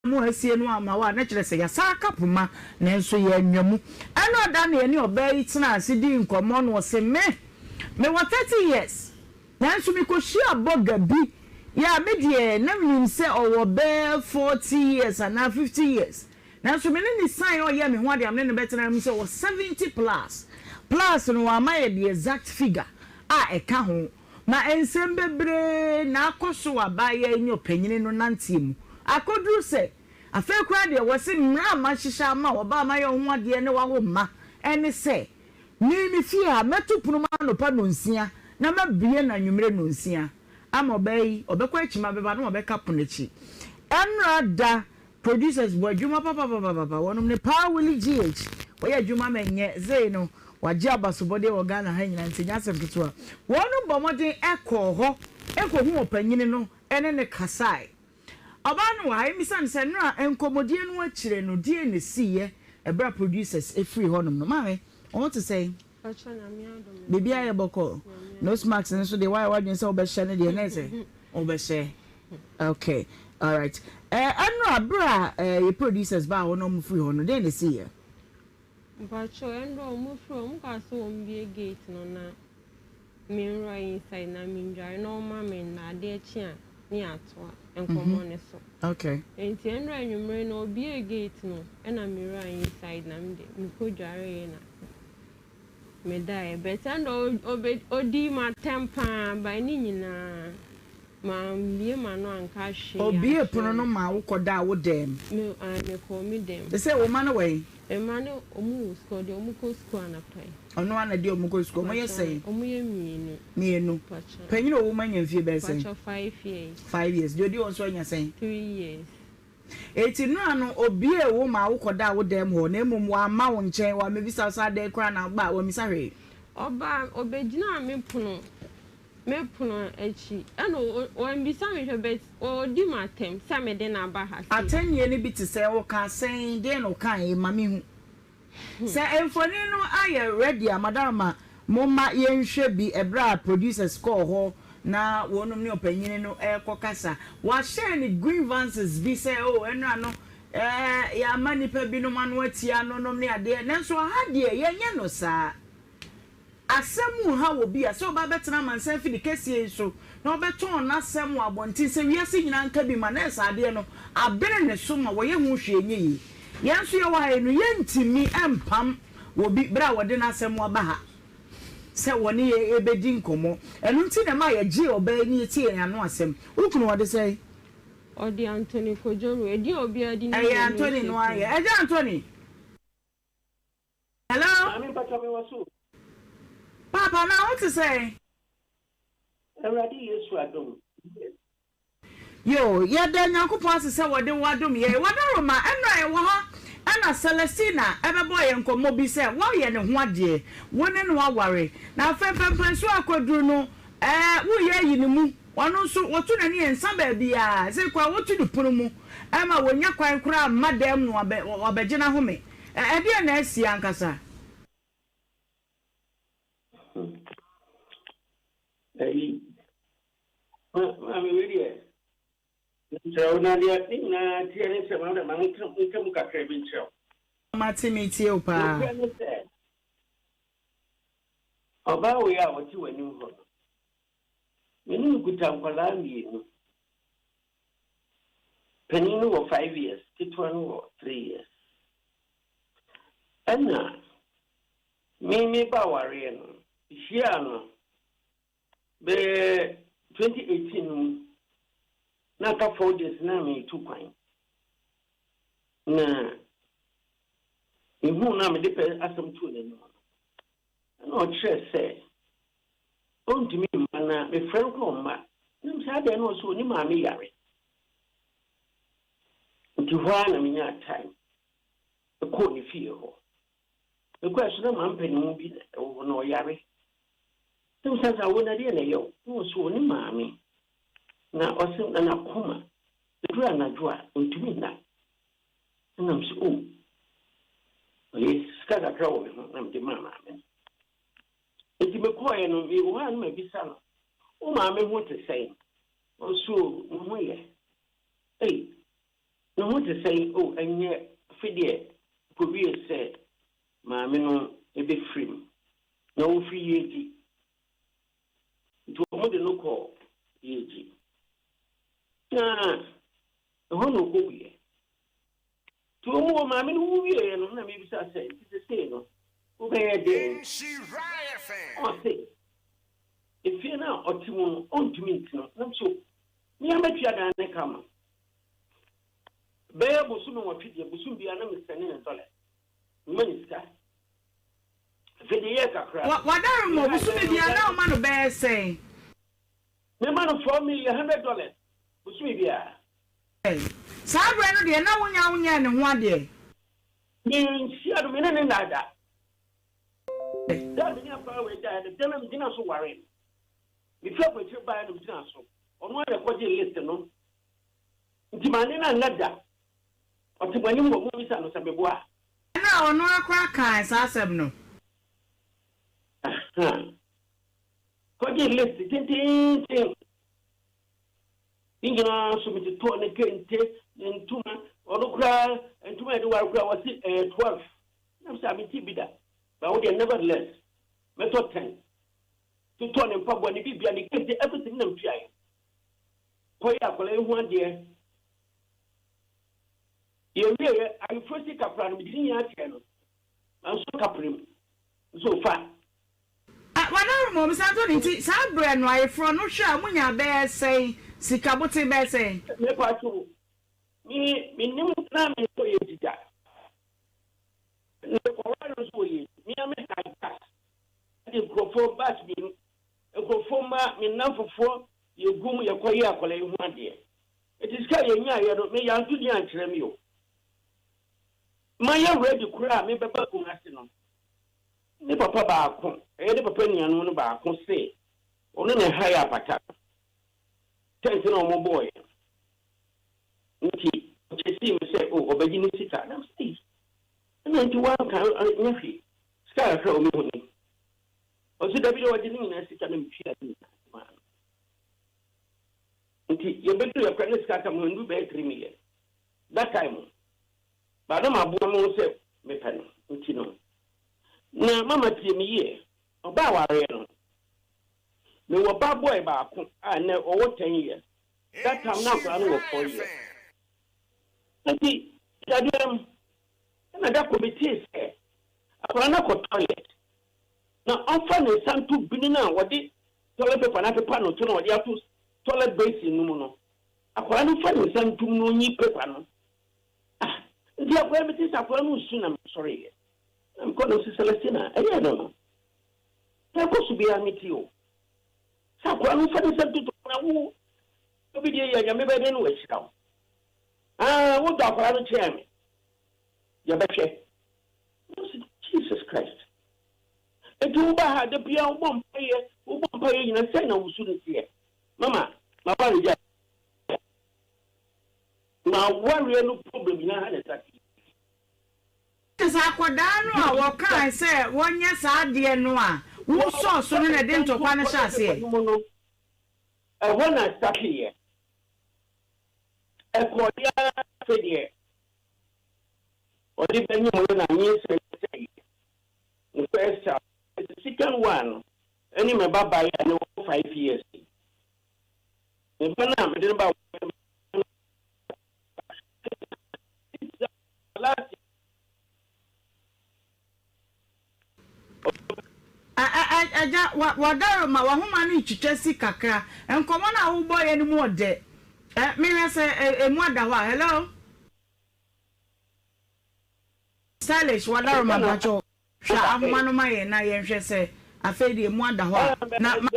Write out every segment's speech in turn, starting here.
Mu asie no amma wo a, na kyerɛ sɛ yɛasan aka poma, nanso yɛannya mu. Ɛnna da no yɛne ɔbaa yi tenaa ase dii nkɔmmɔ no, ɔse me, mewɔ 30 years, nanso mekɔhyiaa bɔga bi, yeah, me deɛ na menim sɛ ɔwɔ bɛyɛ 40 years anaa 50 years, nanso me ne no siane a ɔyɛɛ me ho adeɛ a me ne no bɛtena no mu sɛ ɔwɔ 70 plus, plus no wamma yɛ the exact figure a ɛka ho. Ma nsɛm bebree na akɔ so wɔ abaayewa yi ne ɔpanyin no nanteɛ mu akɔduru sɛ afei koraa deɛ wɔse mmara a mahyehyɛ ama wo, ɔbaa a mayɛ wo ho adeɛ ne woawo mma ne sɛ me me fie ha mɛto pono mu anɔpa nnɔnsia na mabue no anwummerɛ nnɔnsia ama ɔbaa yi ɔbɛkɔ akyima bɛba na wabɛka pono akyi. Ɛnnora da Producers bɔ adwuma papapapapa wɔnom ne paa Willie GH wɔyɛ adwuma ma ɛnyɛ zei no wagye abasobɔdeɛ wɔ Ghana ha nyinaa nti ɛnyɛ asɛm ketewa wɔnom bɔ mmɔden kɔɔ hɔ kɔhuu ɔpanyini no ne no kasae ɔbaa no wɔ ha yɛmmisa no sɛ nnora nkɔmmɔdie no akyire no deɛn na ɛsiiɛ ɛberɛ a producers firii hɔnom no maame wo ho te sɛn? Biribiara yɛ bɔkɔɔ nose mask no nso deɛ woayɛ w'adwene sɛ wobɛhyɛ no deɛ na ɛsɛ wobɛhyɛ okay alright ɛnora berɛ a yɛ producers baa hɔ na wɔn firi hɔ no deɛn na ɛsiiɛ? Mpakyɛw ɛnora wɔn firi hɔ wɔn kaa sɛ wɔn bue gate no na me nwura inside na me ndware na wɔn ma me nna adeɛ kye a ne yɛ atoa nkɔmɔ no so. Okay. Nti ɛnora anwummere no ɔbuee gate no ɛna me wura inside na me de me kɔ dwareeɛ na me daeɛ but ɛnora ɔbɛ ɔdii m'atɛm paa but ne nyinaa mambue m'ano anka hwee Ɔbuee ankyerɛ pono no no. maa wo kɔdaa wo dɛm? Me ae me kɔɔ me dɛm. Te sɛ wo mma no wɔ he? Me mma no ɔmo wɔ sukuu ɔde ɔmo kɔ sukuu anɔpa yi. Ɔno ara na ɛde ɔmo kɔ sukuu? Ɔmo yɛ Mpakyɛ sɛn? ɔmo yɛ mienu. Mienu. Mpakyɛ. Panyin a ɔwɔ mu anya mfie bɛyɛ sɛn? Mpakyɛ 5 years. 5 years. Deɛ ɔdi hɔ nso anya sɛn? 3 years. Enti Noa no, obiee wo maa wokɔdaa wo dan mu hɔ, na mmom wamma wo nkyɛn, wammebisa wo sɛ adɛn koraa na woba a, wammisa hwee. Ɔbaa, ɔbɛgyinaa me pono, me pono akyi, ɛna wammisa me hwee, but ɔredi m'atɛm sɛ mede no aba ha sei. Atɛnnie no bi te sɛ, ɔkaa sɛn, deɛn na ɔkaeɛ, ma menhu. Sɛ mfoni no ayɛ ready a madam ma momma yɛnhwɛ bi ɛberɛ a producers kɔɔ hɔ na wɔnom ne ɔpanyini no rekɔ kasa. Wɔahyɛɛ no grievances bi sɛ oh ɛnora no eh yɛama nnipa binom ano atia no nom ne adeɛ nanso ɔha deɛ yɛnyɛ no saa. Asɛm nhaw obi a, sɛ ɔba abɛtena amansan afidi kɛseɛ yi so na ɔbɛtɔn n'asɛm wɔ abɔnten sɛ wiase nyinaa nka bi ma nɛɛse adeɛ no abene ne so ma wɔyɛ ho hwee nyɛ yie. Yɛn nso yɛwɔ ha yi no, yɛntumi mpam obi berɛ a wɔde n'asɛm aba ha sɛ wɔne yɛn rebɛdi nkɔmmɔ. Ɛno nti na ɛma yɛgyee ɔbaa yi na yɛtiee yɛn ano asɛm. Wo kunu ɔde sɛn? Ɔde Anthony Kojo Edin a obiara de nim Ɛyɛ no ne Anthony no ara Oseku. yɛ. Agya Anthony! Hello. Maame mpakyɛw me wɔ so o. Paapa na wo te sɛn? Awurade Yesu adom yes. Yoo yɛda Nyankopɔn ase sɛ wɔde wo adom yɛn. Wadaroma ɛnora yɛwɔ ha ɛna Celestina ɛbɛbɔɔ yɛn nkɔmmɔ bi sɛ woayɛ ne ho adeɛ, wo ne no aware na afei mpɛnpɛnsoɔ a akɔduru no ɛɛ woreyɛ ayi ne mu. Ɔno nso wɔto n'ani nsa baabiara, sei koraa wɔto no pono mu ma wɔnnya kwan koraa mma dan mu na wabɛgye n'ahome. Ɛdeɛn na asi ankasa? Ayi, maame wei deɛ, mesrɛ wo na deɛ ne nyinaa teɛ ne sɛ maame ma menka mu kakra bi nkyerɛ wo. Mate metie wo paa. Nokorɛ ne sɛ, ɔbaa wei a ɔte w'anim hɔ no, Me ne no kuta nkwadaa mmienu. Panin no wɔ 5 years, ketewa no wɔ 3 years. Ɛna me meba awareɛ no, mehyiaa no bɛyɛ 2018 no mu. Na aka 4 days na meretu kwan. Na mehuu no a mede pɛ asɛm too n'anim no, ɛna ɔkyerɛɛ sɛ Ɔntumi mma na mefrɛ no koraa ɔmma. Na mesɛ adɛn na ɔse ɔne maame yare. Nti hɔ ara na menyaa time kɔɔ ne fie hɔ. Mekɔɛ so na mampɛ ne ho bi na ɛwɔ hɔ na ɔyare. Na mesɛ sɛ wo na deɛ na ɛyɛ wo? Na ɔse ɔne maame. Na ɔse na n'akoma ɛduru anadwo a ɔntumi nna. Ɛna mesɛ oh ɔyɛ sika kakra wɔ me ho na mede maa maame no. Enti mekɔeɛ no, mewɔ hɔ a na mabisa no, Wo maame ho te sɛn? Ɔse, O, ne ho yɛ. Ei! Ne ho te sɛn? Oh, ɛnyɛ afe deɛ ɛkɔwie sɛ maame no bɛfiri mu. Na ɔfiri Yeji. Nti wɔde no kɔɔ Yeji. Na ɛhɔ na ɔkɔwuiɛ. Nti wɔn wɔ maame no wu wieeɛ no, na mebisa sɛ, nti sesei no, wobɛyɛ dɛn? Ɔse, efie no a ɔte mu no, ɔntumi ntena mu. Na mese, me ara mɛtua dan no ka ama no. Bɛyɛ bosome nwɔtwe deɛ, bosom biara na mesɛne no dɔlɛs. Mema no sika. Afei deɛ ɛyɛɛ kakra no, W'adarema, mehae bosome dan no, biara dan na no. woma no bɛyɛ sɛn? Mema no $4 million bosome biara. Saa berɛ no deɛ na wonnya wonyɛɛ ne ho adeɛ. Menhyia no, me ne no nnaa da. Da a me ne akwadaa wei daeɛ no, da no a megyinaa so waree no. Mefiri aburokyire baeɛ na megyinaa so. Ɔno ara na ɛkɔgyee list no. Nti mane no anna da. Ɔte mo anim hɔ, mommisa no sɛ meboa a. Ɛnna ɔno ara koraa kaa saa asɛm no. Ahaa. Kɔgyee list tenteenten. Ne nyinaa nso metotɔɔ ne kente, ne ntoma. Ɔno koraa ntoma a yɛde ware koraa wɔse ɛyɛ 12. Na mesɛ a mente bi da. But wo deɛ nevertheless mɛtɔ 10. Totɔɔ ne mpaboa, ne biribia, ne kente, everything na metuaeɛ. Kɔyɛ akwadaa yi ho adeɛ. Yɛwieɛ, ayeforɔ sika koraa no mede ne nyinaa kyɛɛ no. Manso kaprɛ mu. Nso fa. W'adaworo ma obi san tɔ ne nti saa berɛ no ayeforɔ no hwɛ a mo nyaa bɛyɛ sɛn sika bote bɛyɛ sɛn. Me pacho me me nim na me nkɔ yɛ di da me kɔ ware nso wɔ yɛ me a me ha gas de nkurɔfoɔ bus mmienu nkurɔfoɔ ma me nnamfofoɔ yɛ gum yɛ kɔ yɛ akɔla yi ho adeɛ eti sika yɛ nyaa yɛ no me yanto din ankyerɛ me o ma yɛ ready koraa me bɛba Kumasi no. Ne papa baako, ɛyɛ ne papa nuanom no baako se ɔno na ɛhae apata no, tent no a wɔbɔeɛ no nti, ɔkyesii me sɛ oh ɔbɛgye ne sika. Na mese ei, ɛna nti woanka nyɛ hwee, sika kakra a ɔmehu ni. Ɔse dabi deɛ ɔgye ne nyinaa sika na metua ne nyinaa maa no. Nti yɛbɛduru yɛ koraa ne sika aka me ho nnuru bɛyɛ 3 million that time. But na maboa me ho sɛ mepɛ no nti no. Na mama tie me yie. Ɔbaa awareɛ no, mewɔ ba boy baako a nnɛ ɔwɔ 10 years. That time na akwadaa no wɔ 4 years. Nti dadeɛ mu ɛna da kɔ metee sɛ akwadaa no akɔ toilet na ɔmfa ne nsa nto bini no a wɔde toilet paper no apepa no to na wɔde ato toilet basin no mu no. Akwadaa no fa ne nsa ntom na ɔnyi paper no. Ah, nti akwadaa mi ti sɛ akwadaa no nsu na mesɔreeɛ. Na mekɔ no sɛ Celestina, ɛyɛ no no. Na ɛkɔ so biara me ti o. Sɛ akwadaa no fa ne nsa ntoto na wo obi deɛ yɛ Nyame bɛyɛ dɛn na wahyira wo. Ah, wodɔ akwadaa no kyɛn me. Yɛbɛhwɛ. Na sɛ Jesus Christ. Nti woba ha da biara wobɔ mpaeɛ, wobɔ mpaeɛ nyina sɛn na wosu no teɛ. Mama, ma ware gya. Ma wareɛ no problem nyinaa ha na ɛsate. Kyerɛ sɛ akwadaa no a wɔkae sɛ wɔnyɛ saa adeɛ no a wosɔɔ so no na ɛde ntɔkwa no hyɛ aseɛ. Ɛhɔ na ɛsateeɛ. Ɛkɔɔ ara afei deɛ ɔde bɛnyem no na nyinsɛn sɛeɛ. Ne first child. The second one no ɛne me ba baeɛ a ne wɔ 5 years. Me ba no a mede no ba last Agya, wadaroma wahoma no retwitwa si kakra. Nkɔmmɔ no a wobɔeɛ no mu ɔdɛ. Mehwɛ sɛ ɛmu ada hɔ a. Hello? Stylish, wadaroma mpakyɛw. Hwɛ ahoma no ma yɛn na yɛnhwɛ sɛ afei deɛ ɛmu ada hɔ a. Na ma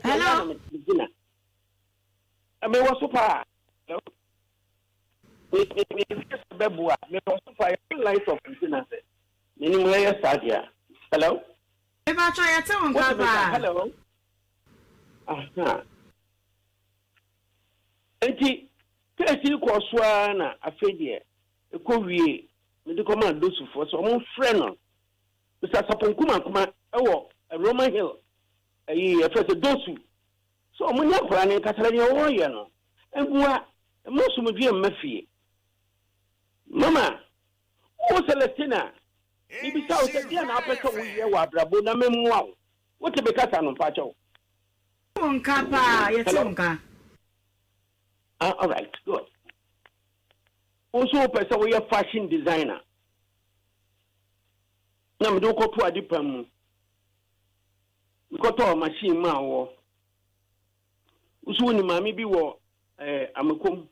hello? Mewɔ so paa. Mehwɛ sɛ bɛboa. Mewɔ so paa. Yɛ light off nti na sɛ menim ɛyɛ saa deɛ a. Hello? Mepakyɛw, yɛte wo nka paa. Hello? Aha. Nti case yi kɔɔ so ara na afei deɛ ɛkɔ wie mede kɔma dosufoɔ sɛ ɔmo frɛ no Mr. Sapon Kumakuma ɛwɔ Roman Hill, ɛyi yɛfrɛ sɛ Dosu, sɛ ɔmo ne akwaraa ne nkasa na deɛ wɔreyɛ no mboa mma asomdwie mma fie. Mama, wo Celestina, mebisa wo sɛ deɛn na wopɛ sɛ woyɛ wɔ abrabɔ na memmoa wo? Wote me kasa no mpakyɛw? Wo nka paa, yɛte wo Hello? nka. Ah, alright, good. Wo nso wopɛ sɛ woyɛ fashion designer na mede wo kɔto ade pam mu. Mekɔtɔɔ machine maa woɔ. Wo nso wonim maame bi wɔ eh, Amakom,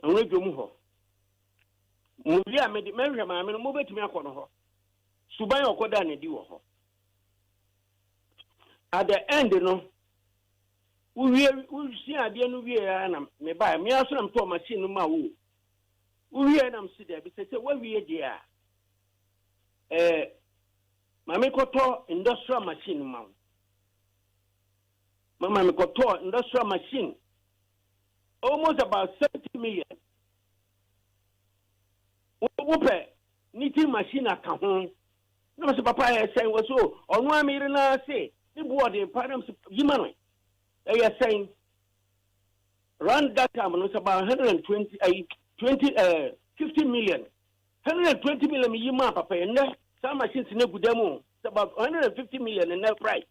Anwuradwom hɔ. Mowie a mede mɛhwɛ maame no, mobɛtumi akɔ no hɔ. Suban a ɔkɔdaa n'adi wɔ hɔ. At the end no, wowie wosua adeɛ no wie ara na mebaeɛ. Me ara so na metɔɔ machine no maa wo. Wowie na mese daabi sɛ sɛ woawie deɛ a eh, ma mekɔtɔ industrial machine ma wo. Mama mekɔtɔɔ industrial machine almost about 70 million. Wopɛ knitting machine aka ho. Na mese papa ɛyɛ sɛn? Wɔ so ɔno ara me yere no ara se ne bo ɔden paa na mese yi ma no ɛyɛ sɛn? Round that time no it's about 120 ayi 20 eh, 50 million 120 million yi maa papa yi nnɛ saa machines no egu dɛm o it's about 150 million nnɛ price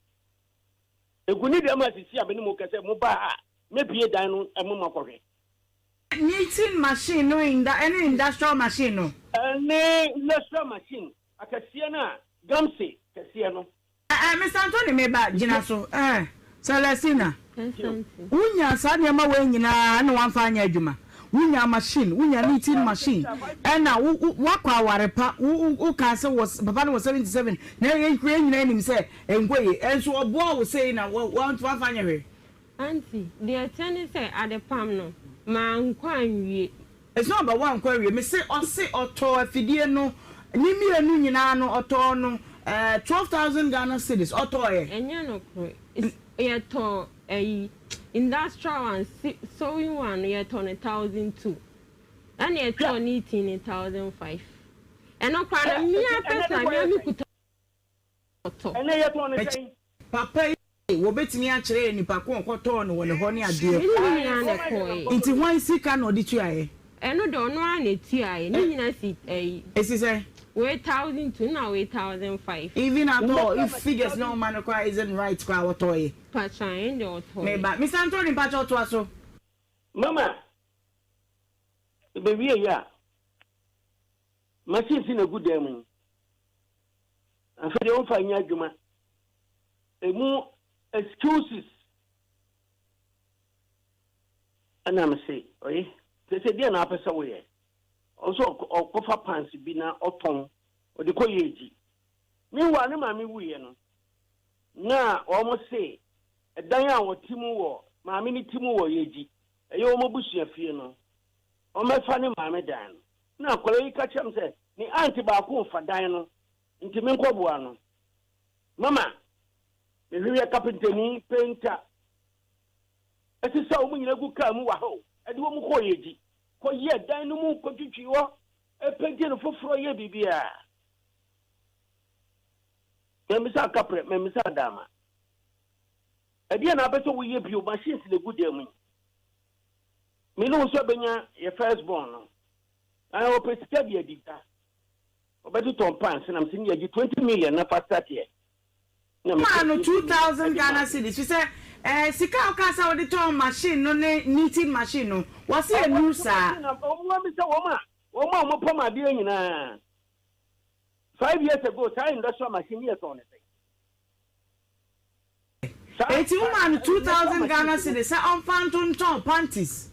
egu ne dɛm asisi a me ne mo kɛsɛ mo ba ha mebie dan no ɛmo ma kɔhwɛ. Knitting machine no ɛne industrial machine no. Ɛne industrial machine akɛseɛ no a gamse kɛseɛ no. Eh Mister Anthony me ba gyina so eh Celestina wo nya saa nneɛma wei nyinaa ɛna wamfa anyɛ adwuma wo nya machine wo nya knitting machine ɛna wo wo wakɔ aware pa wo wo wo kaa sɛ wɔ papa no wɔ 77 na yɛn nyinaa nim sɛ ɛnkɔ yie ɛnso ɔboa wo sei na wamfa anyɛ hwee. Aunty, deɛ ɛteɛ ne sɛ adepam no, mankɔ anwie. It's not about wankɔ awie, mese ɔse ɔtɔɔ afidie no ne mmienu nyinaa no ɔtɔɔ no eh, 12,000 Ghana cedis ɔtɔɔeɛ. Ɛnyɛ nokorɛ, yɛtɔɔ ɛyi industrial one, sewing one no yɛtɔɔ no 1,200 ɛna yɛtɔɔ knitting no 1,500. Ɛno koraa no me ara personally me ara me kuta tɔ. Ɛnɛ yɛtɔn no sɛn? Papa yi wɔbɛtumi akyerɛ yɛn nipa ko a ɔkɔtɔɔ no wɔ ne hɔ ne adeɛ. Me ne ne nyinaa na ɛkɔeɛ. Nti hwan sika na ɔde tuaeɛ? Ɛno deɛ ɔno ara na ɛtuaeɛ. Ne nyinaa si ɛyi. Ɛsi sɛn? Wei 1002 ɛna wei 1005. Even at all if figures na ɔma no koraa isn't right koraa ɔtɔeɛ. Mpakyɛ ɛno deɛ ɔtɔeɛ. Meba. Mister Anthony mpakyɛ toa so. Mama, ɛbɛwieeɛ a, Machines na egu dan mu yi. Afei deɛ wɔmfa nyɛ adwuma. Emu excuses. Ɛna me se, oye, sɛ sɛ deɛ na apɛ sɛ woyɛ. Ɔnso ɔkɔfa pants bi na ɔtɔn, ɔde kɔ yɛ agyi. Meanwhile, ne maame wuiɛ no, na wɔn se ɛdan a wɔte mu wɔ, maame no te mu wɔ Yegyi, ɛyɛ wɔn abusua fie no, ɔmmɛfa ne maame dan no. Ɛnna akwadaa yi ka kyerɛɛ me sɛ ne aunt baako refa dan no, nti menkɔboa no. Mama, mehwehwɛ kapentani, penta, ɛsesa wɔn nyinaa gu kaa mu wɔ ha o, ɛde wɔn kɔɔ Yegyi, kɔyɛɛ dan no mu, kɔtwitwii hɔ, penti no foforɔ, yɛɛ biribiara. Mammisa kaprɛ, mammisa adaama. Ɛdeɛn na wopɛ sɛ woyɛ bio? Machines na ɛgu dan mu yi. Me ne wo nso abɛnya yɛ first born no. Ah, ɔpɛ sika de adi dwa. Ɔbɛtotɔ pants na mese ne yɛgye 20 million na fa start yɛ. Na Maa mepɛ no 20 million 2000 ɛde maa Ghana no. cedis fisɛ eh, sika a wokaa sɛ wode tɔn machine no ne knitting machine no, wɔse ɛnnuru Ɔmo saa. machine na ɔmo abisa wɔn a wɔn a wɔn pam adeɛ nyinaa. 5 years ago saa industrial machine ne yɛ tɔn ne sɛn? Enti womaa no 2000 Ghana cedis sɛ ɔmfa ntontɔn panties?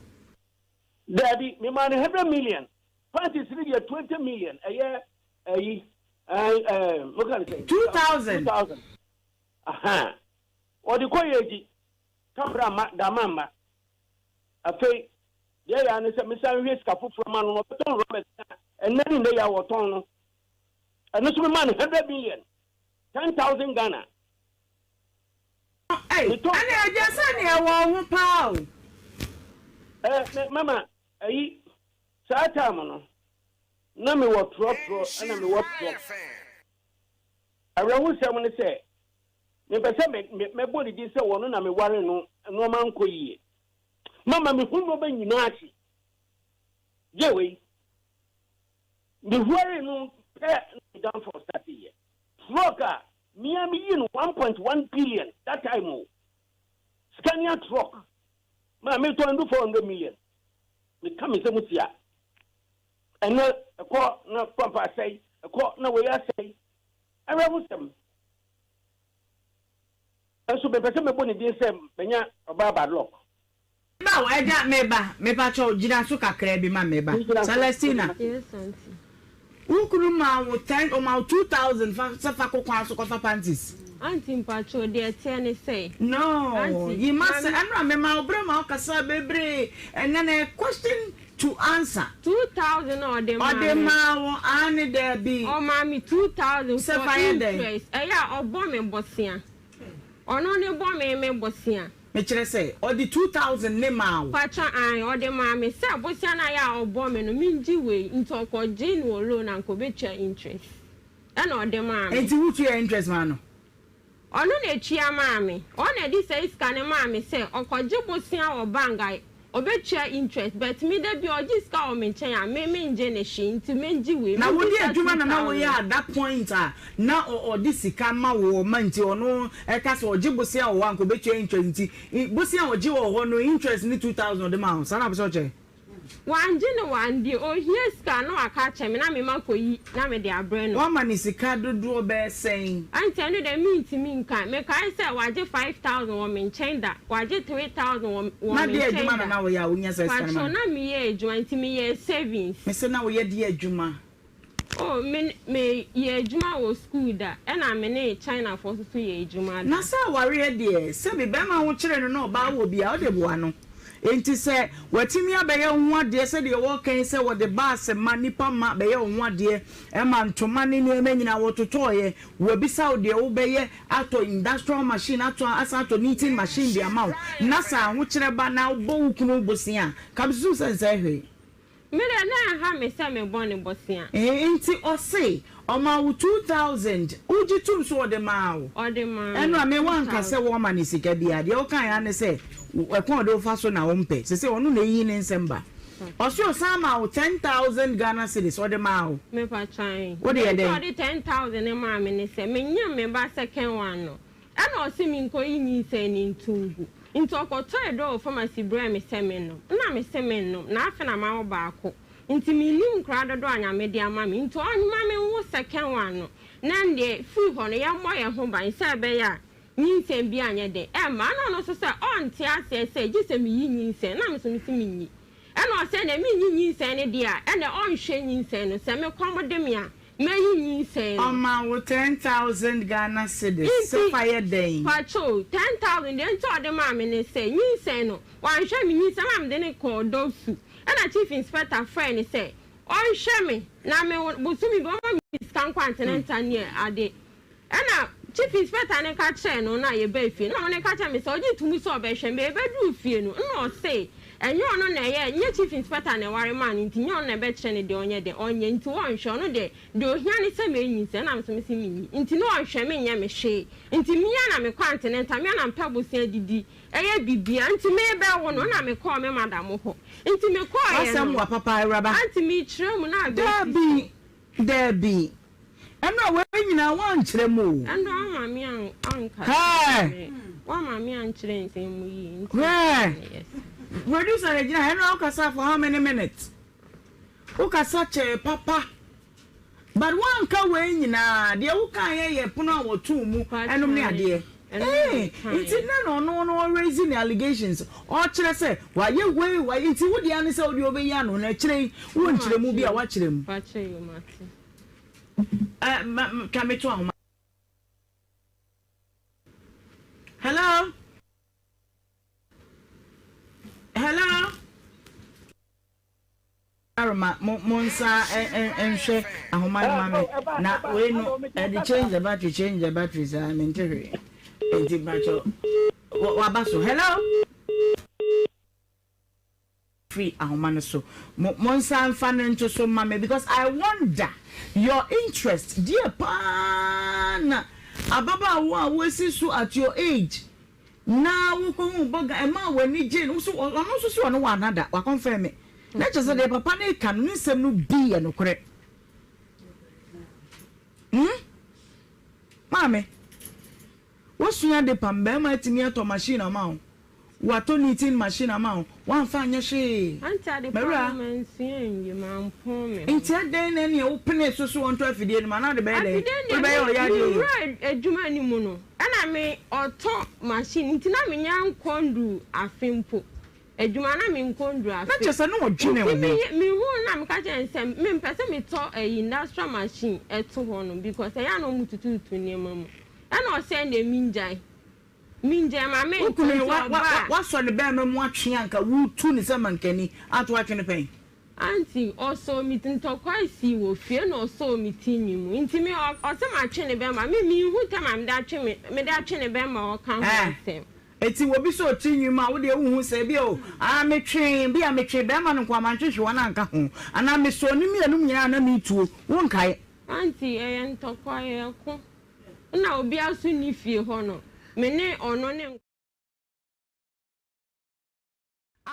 Daabi, memaa no 100 million. Panties no deɛ 20 million ɛyɛ ɛyi ɛɛ ɛɛ mo ka ne sɛ 2000. 2000. Ahan, ɔde kɔ yɛ agyi kapra ma dama mma. Afei deɛ yɛ ano sɛ mesan hwɛ sika foforɔ ma no na ɔbɛtɔn rubber na ɛnɛ ne nnɛ yɛ a wɔtɔn no, ɛno nso memaa no 100 million, 10,000 Ghana. Ei, metɔn ɛne agya sɛ neɛ ɛwɔ wo ho paa o. Ɛ me mama ɛyi saa time no na mewɔ trɔtrɔ ɛna mewɔ truck. Awerɛhosɛm ne sɛ mepɛ sɛ mɛbɔ ne din sɛ wɔno na meware no, nneɛma nkɔ yie. Mama mehu nneɛma nyinaa akyi gye wei. Mehuaree no pɛ na me downfall starteeɛ. Truck a me ara meyii no 1.1 billion that time o. Scania truck maa metɔn du 400 million. Meka me nsam si a, ɛnɛ ɛkɔ na pump asɛe, ɛkɔ na wei asɛe. Awerɛhosɛm. Nso mepɛ sɛ mɛbɔ ne din sɛ manya ɔbaa bad luck. Meba o agya meba mepakyɛw gyina so kakraa bi ma meba Celestina Yes auntie. Wo kunu maa wo ten ɔma wo 2000 fa sɛ fa kɔ kwan so kɔfa panties. Auntie mpakyɛw deɛ ɛteɛ ne sɛ. No Auntie yi ma sɛ maame. ɛnora mema wo berɛ ma wo kasaa bebree ɛnɛ no ɛyɛ question to answer. 2000 a ɔde maa Ɔde me. maa wo aane daabi. Ɔmaa me 2000 Sɛ for fa yɛ dɛn. interest ɛyɛ a ɔbɔ me bosea ɔno ne bɔ me me bosea. Mekyerɛ sɛ, ɔde 2000 ne maa wo? Pakyɛ aane ɔde maa me sɛ bosea no a yɛ a ɔbɔ me no mengye wei nti ɔkɔ gyee no wɔ loan anka ɔbɛtua interest ɛna ɔde maa me. Nti wo tuaa interest maa no? Ɔno na ɛtua maa me. Ɔno na ɛde saa sika no maa me sɛ ɔkɔ gye bosea wɔ bank a ɔbɛtua interest but me da biara ɔgye sika wɔ me nkyɛn a me mengye no hwee nti mengye wei Na mengye wode saa adwuma na na woyɛ 2000. at that point a na ɔde sika ma wo ɔma nti ɔno ɛka sɛ ɔgye bosea wɔ hɔ a anka ɔbɛtua interest nti bosea a ɔgye wɔ hɔ no interest ne 2000 ɔde maa wo saa na wopɛ sɛ ɔkyerɛ? Wangye no wandie, ohia sika a na waka akyerɛ me na me ma kɔyi na mede abrɛ no. Woama no sika dodoɔ bɛyɛ sɛn? Aunty ɛno deɛ mentumi nka, mekae sɛ wagye 5000 wɔ me nkyɛn da, wagye 3000 wɔ wɔ Na me deɛ nkyɛn adwuma na da. na woyɛ a wonya saa sika no ma Pakyɛw no? na meyɛ adwuma nti meyɛɛ savings. Mese na woyɛ deɛ adwuma? Oh me me yɛ adwuma wɔ school da ɛna me ne China foɔ nso so yɛ adwuma Na da. sɛ awareɛ deɛ, sɛbi bɛrima ho kyere no na ɔbaa wɔ bi a, ɔde boa no. Enti sɛ watumi abɛyɛ wo ho adeɛ sɛdeɛ wɔreka yi sɛ wɔde baase ma nnipa ma bɛyɛ wo ho adeɛ ma ntoma ne nneɛma nyinaa wɔtotɔeɛ, wɔabisa wo deɛ wobɛyɛ atɔ industrial machine atɔ asan atɔ knitting machine de ama wo, na sɛ ahokyerɛ ba na wobɔ wo kunu bosea a, ka mesusu sɛ nsɛe hwee. Me deɛ na ɛnha me sɛ mebɔ ne bosea. Nti ɔse ɔmaa wo 2000 wogye tom sɛ ɔde maa wo? Ɔde maa me Ɛno a me wanka sɛ 2000. wɔma no sika biaa deɛ wokaeɛ ara ne sɛ ɛkwan a ɔde wo fa so na wompɛ sesei ɔno na ɛyi ne nsɛm ba ɔse ɔsan maa wo 10000 Ghana cedis ɔde maa wo Mepa kyan. wode yɛ Deɛ nti dɛn? ɔde 10000 no maa me ne sɛ menyem me ba second one no Ɛna ɔse menkɔyi nyinsɛn no nto ngu. Nti ɔkɔtɔɔ aduro wɔ pharmacy brɛɛ me sɛ mennom. Nna mese mennom, na afe na mawo baako. Nti mennim nkoraa dodoɔ a Nyame de ama me. Nti ɔmma menwo second one no, na ɛndeɛ firi hɔ no yɛmmɔ yɛn ho ban sɛ ɛbɛyɛ a nyinsɛn biara nyɛ dɛn ɛmma. Ɛna ɔno nso sɛ ɔnte aseɛ sɛ gye sɛ meyi nyinsɛn. Ɛna me nso mese menyi. Ɛna ɔse ɛnɛ menyi nyinsɛn no deɛ a, ɛnɛ ɔnhwɛ nyinsɛn no. Sɛ me kɔm de me a, mɛyi nyinsɛn no. Ɔma wo 10,000 Ghana cedis sɛ Nti, fa yɛ dɛn? pakyoo, 10,000 deɛ nti a ɔde maa me ne sɛ, nyinsɛn no, wanhwɛ me nyinsɛn ma mede no kɔɔ Dɔsu. Ɛna Chief Inspector frɛɛ no sɛ, ɔnhwɛ me na me bosome bi ɔmma me sika nkɔ antenatal ne ade. Ɛna Chief Inspector no ka kyerɛɛ no na yɛbaa fie no, na ɔno ka kyerɛɛ me sɛ ɔgye to mu sɛ ɔbɛhwɛ me. Yɛbɛduruu fie no, nna ɔse ɛnyɛ ɔno na ɛyɛ, nyɛ Chief Inspector na ɛware maa no nti nyɛ ɔno na ɛbɛkyerɛ no deɛ ɔnyɛ deɛ ɔnyɛ nti ɔnhwɛ, ɔno deɛ deɛ ɔhia ne sɛ mɛnyinsɛn, ɛna me nso mese menyi nti na ɔnhwɛ me nyɛ me hwee nti me ara na mekɔ antenatal, me ara na mepɛ bosea didi ɛyɛ biribiara nti merebɛwo no na mekɔɔ me madam hɔ nti mekɔeɛ W'asɛm no wa papa awuraba. aunty mekyerɛ mu na abɛsi so. Daabi, Daabi. Ɛno a wei nyinaa woankyerɛ mu o. Ɛno wamma me anka Hɛɛ. me wamma me ankyerɛ nsɛm mu yie nti Hɛɛ. yes. Producer na gyina ha ɛno a wokasa for how many minutes? Wokasa kyɛɛ papa. But woanka wei nyinaa deɛ wokaeɛ yɛ pono a wɔtoo mu ɛnom ne adeɛ. Ee, nti nnɛ na ɔno no ɔraise ne allegations, ɔkyerɛ sɛ wayɛ wei, wayɛ, nti wo deɛ ara ne sɛ wo deɛ wobɛyi ano, na akyire yi wowɔ nkyerɛmu bi a woakyerɛ mu. Eh, ma, twa me to ahoma. Hello? Hello? Rema mo mo nsa nhwɛ ahoma no ma me na wei no ɛde change the battery change the battery saa mente hwee nti mpakyɛ waba so hello free ahoma no so mo mo nsa nfa no nto so ma me because I wonder your interest deɛ paa na ababaawa a woasi so at your age Na wokohuu bɔga ɛmaa w'ani gyee no, wo so ɔno nso so ɔno wɔ anada, wakɔnfɛn me. Na kyerɛ sɛ deɛ papa no reka no, ne nsɛm no bi yɛ nokorɛ. Hmm? Maame, Woasua ade pam, barima atumi atɔ machine ama wo, watɔ knitting machine ama wo, woamfa anyɛ hwee. Auntie ade pam M'awura. no mansua anwie, mampɔn me ho. Nti adɛn na ɛneɛ wopenee so so ɔntɔ afidie no ma, na wode bɛyɛ dɛn? Afidie no Wode deɛ bɛyɛ me ɔyɛ adeɛ yie? mewura adwuma no mu no ɛna me ɔtɔ machine nti na menya nkɔ nduru afe mpo. Adwuma na me nkɔ nduru Na afe. kyerɛ sɛ na ɔdwene Nti wo ho. me me hu no na meka kyerɛ no sɛ me mpɛ sɛ me tɔ ɛyi industrial machine ɛto hɔ nom because ɛyɛ a na ɔmo tututu nneɛma mu. Ɛna ɔsɛ ɛndeɛ me ngyae. Me ngyae ma me Wo ntɔ kunu yi nti wa wa ɔba a. wasɔ ne bɛɛma mu atwe a nka wotu no sɛ mankani ato atwe no pɛn? Auntie ɔsɔɔ me ti ntɔkwa sii wɔ fie ɛna ɔsɔɔ me ti nwi mu nti me ɔsɛ matwe ne bɛɛma me me nhu time a mede atwe me mede atwe ne bɛɛma a ɔka ho Ɛɛ asɛm. Enti obi sɛ ɔte nwi mu a, wo deɛ wonhu sɛ ebia o, aa metwee, bi a metwee barima no nko ara, mantwetwe wɔn anka ho, anaa mesɔɔ ne mmienu nyinaa a na meretuo, wonkae? Auntie, ɛyɛ ntɔkwa, ɛyɛ ko. Nna obiara nso nni fie hɔ no, me ne ɔno ne.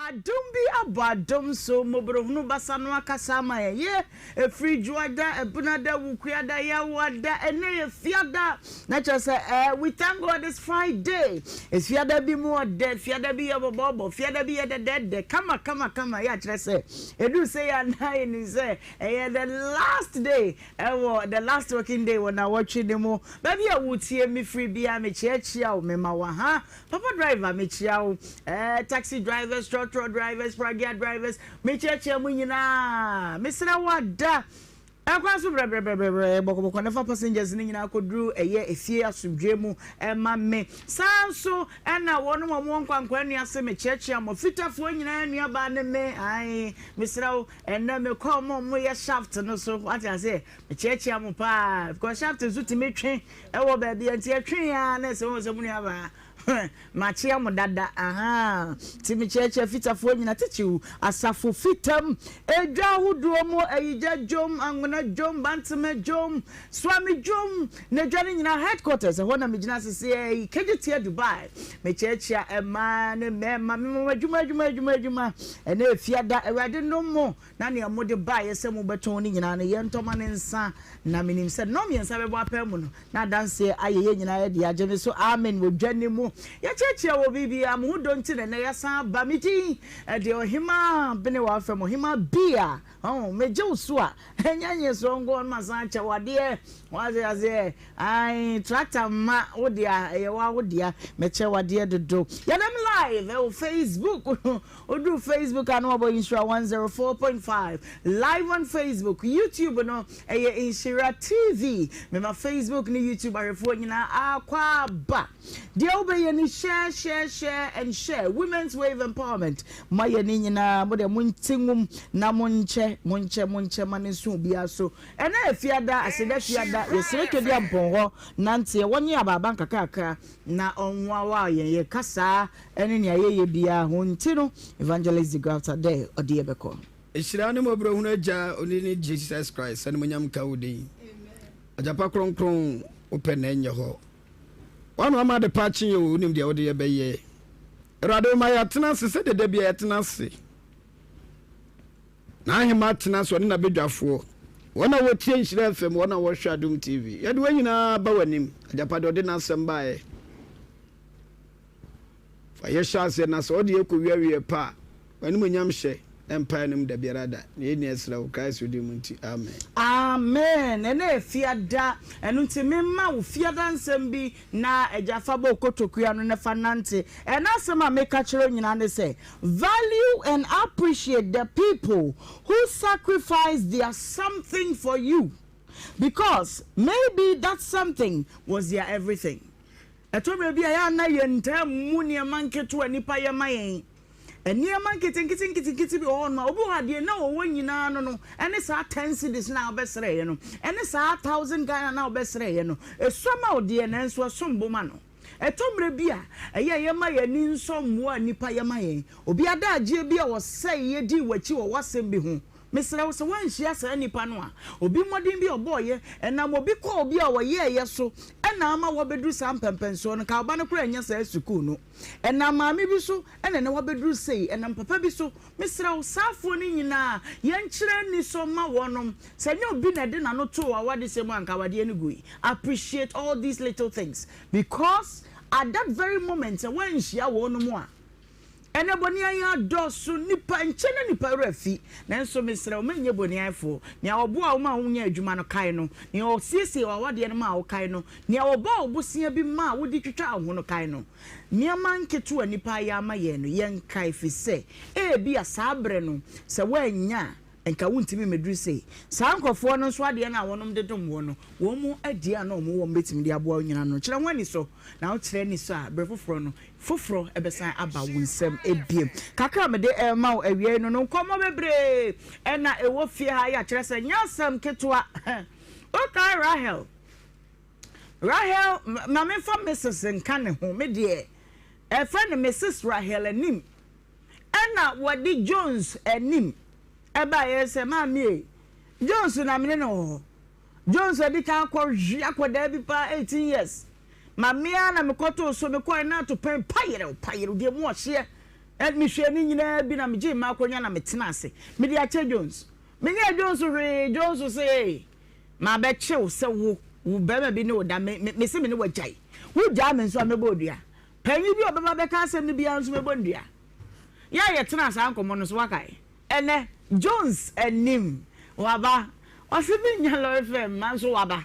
Adom bi abɔ adom so, mmɔborɔhunu basa no akasa ama yɛn. Ye, ɛfiri Dwoada, Ɛbenada, Wukuada, Yawoada, ɛnnɛ yɛ Fiada. Na kyerɛ sɛ, eh, we thank God it's Friday. Fiada bi mu ɔdɛ, fiada bi yɛ bɔbɔɔbɔ, fiada bi yɛ dɛdɛɛdɛ, kama kama kama. Yɛ akyerɛ sɛ, ɛduru sɛ yɛ anaa yɛnim sɛ ɛyɛ the last day ɛwɔ the last working day wɔ nawɔtwe no mu. Baabi a wotie me firi biara, mekyeakyea wo, mema wo aha. Papa driver mekyia wo, eh, taxi drivers, trɔtrɔ drivers, pragya drivers, mekyeakyea mo nyinaa. Mesrɛ wo ada ɛkwan so brɛbrɛbrɛbrɛ bɔkɔbɔkɔ na fa passengers no nyinaa kɔduru ɛyɛ efie asomdwoe mu ɛma me. Saa nso ɛna wɔnom a wɔwɔ nkwankwa nnua ase mekyeakyea mo. Fitafoɔ nyinaa nuabaa ne me, ae, mesrɛ wo ɛnɛ mekɔ ɔmo a wɔyɛ shaft no so, wate aseɛ, mekyeakyea mo paa because shaft nso tumi twe Ɛwɔ baabi a nti ɛtwee aa na ɛsɛ wohu sɛ mo nua baa makyea mo dada ahaa nti mekyeakyea fitafoɔ nyina titiriw asafo fitam edwa ahodoɔ mu ayigya dwom anwona dwom bantama dwom suame dwom na edwa no nyinaa headquarters ɛhɔ na megyina seseɛ yi kegyetia Dubai mekyeakyea mmaa ne mmarima mema mo adwuma adwuma adwuma adwuma ɛnɛ efiada awurade nom mo Na nea mode baeɛ sɛ mobɛtɔn no nyinaa no, yɛntɔ ma no nsa, na menim sɛ nnɔnmiɛnsa bɛbɔ apaa mu no, na adanseɛ ayɛ yɛn nyinaa dea. Gye me so, amen, wɔ dwa no mu. Yɛkyeakyea wɔ biribiara, mo ho dɔ nti na ɛnnɛ yɛasan aba. Me din de Ɔhemaa Bene wɔ afam, Ɔhemaa Bia. Oh, megye wo so a, ɛnyɛ nyesoɔ nko na masan akyɛ wo adeɛ. Wate aseɛ? Ae, tractor mma wo dea, ɛyɛ wo ara wo dea. Mɛkyɛ wo adeɛ dodo. Yɛnam live ɛwɔ Facebook. Woduru Facebook a na wɔabɔ Nhyira 104.5 live on Facebook. YouTube no ɛyɛ Nhyira TV. Mema Facebook ne YouTube ahwɛfoɔ nyinaa akwaaba. Deɛ wobɛyɛ ni share share share and share Women's Wave Empowerment. Moayɛ ne nyinaa mo deɛ monte nwom na monkyɛ monkyɛ monkyɛ ma ne nso obiara so. Ɛnɛ yɛ fiada aseda fiada yɛsrɛ Tweduampɔn hɔ nanteɛ wɔnye abaaba nkakrakra na ɔnwoawoa yɛn yɛ kasaa ne nea yɛyɛ biara ho ntsi no, Evangelist de Grauter dɛ ɔde yɛ bɛkɔ. Nhyira ne mmɔborɔhunu Agya, Oni ne Jesus Christ, Animuonyam nka wo din. Agyapa kronkron, wo pɛ na ɛnyɛ hɔ. Woano ama adepa akye yɛ o, wonim deɛ wode yɛ bɛyɛ. Awurade woma yɛatena ase sɛdeɛ da biara yɛtena ase. N'ahemmaa tena ase, ɔne n'abadwafoɔ, wɔn a wɔtie Nhyira FM, wɔn a wɔhwɛ Adom TV. Yɛde wɔn nyinaa ba w'anim. Agyapa deɛ ɔde n'asɛm baeɛ. Fa yɛ hyɛ aseɛ na sɛ ɔde yɛ kɔ wiawieɛ pa a, w'animuonyam hyɛ mpaeɛ no mu dabiara da, na yei ne yɛsrɛ wo Christ wo din mu nti, amen. Amen ɛnɛ yɛ fiada ɛno nti me ma wo fiada nsɛm bi na agya fa bɔ kotokua no na fa nante ɛnɛ asɛm a meka kyerɛ wo nyinaa ne sɛ value and appreciate the people who sacrifice their something for you because maybe that something was their everything. Ɛtɔ bere bi a, ɛyɛ a na yɛntaa mmu nneɛma nketewa a nnipa yɛ ma yɛn. Nneɛma nketenkete nketenkete bi wɔ hɔnom a, obi wɔ hɔ a, deɛ na ɔwɔ nyinaa no no, ɛne saa ten cedis no a wobɛsrɛeɛ no, ɛne saa thousand Ghana no a wobɛsrɛeɛ no, ɛsua ma wo deɛ, nanso ɛsom bo ma no. Ɛtɔ mmerɛ bi a, ɛyɛ a yɛmma yɛn ani nsɔ mmoa a nnipa yɛ ma yɛn. Obi adagyeɛ bi a ɔsɛeɛ dii w'akyi wɔ w'asɛm bi ho. Mesrɛ wo, sɛ woanhyia saa nipa no a, obi mmɔden bi a ɔbɔeɛ, ɛnam obi kɔɔ bi a ɔyɛeɛ so na ama woabɛduru saa mpɛnpɛnsoɔ no, nka wo ba no koraa annya saa sukuu no. Ɛnam maame bi so na ɛnnɛ woabɛduru sei, ɛnam papa bi so. Mesrɛ wo, saafoɔ no nyinaa, yɛnkyerɛ anisɔ mma wɔnom. Sɛ ɛnyɛ obi na ɛde n'ano too w'awadesɛm mu a, anka awadeɛ no gui. Appreciate all these little things because at that very moment sɛ woanhyia wɔnom a, Ɛnnɛ boniayɛ adɔɔso, nnipa nkyɛ na nnipa werɛ afi. Nanso mesrɛ wo, mɛnyɛ boniayɛfoɔ. Nea ɔboaa wo maa wonyaa adwuma no, kae no. Nea ɔsiesiee w'awadeɛ no maa wo, kae no. Nea ɔbɔɔ wo bosea bi maa wode twitwaa wo ho no, kae no. Nneɛma nketewa a nnipa ayɛ ama yɛn no, yɛnkae, ɛfiri sɛ ebia saa berɛ no, sɛ woannya a, Nka wontumi mmɛduru sei. Saa nkorɔfoɔ no nso adeɛ no a wɔnom de dom woɔ no, wɔn mu adeɛ a na wɔn wɔ wɔn bɛtumi de aboa wo nyina no, kyerɛ ho anisɔ. Na wo kyerɛ anisɔ a, berɛ foforɔ no, foforɔ bɛsan aba wo nsam bio. Kakra a mede rema wo awia yi no no, nkɔmmɔ bebree na ɛwɔ fie ha yi a kyerɛ sɛ nyɛ asɛm ketewa. Wokae Rahel? Rahel, ma memfa Mrs. nka ne ho, me deɛ, ɛfrɛ no Mrs. Rahel Anim. Ɛna wɔde Jones anim baeɛ sɛ, Maame ei, Jones na mene no wɔ hɔ. Jones adi kan akɔhwe akwadaa bi paa 18 years. Ma me ara na mekɔtoo so, mekɔe na atopɛn payerew payerew deɛ mu ɔhyeɛ. Mehwɛɛ ne nyinaa bi na megyee m'akonnwa na metena ase. Mede akyɛ Jones. Menyɛɛ Jones hwee, Jones se, Ei, mabɛkye wo sɛ wo, wo barima bi ne wo da, me, me, mese me ne wo agyae. Wogyaa me nso a mɛbɔ wo dua. Panyin bi a ɔbɛba abɛka asɛm no biara nso bɛbɔ no dua. Yɛn a yɛtenaa saa nkɔmmɔ no so, woakae? Ɛnnɛ, Jones anim, waba. Ɔse mennya lɔre fare mma nso waba.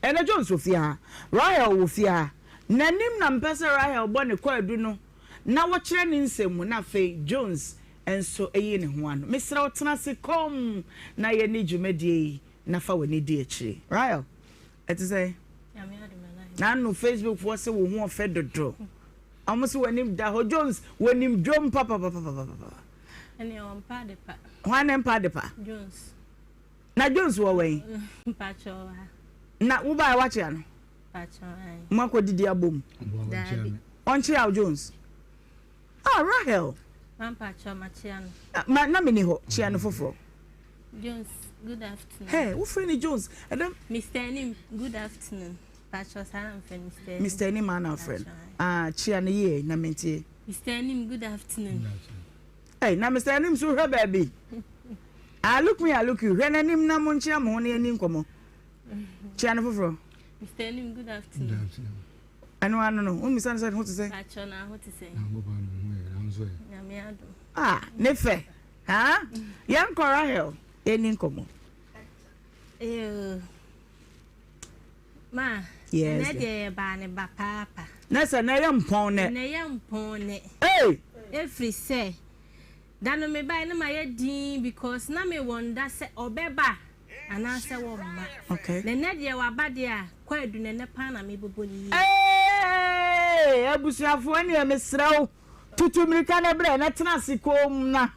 Ɛnnɛ, Jones wɔ fie ha. Rahel wɔ fie ha. N'anim na mepɛ sɛ Rahel bɔ ne kwaadu no na wɔkyerɛ ne nsɛm mu na afei Jones nso yi ne ho ano. Mesrɛ wo tena ase komm na yɛnni dwumadie yi na fa w'ani di akyire. Rahel, Ɛte sɛn? N'ano Facebook foɔ se wo ho ɔfɛ dodo. Ɔmo se w'anim da hɔ. Jones w'anim dwom papapapapapa. Ɛne ɔmpa ade pa. Hwan ne mpa ade pa? Jones. Na Jones wɔ wɛn? Mpakyɛ wɔ ha. Na wo baeɛ wakyea no? Mpakyɛ ae. Mo akɔ didi abom? Daabi. Ɔnkyea wo Jones? Ah Rahel. Mampakyɛ makyea no. Ma na meni hɔ kyea no foforɔ. Jones good afternoon. Hey, wo frɛ ni Jones. Ɛdɛm. Mr. Anim good afternoon. Pakyɛ saa na mfrɛ no Mr. Anim. Mr. Anim ana frɛ no. Ah kyea no yie na mentie. Mr. Anim good afternoon. Hey, na Mr. Anim so hwɛ baabi. Ah look me, I look you. Hwɛ n'anim na mo nkyea mo ho na yɛni nkɔmmɔ. Kyea no foforɔ. Mr. Anim good afternoon. Good afternoon. Ɛno ano no, wommisa no sɛ ne ho te sɛn? Pakyɛ na ho te sɛn? Nyankopɔn adom ho yɛ, na wo nso ɛ? Nyame adom. Ah, ne fɛ. Ha? Yɛnkɔ Rahel, yɛnni nkɔmmɔ. Ew. Ma, Yes. ɛnɛ deɛ yɛbaa ne ba paapa. Na sɛ na ɛyɛ mpɔn nɛ. Ɛnɛ yɛ mpɔn nɛ. Hey! Ɛfiri sɛ, Da no mebae na mayɛ dinn because na me wɔnda sɛ ɔbɛba anaasɛ wɔmma. Okay. Na ɛnɛ deɛ waba deɛ a, kwaadu no ɛnɛ paa na mebobɔ no yie. Eeii abusuafoɔ ɛneɛ mesrɛ wo tutu mirika na brɛ na tena ase komm na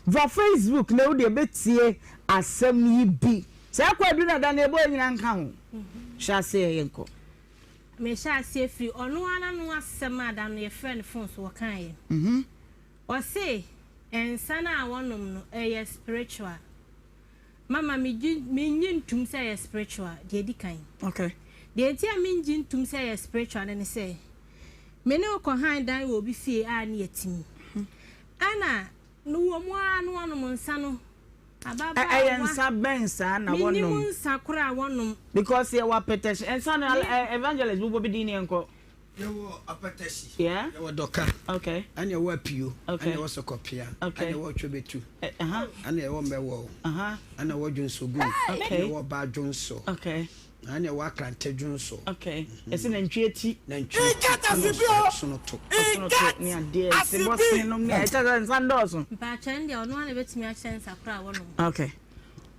va Facebook na wodeɛ bɛtie asɛm yi bi. Saa kwaadu no a da no yɛbɔɔ nyinaa nka ho. Hyɛ aseɛ yɛnkɔ. Mehyɛ aseɛ firi ɔno ara n'ano asɛm a da no yɛfrɛɛ no phone so ɔkaeɛ. Ɔse nsa no a wɔnom no ɛyɛ spiritual. Mama megye mennye ntum sɛ ɛyɛ spiritual deɛ edi kan. Okay. Deɛ nti a mengye ntum sɛ ɛyɛ spiritual no ne sɛ me ne wo kɔ han dan wɔ obi fie a ne yɛtim. Ɛna no wɔ mu ara no wɔnom nsa no ababaawa. Ɛyɛ nsa bɛn saa na wɔnom? Mennim nsa koro a wɔnom. Because yɛwɔ apɛtɛhye nsa no evangelist bobɔ bi din ne yɛnkɔ. Yɛwɔ apatasi, Yeah. yɛwɔ dɔka, Okay. ɛna yɛwɔ apio, Okay. ɛna yɛwɔ sɔkɔpea, Okay. ɛna yɛwɔ ɔtwɛbɛtu, Eh, uh-huh. ɛna yɛwɔ mmɛwɔw, Uh-huh. ɛna yɛwɔ dwonsɔgum, ɛna Okay. yɛwɔ ɔbaa dwonsɔ, Okay. ɛna yɛwɔ akrantɛ dwonsɔ, Okay. Ɛsɛ nantwie ti. nantwie ti, ɛna ɔsono to. Ɔsono to ne adeɛ, sebɔsen nom ne ɛkyɛ sɛ nsa ndɔɔso. Mpakyɛ no deɛ ɔno ara na ɛbɛtumi akyerɛ nsa korɔ a wɔnom. Okay.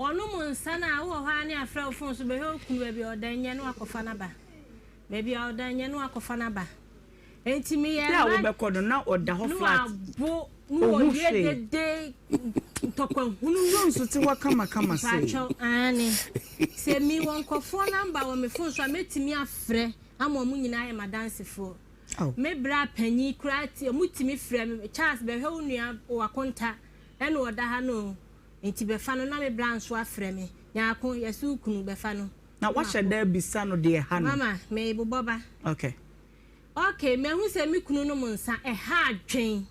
Wɔnom nsa no a wowɔ hɔ ara ne afrɛ wo phone so bɛhwɛ wo kunu baabi a ɔda nyɛ na wakɔfa no aba. Baabi a ɔda nyɛ na wakɔfa no aba. Enti meyɛɛ Berɛ a m'ad. wobɛkɔ no, na ɔda hɔ Na flat. wabo, na Ɔhu ɔyɛ hwee. dede, ntɔkwahunu. Jones te hɔ kamakama sei. Mpakyɛw, aane. Sɛ mewɔ nkurɔfoɔ number wɔ me phone so a, mɛtumi afrɛ ama wɔn nyinaa ayɛ m'adansefoɔ. Ao. Me bra panin koraa ti, wɔtumi frɛ me, Charles bɛhwɛ wo nua wɔ Akonta, ɛna ɔda ha no o. Nti bɛfa no na me bra nso afrɛ me. Nyarko, yɛse wo kunu, bɛfa no. Na wahyɛ da abisa no deɛ ɛha no? Mama, merebobɔ ba. Okay. Okay, mahu sɛ me kunu nom nsa, ɛha adwen.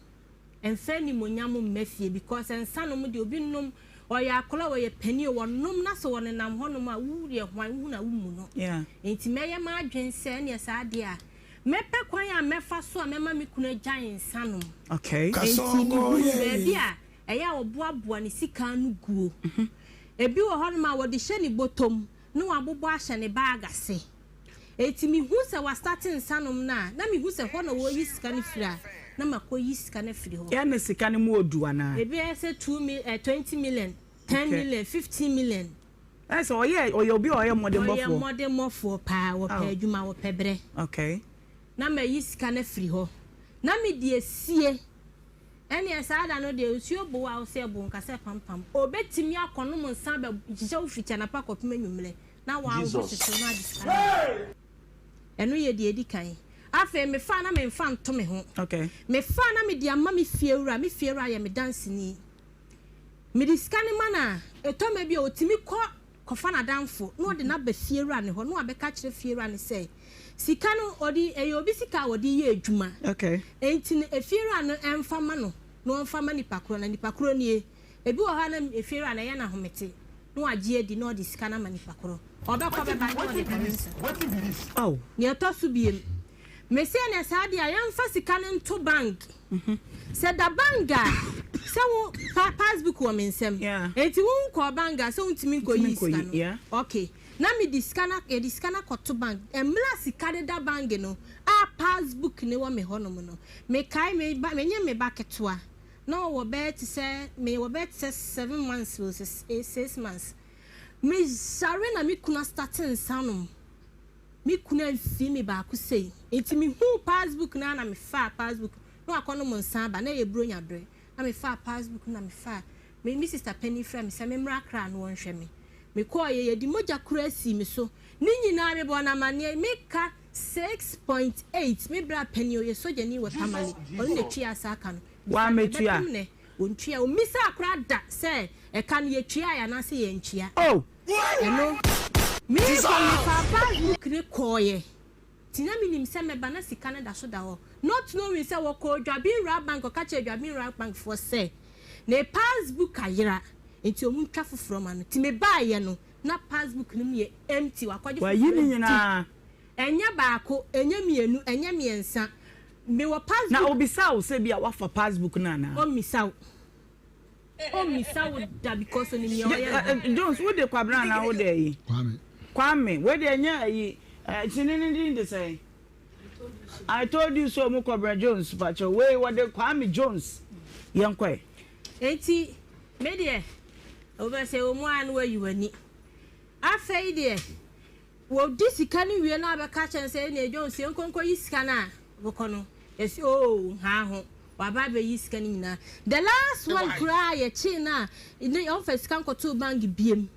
Ɛmfa animuonyam mma fie because nsa nom deɛ obi nom, ɔyɛ akwadaa o, ɔyɛ panin o, wɔnom na sɛ wɔnenam hɔnom a, wo deɛ hwan, wohu no a wommu no. Yeah. Nti mɛyɛ m'adwen sɛ ɛneɛ saa deɛ a, mɛpɛ kwan a mɛfa so a mɛma me kunu agyae nsa nom. Okay. Nti mehunuu baabi a ɛyɛ a ɔboaboa ne sika ano guo. Ebi wɔ hɔnom a wɔde hyɛ ne bɔtɔm na wabobɔ ahyɛ ne bag ase. Enti mehu sɛ wastate nsa nom no a, na mehu sɛ hɔ na wɔreyi sika no firi a, na makɔyi sika no afiri hɔ. Yɛ na sika no mu odu anaa? Ebi yɛ sɛ two mil eh, 20 million, 10 Okay. million, 15 million. Ɛyɛ sɛ ɔyɛ ɔyɛ obi a ɔyɛ Ɔyɛ mmɔdenbɔfoɔ. mmɔdenbɔfoɔ paa, wɔpɛ Oh. adwuma, wɔpɛ berɛ. Okay. Na mayi sika no afiri hɔ, na mede asie. Ɛnneɛ saa da no deɛ, nsuo bo a wo sɛ bo nka sɛ pampam. Ɔbɛtumi akɔnom nsa abɛhyehyɛ wo fiti anapa kɔpem anwummerɛ na waa wo ho hyehye wo na agye sika no ama wo. Ɛno yɛ deɛ ɛdi kan. Afei mefaa na memfa nto me ho. Mefaa na mede ama me fiewura. Me fiewura yɛ me danseni. Mede sika no ma no a, ɛtɔ mmerɛ bi a ɔtumi kɔ kɔfa n'adamfo na ɔde no aba fiewura no hɔ na wabɛka akyerɛ fiewura no sɛ sika no ɔde ɛyɛ obi sika a ɔde yɛ adwuma enti no efiewura no ɛmfa ma no na ɔmfa ma nipa korɔ na nipa korɔ nie. Ebi wɔ hɔ a na efiewura no ɛyɛ no ahomete na wagye adi na ɔde sika no ama nipa korɔ. Ɔbɛkɔ bɛba na ɔde kɔ ne nsa. Nea ɛtɔ so biem, mese ɛneɛ saa deɛ a yɛmfa sika no nto bank. Sɛ da bank a, sɛ wo pa passbook wɔ me nsam. Enti wo nkɔɔ bank a, sɛ wontumi nkɔyii sika no. Okay. Na mede sika no, yɛde sika no akɔto bank. Mmerɛ a sika no da bank no, a passbook no wɔ me hɔnom no, mekae me ba, menye me ba ketewa, na ɔwɔ bɛyɛ te sɛ, mewɔ bɛyɛ te sɛ seven months o, sɛ 6 months. Meyare na me kunu astate nsa nom. Me kunu amfii me baako sei. Nti mehuu passbook no ara na mefaa passbook na wakɔnom nsa aba, na ɛyɛ Buronya bere. Na mefaa passbook no na mefaa, me me sister panin frɛɛ me sɛ memmra Accra na ɔnhwɛ me. Mekɔeɛ, yɛde mogya koraa sii me so. Ne nyinaa mebɔɔ no amanneɛ, meka 6.8, me bra panin, ɔyɛ sogyani wɔ Tamale, ɔno na ɛtuaa saa ka no. Bisa no, Wammetua? ɛbɛpem nnɛ, ɔntua. Ɔmmisaa koraa da sɛ ɛka no yɛtuaeɛ anaasɛ yɛantua. Oh! Ɛno, merekɔ mefaa passbook no kɔeɛ, nti na menim sɛ mɛba na sika no da so da hɔ. Not knowing sɛ wɔkɔɔ Dwabin Rural Bank kɔka kyerɛɛ Dwabin Rural Bank foɔ sɛ ne passbook ayera nti wɔn ntwa foforɔ ma no. Nti mebaeɛ no na passbook no mu yɛ empty, wakɔgye Wayi ne foforɔ adi. nyinaa. Ɛnyɛ baako, ɛnyɛ mmienu, ɛnyɛ mmiɛnsa. Mewɔ Na passbook. obisaa wo sɛ ebia woafa passbook no anaa? Ɔmmisa wo. Ɔmmisa wo da because onim nea ɔyɛ ne ho. Jones, wo de Kwabena anaa wo de ayi? Kwame. Kwame, wei deɛ ɛnyɛ ayi, kyene ne din de sɛn? I told you so mu Kwabena Jones pakyɛ wei wɔde Kwame Jones yɛn kɔɛ. Enti me deɛ wobɛ sɛ wɔn a na wayi w'ani. Afei deɛ wɔdi sika no wie na abɛka kyɛn sɛ ɛnna Jones yɛn nkonko yi sika no a wokɔ no yɛsi oo haa ho waba abɛyi sika no nyinaa. The last one koraa yɛkyee no a ne ɔmfa sika nkɔtoo bank biem.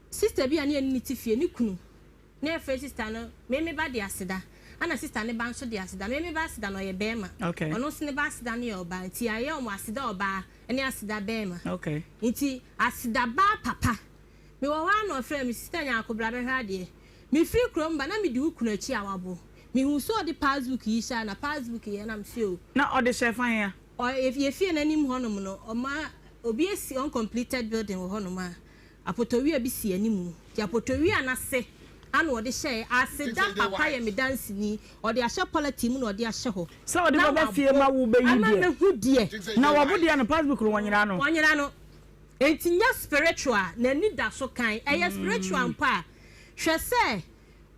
Sister bi a ne yɛne ne te fie ne kunu na yɛfrɛ sister no me me ba de aseda ɛna sister ne ba nso de aseda me me ba aseda no ɔyɛ bɛrima ɔno nso ne ba aseda no yɛ ɔbaa nti yɛayɛ wɔn aseda ɔbaa ne aseda bɛrima nti aseda baa papa mewɔ hɔ a na ɔfrɛ me sister Nyarko bra bɛhwɛ adeɛ mefiri kurom ba na medi wo kunu akyi a wabo mehu sɛ ɔde passbook yi hyɛ a na passbook yɛ na mese o Na ɔde hyɛ fa hea? Ɔ yɛ fie no anim hɔnom no ɔma obi asi uncompleted building wɔ hɔnom a Apotowia bi si animu, nti apotowia no ase ana ɔde hyɛɛ, aseda papa yɛ me danseni, ɔde ahyɛ pɔlɛtin mu na ɔde ahyɛ hɔ, Sɛ ɔde na bɛba fie ma wabo wo bɛyi ama deɛ. mahu deɛ. Na wabo deɛ no passbook no wɔnyera no. Wɔnyera no. Enti nyɛ spiritual, n'ani da so kann. Ɛyɛ spiritual mpo a, hwɛ sɛ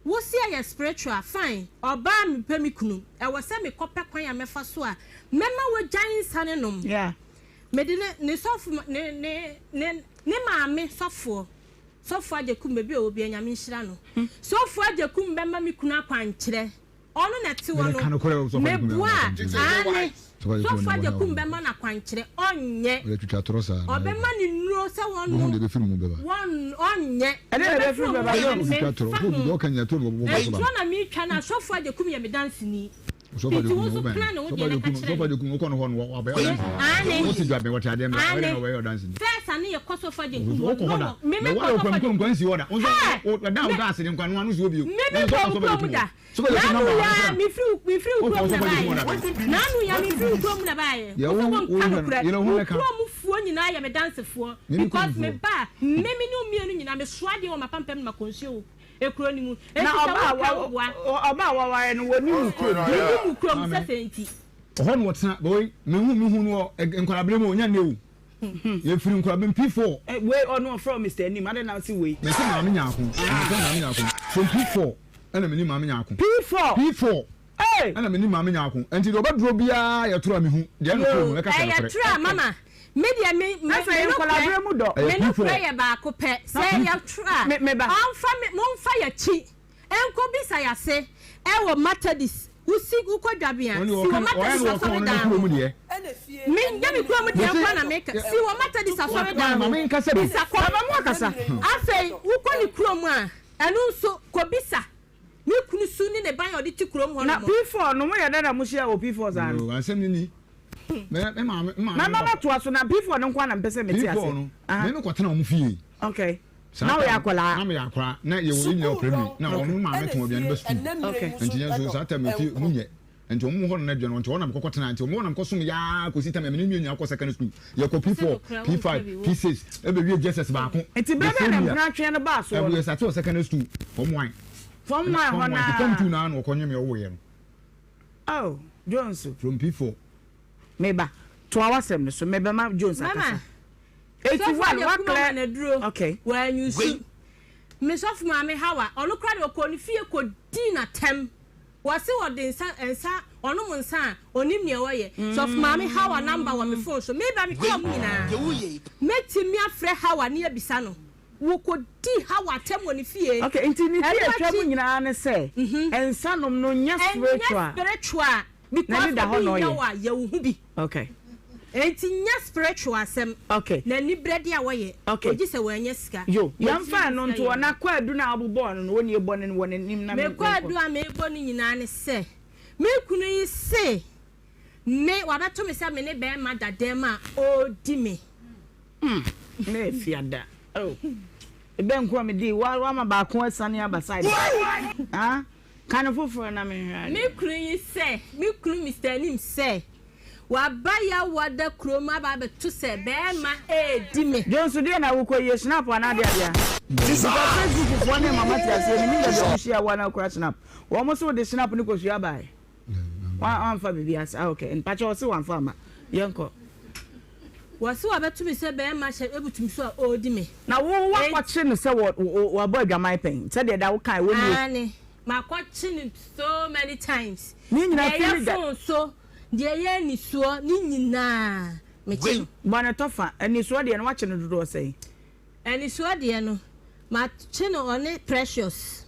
wo se ɛyɛ spiritual, fine, ɔbaa mepɛ me kunu, ɛwɔ sɛ mekɔpɛ kwan a mɛfa so a mɛma wagyae nsa no nom. Yeah. Mede ne ne sɔfo ne ne ne ne maame sɔfoɔ sɔfoɔ Agyekum baabi a ɔwɔ biara Nyame nhyira no sɔfoɔ Agyekum bɛma me kunu akwankyerɛ ɔno na ɛte hɔ no meboa a aane sɔfoɔ Agyekum bɛma no akwankyerɛ ɔnyɛ ɔbɛma no nnuro sɛ wɔnom wɔn ɔnyɛ ɛbɛfiri mu bɛba memfa ho ntorɔ na metwa no a sɔfoɔ Agyekum yɛ me danseni. Nti wo nso plan wo deɛ na ka kyerɛ me. Aane. Aane. First a ne yɛ kɔ sofa gye kum hɔ no wɔ me me kɔ sofa gye Hey! Me me me kɔ wo kurom da. Naanu ya me firi me firi wo kurom na baayɛ. Naanu ya me firi wo kurom na baayɛ. Wo sɛ wo nka nokorɛ. Wo kurom foɔ nyinaa yɛ me dansefoɔ because me ba me me ne wo mmienu nyinaa me soa adeɛ wɔ m'apampam na makɔ nsuo wɔ ekuro no mu. Na Enti sɛ ɔbaa wo ka wo boa. ɔbaa a waware no wɔnim wo kurom. Menim wo kurom sɛ sɛ nti. Ɔhɔ na ɔtena bɛ mehu mehu no wɔ nkwadaa mu ɔnya nnɛ o yɛfiri nkwadaa mu P4. Wei ɔno ɔfrɛ wo Mister Anim adɛn na wose wei. Mese maame nyaako mefrɛ maame nyaako from P4 ɛna menim maame nyaako P4 P4 Hey! ɛna menim maame nyaako nti deɛ ɔbɛdorɔ biara yɛ toro a mehu deɛ ɛna toro mu mɛka sɛ Ɛyɛ nokorɛ. toro a mama me deɛ me me Na sɛ me yɛ nokorɛ nkwadaa berɛ mu dɔ. Ɛyɛ me P4. nokorɛ yɛ baako pɛ sɛ ɛyɛ toro a Me me ba. ɔnfa me monfa yɛkyi nkɔ bisa yase ɛwɔ Methodist wosi wokɔ dwabea Ɔno si deɛ wɔ ɔka ɔyɛ Methodist na ɔka ɔno ne asɔredan kurom ho deɛ. me nyɛ me kurom deɛ Mese nkoa na meka si wɔ Methodist asɔredan ma ho menkasa bi. bisa kɔ Baba mu akasa. afei wokɔ ne kurom a ɛno nso kɔ bisa me kunu su ne ne ban a ɔde te kurom hɔ Na nom. P4 no moyɛ dɛn na mohyia wɔ P4 saa no? Yoo, asɛm no ni. Me me maame me maame Mɛma ne papa. matoa so na P4 no nkoa na mepɛ sɛ mete P4 ase. no, Aha. me me kɔtena wɔn fie. Okay. Saa Na woyɛ time no, akwadaa? na meyɛ akwadaa. Na yɛwɔ yɛn nyinaa wɔ primary. Na ɔno maame tɔn aduane ba sukuu. Okay. Nti yɛn nso saa time no fie mu nyɛ. Nti wɔn hɔ no na aduane wɔ. Nti hɔ na mekɔkɔ tena. Nti wɔn hɔ na mekɔsom yaa kɔsi time a me ne me nua nyinaa kɔ secondary school. Yɛkɔ P4, P5, P6, ɛbɛwie JSS baako. Nti The berɛ bɛn same na year. mpena tweɛ no baa soɔ no? Yɛ starte wɔ secondary school, form one. Form one Form hɔ one. Nti form two naa na ɔkɔnye me ɔwoeɛ no. Oh, Jones. From P4. Meba. Toa w'asɛm no so. Mebɛma Jones akasa. Mama, Eti sɔfo one, de kuma ma woaklɛ. n'aduro. Okay. Wanyusu. Me sɔfo maame Hawa, ɔno koraa de ɔkɔɔ ne fie kɔdii n'atɛm. Wɔse ɔde nsa nsa ɔnom nsa a ɔnim nea ɔyɛ. Sɔfo maame Hawa number wɔ me phone so. Meba me kɔɔ mu nyinaa. Mɛtumi afrɛ Hawa ne abisa no. Wɔkɔdii Hawa atɛm wɔ ne fie. Okay, nti ne Ɛno ti atwa mu akyi nyinaa ne sɛ nsa nom no nyɛ spiritual. Ɛnyɛ spiritual because N'ani da hɔ obi na yɛ ɔyɛ. wo a yɛ wo ho bi. Okay. Enti nyɛ spiritual asɛm. Okay. N'ani brɛ deɛ a wɔyɛ. Okay. Ogye sɛ wanya sika. Yo, Yɛntumi yɛmfa ɛno nsa nto hɔ yɛ. na kwaadu no a wobobɔɔ no no, wo nie bɔ no wɔ n'anim na Me me kwaadu menkɔ. a merebɔ no nyinaa ne sɛ, me kunu yi se me wabɛto me sɛ me ne barima da dɛm a ɔredi me. Hmm, na efiada. Oh. Ebɛ nko a medi, wa wama baako asiane aba side. Ah, ka no foforɔ na menhwɛ Me adeɛ. kunu yi sɛ, me kunu Mister Anim sɛ, waba Yawada kurom aba abɛto sɛ barima redi me. Jones deɛ na wokɔ yie snap anaa deɛ adeɛ because Facebook foɔ ne mama te aseɛ menim baabi a wɔhyia wo anaa wokura snap wɔn so wode snap no kɔsua bae wamfa biribi ase ah okay mpakyɛ ɔse wamfa ama yɛnkɔ. Wɔse wɔabɛto me sɛ bɛɛma hyɛ abutu me so a ɔredi me. Na wo woakɔkye no sɛ wɔ wabɔ adwaman pɛn sɛdeɛ da wokae wo nie. Aane makɔkye no so many times. Ne nyinaa Deɛ firi ɛyɛ da. phone so, deɛ ɛyɛ anisoɔ ne nyinaa mekye no. Bɔ no tɔfa, anisoɔ deɛ no woakye no dodoɔ sɛn? Anisoɔ deɛ no makye no ɔne Precious.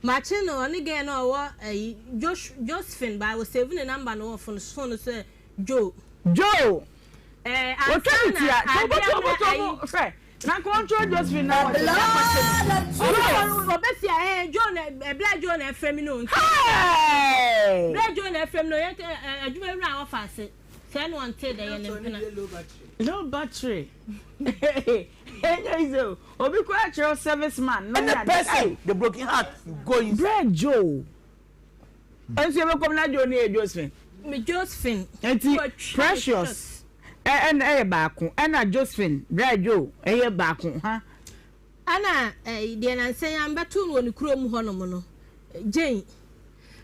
Makye no ɔne girl no a ɔwɔ ayi Josh Josephine but wɔ save ne number no wɔ phone so no sɛ Joe. Joe! Ɛɛ Otwa ansa ne na ti a adeɛ tobo tobo ama tobo ayi. hwɛ na nka ɔntwerɛ Josephine na wɔkye akɔkye no. Joe! Ɔbɛsi a ɛɛ Joe na ɛblɛ Joe na ɛfrɛ mi no nti. Hey! Blɛ Joe na ɛfrɛ mi no yɛn adwuma wura a ɔfa ase sɛ ɛna ɔnte dɛ yɛ ne mpena. Low battery. Ɛnyɛ easy o. Obi koraa kyerɛw service man no ne Any ade. person Ai! the broken heart go inside. Brɛ Joe. Nso yɛbɛkɔm na Joe ne yɛ Josephine. Me Josephine. Nti Precious ɛna ɛyɛ baako ɛna Josephine brɛ Joe ɛyɛ baako ha. Ɛna ɛyi deɛ nansa yi a mbɛtoo no wɔ ne kurom hɔ nom no Jane.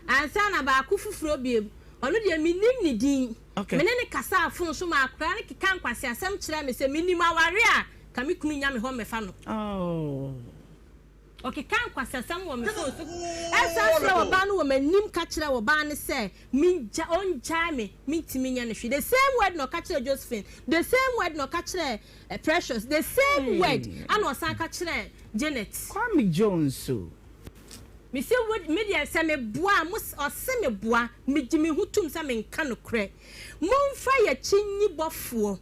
Ansa na baako foforɔ biom ɔno deɛ mennim ne din. Okay. Me ne no kasaa fon so ma akwadaa no keka nkwaseasɛm kyerɛɛ me sɛ menim aware a ka me kunu nya me hɔ mmɛfa no. Oh. Ɔkekaa nkwaseasɛm wɔ me fon so san frɛɛ ɔbaa no wɔ m'anim ka kyerɛɛ ɔbaa no sɛ mengya ɔngyae me mentumi nyɛ no hwee. The same word na ɔka kyerɛɛ Josephine, the same word na ɔka kyerɛɛ Precious, the same word ɛna ɔsan ka kyerɛɛ Janet. Kwame Jones o. Mese wo me deɛ sɛ meboa a mo ɔse meboa megye me ho tum sɛ menka nokorɛ. Momfa yɛkyi nyi bɔfoɔ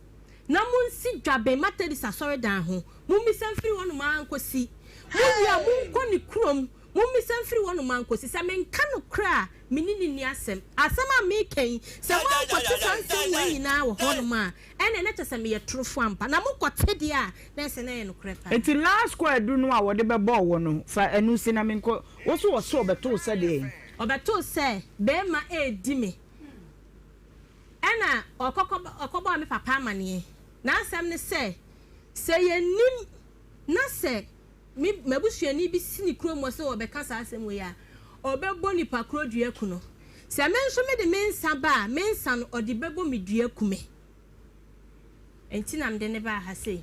na monsi Dwaben Methodist asɔredan ho, mommisa mfiri hɔnom ara nkɔsi. Mowie a monkɔ ne kurom, Mommisa mfiri hɔnom ara nkɔsi. Sɛ menka nokorɛ a, me ne no nni asɛm. Asɛm a mereka yi, sɛ moankɔte saa nsɛm wei nyinaa wɔ hɔnom a, ɛnneɛ na kyerɛ sɛ meyɛ torofoɔ ampa. Na mokɔte deɛ a, na ɛsɛ sɛ na ɛyɛ nokorɛ paa. Enti last kwaadu no a wɔde bɛbɔɔ wo no, fa ɛno si na menkɔ. Wo nso wɔse wɔbɛto wo sɛ deɛn? Wɔbɛto wo sɛ barima redi me. Ɛnna ɔkɔbɔɔ me papa amanneɛ. N'asɛm ne sɛ, sɛ yɛnnim na sɛ me m'abusuani bi si ne kurom hɔ sɛ ɔrebɛka saa asɛm wei a, ɔbɛbɔ nipa korɔ dua aku no. Sɛ me nso mede me nsa ba a, me nsa no, ɔde bɛbɔ me dua aku me. Enti na mede no baa ha sei.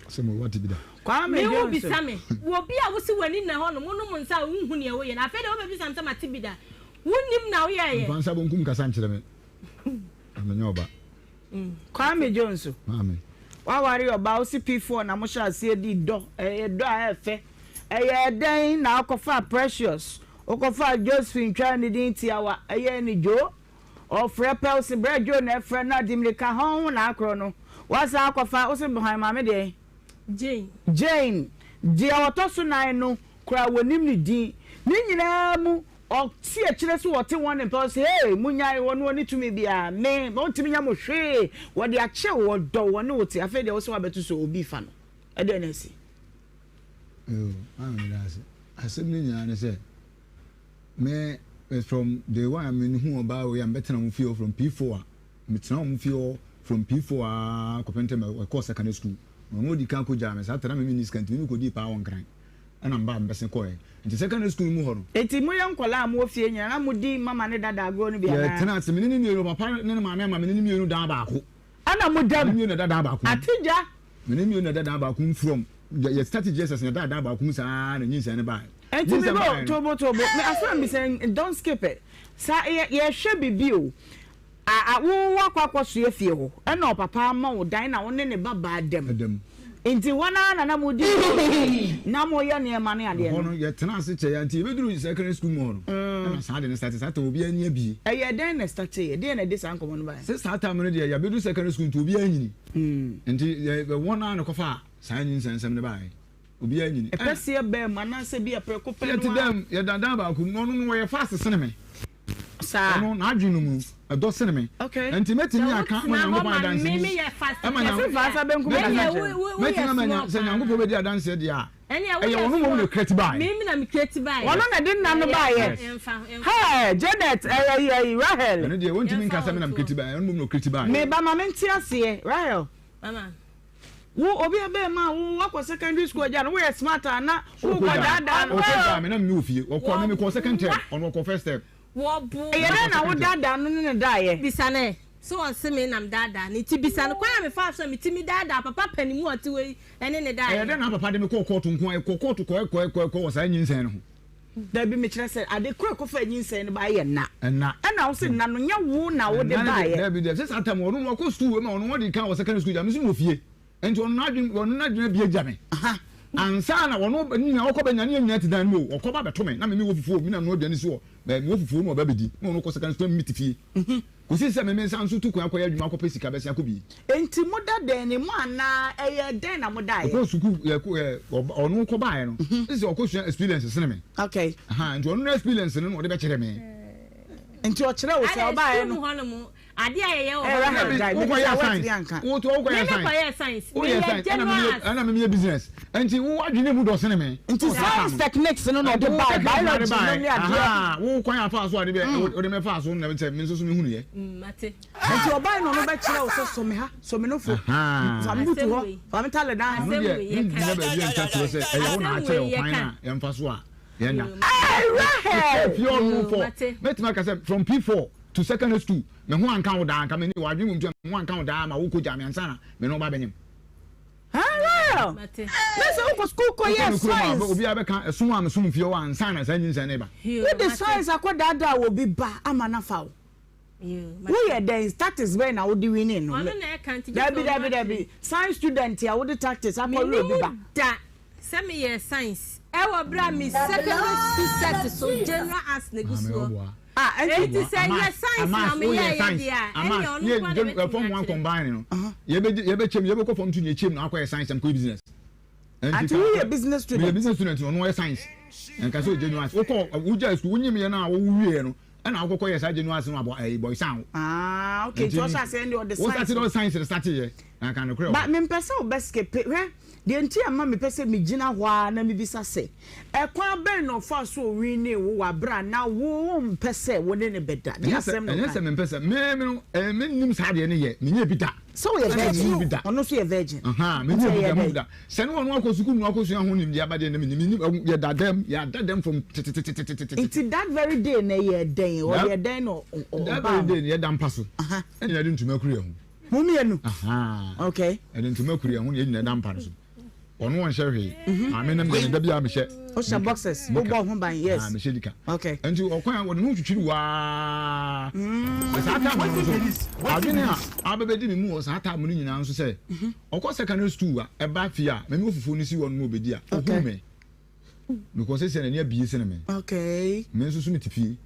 Asɛm wei, woate bi da? Kwame Me Johnson. wobisa me, wɔ bi a wose w'ani nna hɔ nom, wonom nsa a wonhu nea woyɛ no, afei deɛ wobɛbisa me sɛ mate bi da. Wonnim na woyɛeɛ. Mfa nsa bonkum kasa nkyerɛ me, na menyɛ ɔba. Kwame Jones. Maame. Waware ɔbaa wo se P4 na mo hyɛ aseɛ dii dɔ, ɛyɛ dɔ a ɛyɛ fɛ. Ɛyɛɛ dɛn na wokɔfaa Precious, wokɔfaa Josephine twaa ne din tiawa, ɛyɛɛ no Joe? Ɔfrɛ pɛ wo se brɛ Joe na ɛfrɛ no a di mirika hɔn na akorɔ no. Woasan akɔfa, wo se hwan maame deɛn? Jane. Jane, deɛ ɔtɔ so nan no koraa wɔnim ne din. Ne nyinaa mu Ɔte akyire so ɔte wɔn mpɛ ɔse hey monyae wɔn wɔnni tumi biara me ɔntumi nyɛ mo hwee wɔde akyɛ wo ɔdɔ wo ɔne wo te afei deɛ wose wabɛto so obi fa no ɛdeɛn na asi. Yoo maame meda ase asɛm no nyinaa ne sɛ me from day one a me hu ɔbaa wei a mebɛtena wɔn fie hɔ from P4 a metena wɔn fie hɔ from P4 aa kɔpem tɛ mɛkɔɔ secondary school ɔno odi kan kɔgyaa me saa tɛ na me menni sika nti me mekɔdii paa wɔ Nkran. Ɛna mebaa mebɛsen kɔɔɛ. Nti secondary school mu hɔ no. Nti moyɛ nkwadaa a mowɔ fie nyinaa na modi mama ne dada agorɔ no bi anaa? Yɛtena ase, me ne ne mmienu, papa ne ne maame ama me ne ne mmienu dan baako. Ɛna moda mu? Me ne mmienu na ɛda dan baako mu. Atigya? Me ne mmienu na ɛda dan baako mu from yɛ yɛ start JSS na yɛda dan baako mu saa na nyinsɛn no baeɛ. Nti Nyinsɛn me bo baeɛ no. tobo tobo, me asɛm a mebisa yi don't skip it, saa yɛ yɛhwɛ biribi o. A a wo woakɔ akɔsoɛ fie hɔ ɛna ɔpapa ama wo dan na wo ne ne ba baa dam. Dam. Nti hɔ no ara na na modi nkɔmmɔ na moyɛ nneɛma ne adeɛ Ɛhɔ no. no yɛtenaa ase kyɛeɛ nti yɛbɛduru secondary school mu hɔ no ɛna saa ade no starte saa time obiara ani abie. Ɛyɛɛ dɛn na ɛstarteeɛ? Deɛn na ɛde saa nkɔmmɔ no baeɛ? Sɛ saa time no deɛ yɛabɛduru secondary school nti obiara anyini nti yɛ wɔn ara na ɛkɔfaa saa nyinsɛnsɛm no baeɛ. Obiara nyini. Ɛpɛ sɛ yɛbaa mu anaasɛ bi a prɛko pɛ no Yɛte ara. dɛm, yɛda dan baako mu na ɔno no ɔyɛ fast sene me. Saa. Ɔno n'adwene no mu no, ɛdɔ sene me. Okay. Ɛnti mɛtumi Sɛ aka wotena ma hɔ Nyankopɔn ma adanse me ni. meyɛ fast Ɛma kɛse Nyan- Ɛse fa asa benkum Meyɛ kasa mɛtumi kyerɛ wo no. wo mɛtumi woyɛ ama small Nya- sɛ paa. Nyankopɔn bɛdi adanseɛ deɛ a, Ɛnea ɛyɛ woyɛ ɔno mmom small. na ɛkreti baeɛ. Me na me kreti baeɛ. Ɔno na ɛde nna no baeɛ. Yes. Ɛmfa ɛmfa. Hey, Janet, ɛyɛ yɛ Rahel. Ɛno deɛ wɔntumi Yɛmfa nka sɛ me na wɔn mekreti toɔ. baeɛ, ɔno mmom na ɔkreti baeɛ. Me ba ma mente aseɛ, Rahel. Mama. Wo obi abɛɛ ma wo wakɔ secondary school agya no woyɛ smart a na wokɔ daadaa no. Ɔkɔ gyaa me na me wɔ fie. Ɔkɔ me mekɔ second term ɔno ɔkɔ first term. Wɔbo. Ɛyɛ dɛn na wo daadaa no ne no daeɛ? Bisa no ɛ. So ɔse me na me daadaa no nti bisa no kwan a mefaa so a metumi daadaa papa panimu a ɔte hɔ yi ne no daeɛ. Ɛyɛ dɛn na papa de me kɔɔ kɔɔto nko a ɛkɔ kɔɔto kɔɛ kɔɛ kɔɛ kɔɛ wɔ saa nyinsɛn no ho. Dabi mekyerɛ sɛ ade koro a ɛkɔfaa nyinsɛn no baeɛ yɛ nna. Nna. Ɛna wo se nna no nyɛ wo na wode Nna no deɛ baeɛ. dabi dabi sɛ saa time ɔno no wakɔ school ɛma ɔno ɔdi kan wɔ secondary school gya me nso mewɔ fie nti ɔno n'adwene ɔno n'adwene abie gya me ansa na ɔno nea ɔkɔ bɛnya ne yɛn nyinaa te dan no mu o ɔkɔ ba bɛto me na me mewɔ fufuo me na menoa aduane si hɔ mɛ mewɔ fufuo na ɔba bɛdi na ɔno kɔ secondary school na me mete fie Kosii sɛ me me nsa nso tu kwan akɔyɛ adwuma akɔpɛ sika bɛsen akɔ bi. Enti moda dɛn ne mu anaa ɛyɛɛ dɛn na modaeɛ? Ɔkɔɔ sukuu yɛ kɔ ɛ ɔno kɔ baeɛ no sɛ ɔkɔ sua experience sene me. Okay. Aha nti ɔno no experience no na ɔde bɛkyerɛ me. Nti ɔkyerɛ wo sɛ ɔbaeɛ no. Sukuu mu hɔ nom adeɛ a yɛyɛ wɔ Eh, hɔ. Rahel, Dabi, gyae, wokɔ mebisa yɛ woatumi science. anka. Wo to wokɔ Me yɛ me science. kɔ yɛ science. Wo Me yɛ yɛ science ɛna general me arts. ɛna me yɛ business. Nti wo adwene mu dɔ sene me. Nti Wɔ saa science time no. techniques no na Nti ɔde wo bae, techniques na ɔde biology nom bae. ne adeɛ. Aha, wo kwan afa so ade bɛ wode mɛfa so na sɛ me nso so mehunu yɛ. Mate. Nti ɔbae na ɔno bɛkyerɛ wo sɛ sɔ me ha, sɔ me nofo, fa me butu hɔ, fa me tale dan ha. Ɛno deɛ mengyina baabi a nka kyerɛ sɛ ɛyɛ wo na akyerɛ ɔkwan a yɛmfa so a yɛnna. Hey, Rahel! Pure no for mɛtumi aka sɛ from P4 to secondary school me ho anka wo daa nka me ne w'adwene mu nti me ho anka wo daa ma wokɔ gya me ansa na me ne wo ba bɛnyem. Rahel! Na sɛ wokɔ school kɔ yɛ science. Obiara bɛka ɛsom a mesom fie hɔ ansa na saa nyinsɛn no ba. Wode science akɔ daadaa obi ba ama no afa wo. Woyɛ dɛn tactics bɛn na wode winning no? Ɔno na ɛka nti gye sɛ Dabi ɔno dabi akyerɛ. dabi science student a wode tactics akɔwe obi ba. Menim da sɛ meyɛɛ science ɛwɔ berɛ a me secondary school set so general arts na egu soɔ. Ah, ɛnti Enti sɛ ɛyɛ science na meyɛɛyɛ deɛ a ɛnneɛ ɔno nko ara na bɛtumi Form one akyerɛ. combine no yɛbɛkyɛm yɛbɛkɔ form two na yɛkyɛm na akɔyɛ science na mekɔyɛ business. Ati woyɛ business student. Meyɛ business student ɔno ɔyɛ science. Nka sɛ ɔgye nuance. Wokɔ wogya sukuu wonyim yɛ no a wowie no ɛna wokɔkɔ yɛ saa gye nuance no abɔ ɛyi bɔysan wo. Ah okay nti ɔhyɛ aseɛ ɛnde ɔde science. Wosate ɔde science no sate yɛ na nka nokorɛ wɔ. Ba mempɛ sɛ wobɛ skipe hwɛ deɛ nti a ma mepɛ sɛ megyina hɔ ara na mebisa sɛ ɛkwan bɛn na ɔfaa so ɔwinii wo wɔ aberɛ a na wo wompɛ sɛ wo ne no bɛda deɛ asɛm na ɔkae. Ɛnyɛ sɛ mempɛ sɛ me me no ɛɛ mennim saa adeɛ no yɛ menyɛɛ bi da. Sɛ woyɛ virgin ɔno nso yɛ virgin. Ahaa menyɛɛ bi da menyɛɛ bi da. Sɛ ne ɔno akɔ sukuu mu akɔsua ho nimdeɛ aba deɛ na menim menim yɛda dɛm yɛada dɛm from tetetetetete. Nti that very day no ɛyɛɛ dɛn ɔyɛɛ dɛn na ɔbaa That very day no yɛda mpa so ɛna yɛde ntoma kuru yɛn ho. Mo mmienu? Ahaa. Okay. Yɛde ntoma kuru yɛn ho na yɛn nyinaa da mpa no so. Ɔno ɔnhyɛ hwee. Mhm. Maame nam deɛ da biara mehyɛ. Wohyɛ boxers, wobɔ ho ban, yes. Ah, mehyɛ nika. Okay. Nti ɔkwan a wɔde ne ho twitwiri waa. Mm. Saa time no nso, adwene a abɛbɛdi me mu wɔ saa time no nyinaa nso sɛ, mhm. ɔkɔ secondary school a, ɛba fie a, mɛmi fufuo no si hɔ no ma obɛdi a, ɔhuru me. Because sɛ n'ani abie sene me. Okay. Me nso so mete fie.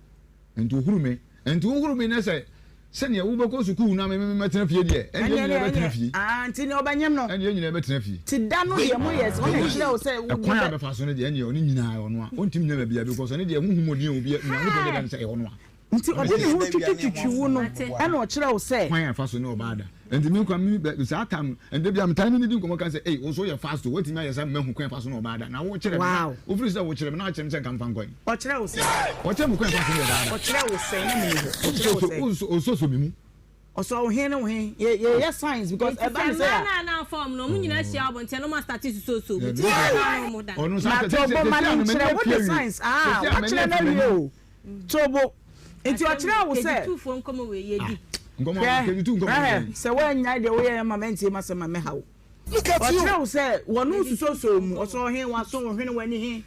Nti ohuru me. Nti wohuru me na sɛ sɛnea wobɛkɔ sukuu na me me mɛtena fie deɛ, ɛnneɛ yɛn nyinaa bɛtena fie. Ah, nti nea ɔbɛnyem no. Ɛnneɛ yɛn nyinaa bɛtena fie. Ti da no deɛ moyɛ sɛ ɔna ɛkyerɛ wo sɛ. Ɛkwan a bɛfa so no deɛ ɛnneɛ ɔno nyinaa ɔno a ɔntumi nyɛ baabiara because ɔno deɛ honhom mu ɔdeɛ obi Nyankopɔn deɛ da no sɛ ɛyɛ ɔno a. Nti ɔde ne ho twitwitwitwi wo no ɛna ɔkyerɛ wo sɛ. Kwan a ɛfa so ne ɔbaa da. Nti me nkwa me bɛ saa tam no nti bia metaa ne no di nkɔmmɔ ka sɛ ei wo nso woyɛ fast o woatumi ayɛ saa mahu kwan a ɛfa so ne ɔbaa da na wokyerɛ me na wofiri sɛ wokyerɛ me na woakyerɛ me sɛ nka mfa nkɔ he. Ɔkyerɛ wo sɛn? Ɔkyerɛ me kwan a ɛfa so ne ɔbaa da. Ɔkyerɛ wo sɛn na meni hɔ? Ɔkyerɛ wo sɛn? Ɔsosɔ me mu. Ɔsɔ wo he ne wo he? Yɛyɛ signs because ɛba ne sɛ a. Nti sɛ mmaa no a na afɔm no ɔmo nyinaa hyia wɔ abɔnten na ɔmo astate susuosuo mu nti sɛ mmaa no ɔmo da. Na tobo ma no nkyerɛ wo de signs aa wakyerɛ no awie o. Tobo. Nti ɔkyerɛɛ wo sɛ. Kejitufoɔ nkɔmmɔ wei yɛdi. Hwɛ, Rahel, sɛ woannyae deɛ woyɛeɛ ma mantie m'asɛm a, mɛha wo. Ɔkyerɛɛ wo sɛ wɔne wo susosoo mu, ɔsɔɔ he, w'aso, wo hwene, w'ani he.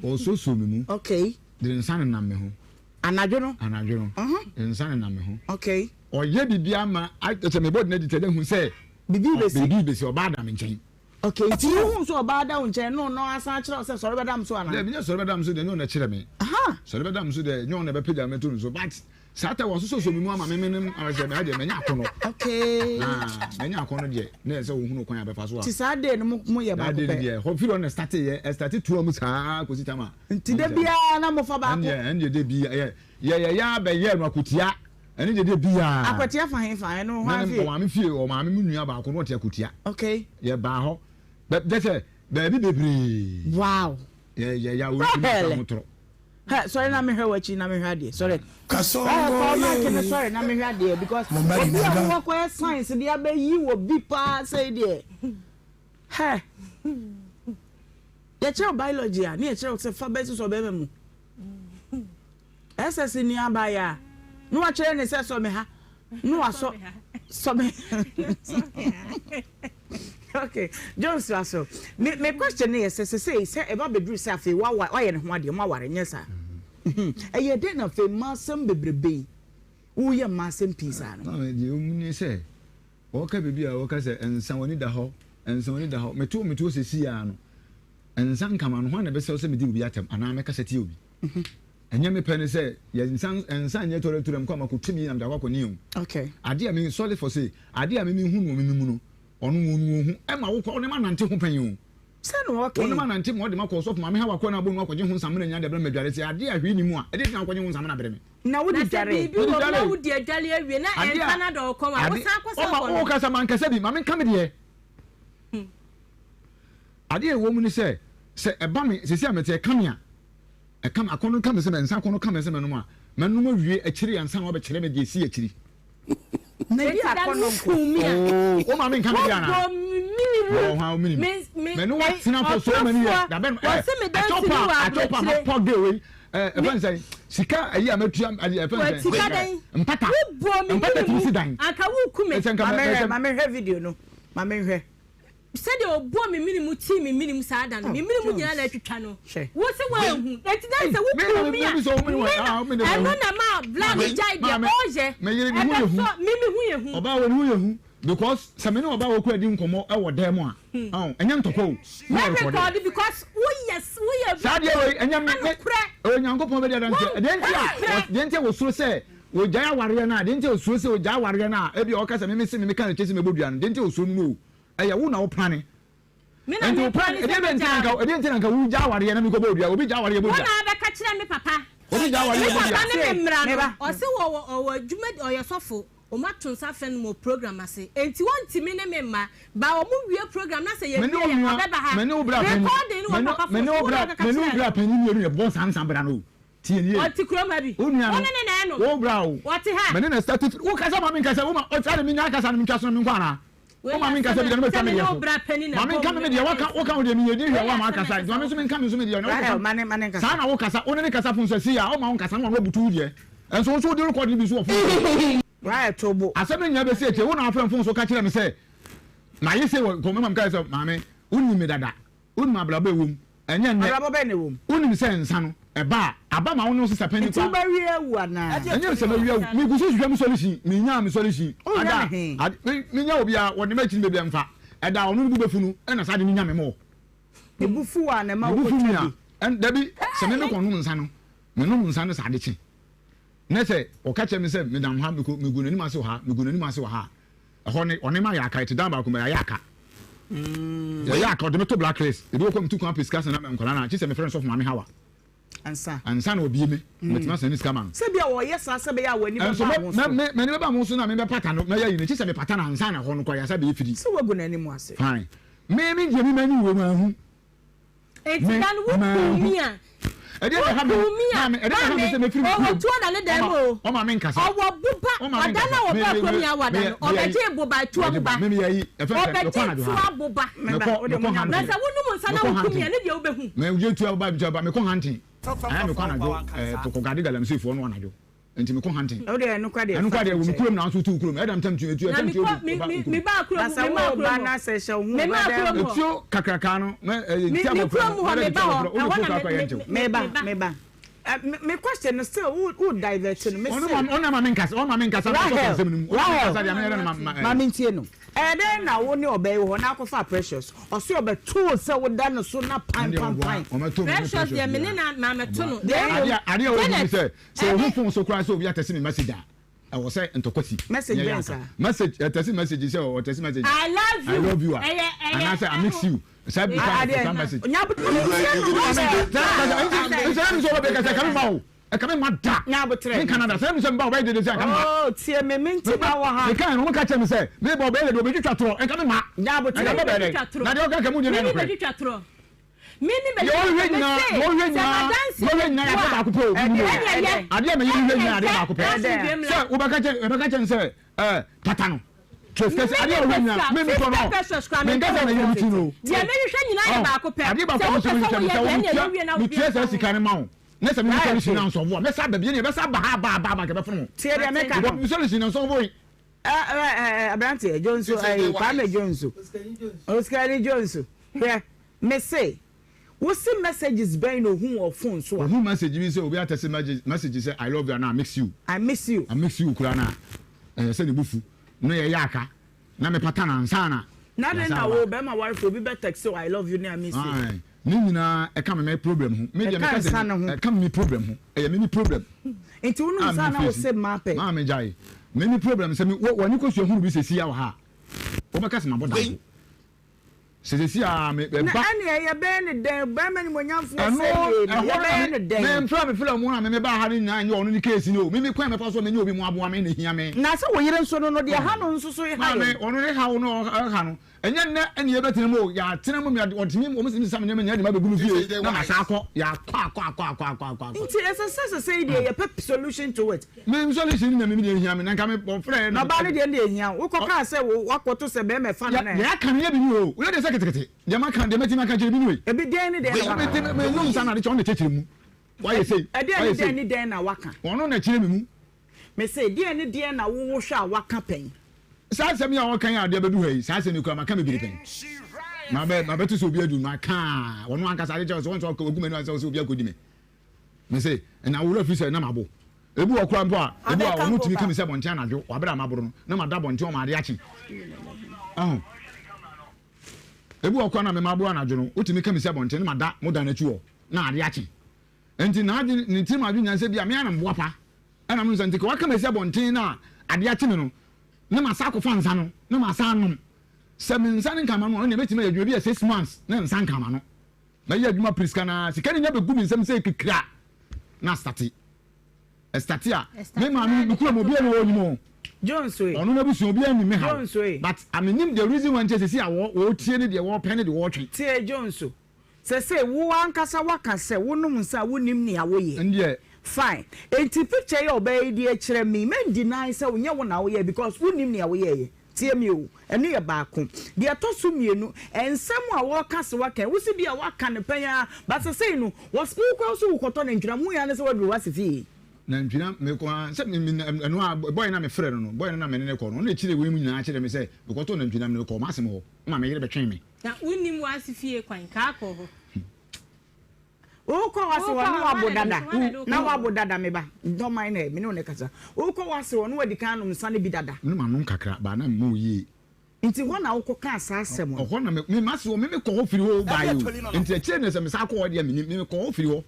Ɔsosoo me mu. Okay. De ne nsa nenam me ho. Anadwo no. Anadwo no. De ne nsa nenam me ho. Okay. Ɔyɛ biribi ama, sɛ mebɔ de no adi sɛ hu sɛ. Biribi bɛsi. Biribi bɛsi, ɔbaa da me nkyɛn. Okay, nti wohuu sɛ ɔbaa da wo nkyɛn no na ɔasan akyerɛ wo sɛ sɔre bɛda me so anaa? Daabi, nyɛ sɔre bɛda me so deɛ, nyɛ ɔno na ɛkyerɛ me. Sɔre bɛda me so deɛ, nyɛ ɔno na ɛbɛpagya me to ne so, but saa ta wɔasosɔsɔ me mu ama me menem ama sɛ mɛ deɛ manya akɔnnɔ. Okay. Ah, manya akɔnnɔ deɛ, na ɛsɛ sɛ wohunu kwan a bɛfa so a. Nti saa day no mo moyɛ baako pɛ? That day no deɛ, hɔ firi hɔ na ɛstate yɛ, ɛstate toa mu saa kɔsi tam a. Nti da biara na mofa baako? Ɛndeɛ, ɛndeɛ da biara, yɛ, yɛyɛ yɛ ara bɛyɛɛ no akotia. Ɛne deɛ deɛ biaa. Akwatia fa he fa? Ɛno hwan fie? Ɔmaame fie, ɔmaame mu nua baako no ɔte Akwatia. Okay. Yɛ baa hɔ. Bɛ kyɛ sɛ baabi bebree. Wow. Yɛ yɛ ya oyi tumi asa ho torɔ. Hɛ sɔre na mehwɛ w'akyi na mehwɛ adeɛ sɔre. Kasongo yɛ. Fa ɔmaake no sɔre na mehwɛ adeɛ because obi a wowɔ kɔyɛ science de abɛyi wɔ bi paa sɛi deɛ. Hɛ. Yɛkyerɛ biology a ne yɛkyerɛ wo sɛ fa bɛsi sɔ bɛrima mu. SS nua abaayaa na wakyerɛ ne sɛ sɔ me ha na wasɔ sɔ me okay Jones wa so me me question ne yɛ sɛ sɛ sɛ ɛba bɛduru sɛ afei wawa wayɛ ne ho adeɛ mo aware nyɛ saa mhm. ɛyɛ dɛn na afei mmaa asɛm bebrebe yi woyɛ mmaa asɛm pii saa no. Maame deɛ ɔmu ne sɛ wɔka biribi a wɔka sɛ nsa w'ani da hɔ nsa w'ani da hɔ meto meto sɛsi ya no nsa nkama no ho a na ɛbɛsɛ sɛ medi obi atɛm anaa mɛkasa tia obi. Ɛnyɛ me pɛ ne sɛ yɛ nsa nsa nyɛ tɔrɛtɔrɛ mu kɔ ama kɔ tumi na mede akɔ akɔ ne o. Okay. Adeɛ a me sorry for say adeɛ a me me hu no wɔ me me mu no ɔno wɔn wɔn hu ɛma wo kɔ ɔne ma nante ho pɛn o. Sɛ na ɔkɛ. Ɔne ma nante ma ɔde ma kɔ ɔsɔfo maame ha wakɔ na abɔ nu akɔgye ho nsamena nyinaa de abrɛ me adware sɛ adeɛ a hwee ni mu a ɛde na akɔgye ho nsamena brɛ me. Na wodi Na sɛ dware. biribi Wodi wɔ mu na dware. wodi adwale awie na Adeɛ ɛnsa a no adɔ wo kɔn a ade wosan kɔ sɛ ɔma ɔkɔ no. ɔkasa mankasa bi ma menka me deɛ. Adeɛ a ɛwɔ mu ne sɛ, sɛ ɛba me, seesei a mete, ɛka me a, ɛka me, akɔnnɔ ka me sɛ, nsa akɔnnɔ ka me sɛ mɛnom a, mɛnom awie akyiri ansa na wɔabɛkyerɛ me deɛ ɛsii akyiri. Na di Enti da no akɔnnɔ nko. wokum me a, Oo, wo maame nka me deɛ anaa? wobɔ me mene mu. Wɔ hwan wo menim? Me, me, Me ne ɛy, woatena for so many years. ɔtorofoɔ, Da bɛn, ɛ, wɔse me akyɛw danseni pa, wɔ akyɛw pa, aburokyire. mapɔ gay wei, ɛ, Me, ɛfɛn sɛn, sika ayi a matua, ayi, ɛfɛn wɔ sɛn, sika dɛn? mpata, Wobɔ me mpata mene tumi mu, si dan. anka woku me. Ɛsɛ nka Ma mɛ, menhwɛ, ɛsɛ. ma menhwɛ video no, ma menhwɛ. Sɛdeɛ ɔbɔɔ me mene mu tii me mene mu saa da no, me mene mu nyinaa na atwitwa no. Wo se woanhu, enti na sɛ wokuu me a, me na, ɛno na ɛmaa bla no gyae deɛ ɔreyɛ, ɛbɛsɔ, me me ho yɛ hu. Ɔbaa wɔ ne ho yɛ hu because sɛ me ne ɔbaa wɔ kura di nkɔmmɔ wɔ dan mu a, ɛnyɛ ntɔkwa o. Mɛ rekɔɔde because woyɛ woyɛ Saa deɛ wei ɛnyɛ me me Onyankopɔn bɛdi adanseɛ. Deɛ nti a deɛ nti a wɔsuro sɛ wɔgyae awareɛ no a deɛ nti a wɔsuro sɛ wɔgyae awareɛ no a ebi a ɔka sɛ me me se me meka no kyɛ sɛ mɛbɔ dua no deɛ nti a wɔsuro no no o ɛyɛ wo na wo plane. Me na Nti me wo plan plan ne ɛdeɛ sɛ bɛn nti na mɛgyaa nka wo. ɛdeɛ nti na nka wogya awareɛ na mekɔbɔ odua obi gya awareɛ bɔ Wo dua na abɛka kyerɛ me papa. obi gya awareɛ Me bɔ papa dua. ne me Tie, mmara me no, ba. ɔse wɔwɔ ɔwɔ adwuma ɔyɛ sɔfo, wɔn ato nsa afrɛ no wɔ program ase, enti wɔntumi ne me mma, ba wɔn wie program na sɛ Me ne yɛwie wo a, nua ɔbɛba ha. me ne wo bra panyin Recording no me wɔ ne papa me phone ne so, wo wo na bra ɔbɛka me ne wo kyerɛɛ bra no. panyin mmienu na ɛbɔ saa nsa bra no o. Tie nie. Ɔte kurom ha bi. Wo nua Wo no ne ne na ɛnom. wo bra o. Ɔte ha. Me ne na start firi wo kasa ma me nkasa wo ma ɔtwa de me nya kasa no me ntwa so na me nkɔ anaa. Wei Wo ma yɛ me nkasa asɛm bi da a no bɛtwa sɛ me me deɛ ne wo so. bra panin na Ma me ɛbɔ nka mu me me deɛ meka waka kyerɛ wo ka wo deɛ me yɛ din hwɛ Wei wo yɛ ama asɛm a akasa ɛsɛ nti sɛ ma me nso woka. me nka me nso me deɛ na wo Rahel, kasa ma ne ma ne saa nkasa. na wo kasa wo ne ne kasa fon so asi a ɔma wo nkasa na wano abutu wo deɛ nso wo nso wode record no bi nso wɔ fon so. Rahel to bo. Asɛm no nyinaa bɛsi akyire wo na wafrɛ me fon so ka kyerɛ me sɛ mayɛ sei wɔ nkɔmmɔ mu a mekae sɛ maame wonim me dada wonim abrabɔ a ɛwɔ mu ɛnyɛ nnɛ Abrabɔ bɛn na ɛwɔ mu? wonim sɛ nsa no ɛba a aba ma wo ne wo sesa panyin Nti kɔ a wobɛwe awu anaa? ɛnyɛ sɛ mɛwe awu megu so hwehwɛ me solution menyaa me solution Wohwɛ ada me he? ade me menya obiara wɔde m'akyi no baabi a mfa ɛda a ɔno ne bo bɛfu no ɛna saa de no nya me mɔ Ne bo fu wo a na ɛma ne bo fu wokɔtwa me a bi. ɛn dabi sɛ me mekɔ nom nsa no menom nsa no sɛ ade kye ne sɛ ɔka kyerɛ me sɛ medam ha mekɔ megu n'anim ase wɔ ha megu n'anim ase wɔ ha a ɛhɔ ne ɔne ma yɛ aka yɛte dan baako mu yɛayɛ aka yɛyɛ aka ɔde me to black list ebi wɔ kɔ metu kwan pɛ sika sɛn na nkwadaa no a kye sɛ mefrɛ no sɔfo maame hawa Ansa. ansa na ɔbie me mɛtumi asɛn ne sika ma no Sɛ bia wɔyɛ saa sɛ bɛyɛ a w'ani ɛnso bɛba ho so. m'ani bɛba ho so na mebɛpata no mɛyɛ yi no kye sɛ mepata no ansa na hɔ no kɔ yɛasa bɛyɛ fidi Sɛ woagu n'anim ase. Fine me me deɛ me m'ani wɔ mu ahu Enti da no wo kuu mi a. Wo kuu mi a. Maame, ɔwɔ tuo da ne dan mu o. Ɔwɔ boba, ɔda no a ɔbaa kurom yi awada no, ɔbɛgyee boba, tuo boba. Ɔbɛgyee tuo aboba. Na sɛ wonom nsa na wo ku mi a, ne deɛ wobɛhu. Mekɔ hunting, ɛɛ mekɔ anadwo, ɛɛ kɔgade galamseyfoɔ no anadwo. Nti mekɔ hunting. Wo deɛ ɛno kora deɛ Ɛno fa kora deɛ to wɔ me nkyɛn. kurom nanso wotu wo kurom. Ɛda ntam tuo etuo Na ɛtam tuo mekɔ bi me ba me wo kurom. me baa Na kurom sɛ me maa wo ba kurom hɔ. na sɛ hyɛ wo ho Me wɔ maa dan kurom mu. hɔ. Etuo kakraka no mɛ ɛyɛ Me nti me abɔfra kurom no hɔ mɛda me nti ba hɔ abɔfra wode ɛhɔ tuo na kakra me yɛ me ntew. me Meba me ba. meba. Ɛ me me question no still wo wo divert no me Ɔno se. ma ɔno ma me nkasa ɔma me nkasa na ɔsɔ Rahel nsɛm no mu. Ɔma me Rahel nkasa deɛ meyɛ dɛ no ma ma ma ɛɛ. me ntie no. Ɛyɛ dɛn na wo ne ɔbaa yi wɔ hɔ na akɔfa Precious? Ɔse ɔbɛto wo sɛ woda ne so na pan Ɛndeɛ pan ɔboa pan. ɔmɛto me ne Precious Precious deɛ me ne biara. na maame to no. Ɔboa. Na Adeɛ mmom adeɛ a wɔhu ne Janet sɛ sɛ ohu ɛne phone so koraa sɛ obi atɛse me message a ɛwɔ sɛ ntɔkwa si. Message Nyɛ yɛ bɛn aka. saa? Message ɛtɛse message sɛ ɔtɛse message I love I you love you a ɛyɛ ɛyɛ anaasɛ I miss ɛho you saa bi A kind of adeɛ saa message. nya Sɛ mi sɛ ɔbɛ kasa ɛka mi ma o ɛka mi ma da Nya abotrɛ. mi Canada sɛ mi sɛ mi ba ɔbɛ dede sɛ ɛka mi ma. Oh tie me me nti na wɔ ha. Mi kan yɛn wɔn ka kyerɛ mi sɛ mi ba ɔbɛ dede ɔbɛ twitwa torɔ ɛka mi ma. Nya abotrɛ. Ɛka mi bɛ dɛ na deɛ ɔka ka mu nyɛ Mimi nokorɛ. bɛtwitwa torɔ. Mimi Deɛ bɛtwitwa ɔhwɛ torɔ. nyinaa Mese deɛ ɔhwɛ sɛ nyinaa madanse deɛ ɔhwɛ nyinaa yɛ adeɛ baako pɛ o. Ɛdeɛ ɛne ɛyɛ Adeɛ mɛ yɛ hwɛ nyinaa adeɛ baako pɛ. Ɛne ɛdɛ. Sɛ wobɛka kyerɛ ɛbɛka kyerɛ sɛ ɛɛ pata no. Trace kɛse adeɛ ɔhwɛ nyinaa mi mi tɔ no mi nkasa na yɛ mi ti no. Deɛ mehwehwɛ nyinaa yɛ baako pɛ. Adeɛ baako Sɛ a wopɛ mi sɛ sɛ woyɛ deɛ ɛne ɛyɛ wie na mi wobie tua saa nsa ho. sika no ma wo ne sɛ mi mi sɔlisi na nsɔfo a mɛsa ba bie ne ɛbɛsa ba ha ba ba ba nkɛbɛ funu mo. Tie deɛ meka no. Mi sɔlisi na nsɔfo yi. Ɛ ɛ ɛ aberanteɛ Jonso ɛyi Kwame Jonso. Osikani Jonso. Hwɛ me se wo se messages bɛn na ohun wɔ phone so a. Ohun message bi sɛ obi atɛse message sɛ I love you anaa I miss you. I miss you. I miss you koraa na ɛyɛ sɛ ne bo fu na yɛyɛ aka na mepata no ansa na Na adɛn yɛasan na aba. wo bɛrima warefo obi bɛ text wo I love you ne I miss you. Ae, ne nyinaa ɛka me me problem ho. Me deɛ Ɛka meka sɛ nsa no ho. ɛka me me problem ho. Ɛyɛ me me problem. Nti wo nom A nsa me na wo face. se mmaa pɛ. Maa me gyae. Me me problem sɛ me wɔ w'ani kosua hunu bi sɛsi a wɔ ha a, wobɛka sɛ mabɔ damfo. Sɛ sɛsi a me Na ɛba. ɛneɛ yɛbɛyɛ ne dɛn bɛrima nimonyamfoɔ Ɛno sɛ yei no ɛhɔ no yɛbɛyɛ na ne me dɛn. me mfra me fila mu a me me baa ha no nyinaa nyɛ ɔno ne case no o. Me me kwan a mɛfa so a menya obi mu aboa me na ehia me. Na sɛ wo yere nso no no deɛ ɛha no nso so ha Maame yɛn. ɔno ne haw no ɔha no ɛnyɛ nnɛ ɛne yɛbɛtena mu o yɛatena mu yɛde ɔtumi wɔn sɛ sisa me nneɛma nyinaa de ma bɛgu me fie na ma saa akɔ yɛakɔ akɔ akɔ akɔ akɔ akɔ akɔ. Nti ɛsɛ sɛ sɛsɛi deɛ yɛpɛ solution to it. Me solution na me deɛ ehia me na nka me ɔfrɛ Na ɔbaa no deɛ no deɛ ehia wo. Wokɔ kaa sɛ wo wakɔto sɛ bɛrima ɛfa no na. Deɛ aka no yɛ bi ni o woyɛ deɛ sɛ ketekete deɛ maka deɛ mɛtumi aka kyerɛ bi ni wei. Ebi deɛn ne deɛn na waka. Me me nom nsa na ade kyɛ ɔno na ɛkyerɛkyerɛ mu wayɛ sei Ɛdeɛn wayɛ ne sei deɛn ne deɛn na waka. ɔno na ɛkyerɛ me mu. Me se deɛn ne deɛn na wo wohwɛ a waka pɛn. Saa asɛm yi a ɔka yi a ade abɛdu ha yi, saa asɛm yi koraa maka bebree pɛn. Mabɛ mabɛto sɛ obi adu maka a ɔno ankasa ade kyerɛ sɛ wɔn sɛ ɔgu m'anim ase sɛ obi akɔdi me. Me se na wo werɛ fi sɛ na mabo. Ebi wɔ koraa mpo a ebi wɔ a ɔno tumi ka me sɛ abɔnten anadwo wɔ abere a maboro no na mada abɔnten ɔma ade akye. Ɔho. Ebi wɔ koraa na me maboro anadwo no wotumi ka me sɛ abɔnten na mada mo dan akyi hɔ na ade akye. Enti n'adwene ne tirim adwene nyinaa sɛ bi a me ara na meboa pa ɛna me nsa nti ka waka me asi abɔnten na ade akye me no na masan akɔfa nsa no na masan anom. Sɛ me nsa no nka m'ano a, ɛnneɛ mɛtumi ayɛ adwuma bi a 6 months na nsa nka m'ano. Mɛyɛ adwuma pere sika no ara, sika no nya bɛgu me nsam sɛ kikira na astate. Ɛstate a, me maame me kurom obiara ni hɔ ɔnim o. Jones oe. Ɔno n'abusua obiara nim me haw. Jones oe. But menim the reason why nti a sɛsi a wɔretie ne deɛ wɔrepɛ ne deɛ wɔretwe. Tie Jones o. Sɛsei wo ankasa woaka sɛ wonom nsa a wonnim nea woyɛ. Ɛndeɛ. Fine. Enti picture yi a ɔbaa yi de akyerɛ me yi, mɛn deny sɛ nyɛ wo na woyɛɛ because wonnim nea woyɛeɛ. Tie me o, ɛno yɛ baako. Deɛ ɛtɔ so mmienu, nsɛm a wɔreka sɛ woaka yi, wose bi a woaka no pɛn ara, but sɛsei no, wɔs, wo koraa wose wokɔtɔ nantwinam, wohui ara ne sɛ woaduru w'ase fie. Nantwinam, mekɔ ara, sɛ me, me, ɛno ara, boy no a mefrɛ no no, boy no na me ne no kɔ no, ɔno na ɛkyerɛɛ wei mu nyinaa kyerɛɛ me sɛ mekɔtɔɔ nantwinam no, mekɔɔ m'asem hɔ, ma me yere bɛtwee me. Na wonnim w'ase fie kwan, kaa kɔ hɔ. Wokɔ w'ase hɔ na wabo dada, na wabo dada, me ba, don't mind her, me ne wo na ɛkasa. Wokɔ w'ase hɔ na wadi kan anom nsa no bi dada. Me manom kakra, but na memmɔɔ yie. Nti hɔ na wokɔ kaa saa asɛm no? Ɔhɔ na me, me m'ase hɔ, me mekɔ hɔ firi hɔ baeɛ o. Nti akyire no sɛ mesan kɔ hɔ deɛ mennim, me mekɔ hɔ firi hɔ.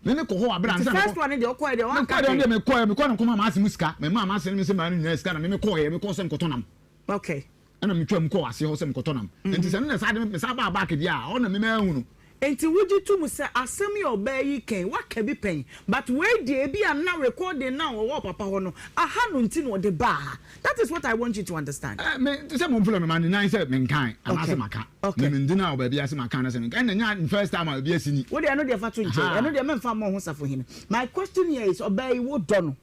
Me mekɔ hɔ wɔ abere ansa na mekɔ. Nti first one no deɛ wokɔɛ deɛ woanka hwee? Mekɔɛ deɛ mekɔɛ, mekɔɛ na mekɔmaa m'ase mu sika, memaa m'ase ne me se maa no nyinaa sika na me mekɔɛ, mekɔɔ sɛ mekɔtɔ nam. Okay. Ɛna metwaa mu kɔɔ aseɛ hɔ sɛ mekɔtɔ nam. Enti sɛ ɛno na ɛsan de me mesan baa back deɛ a, ɛhɔ na me manhu no. Enti wogye to mu sɛ asɛm yi a ɔbaa yi ka yi, waka bi pɛn, but wei deɛ ebi a na recording no a ɔwɔ ɔpapa hɔ no, aha no nti na ɔde baa ha. That is what I want you to understand. Eh, me, te sɛ momfrɛ me, ma deny sɛ menkae, anaasɛ Okay, maka. okay. Me, mendeny wɔ baabiara sɛ maka anaasɛ menkae. Ɛnna ɛnyɛ first time a ebi asi ni. Wo deɛ ɛno deɛ fa to nkyɛn, Ahaa. ɛno deɛ memfa mmɔ ho safohene. My question here is, ɔbaa yi wodɔ no?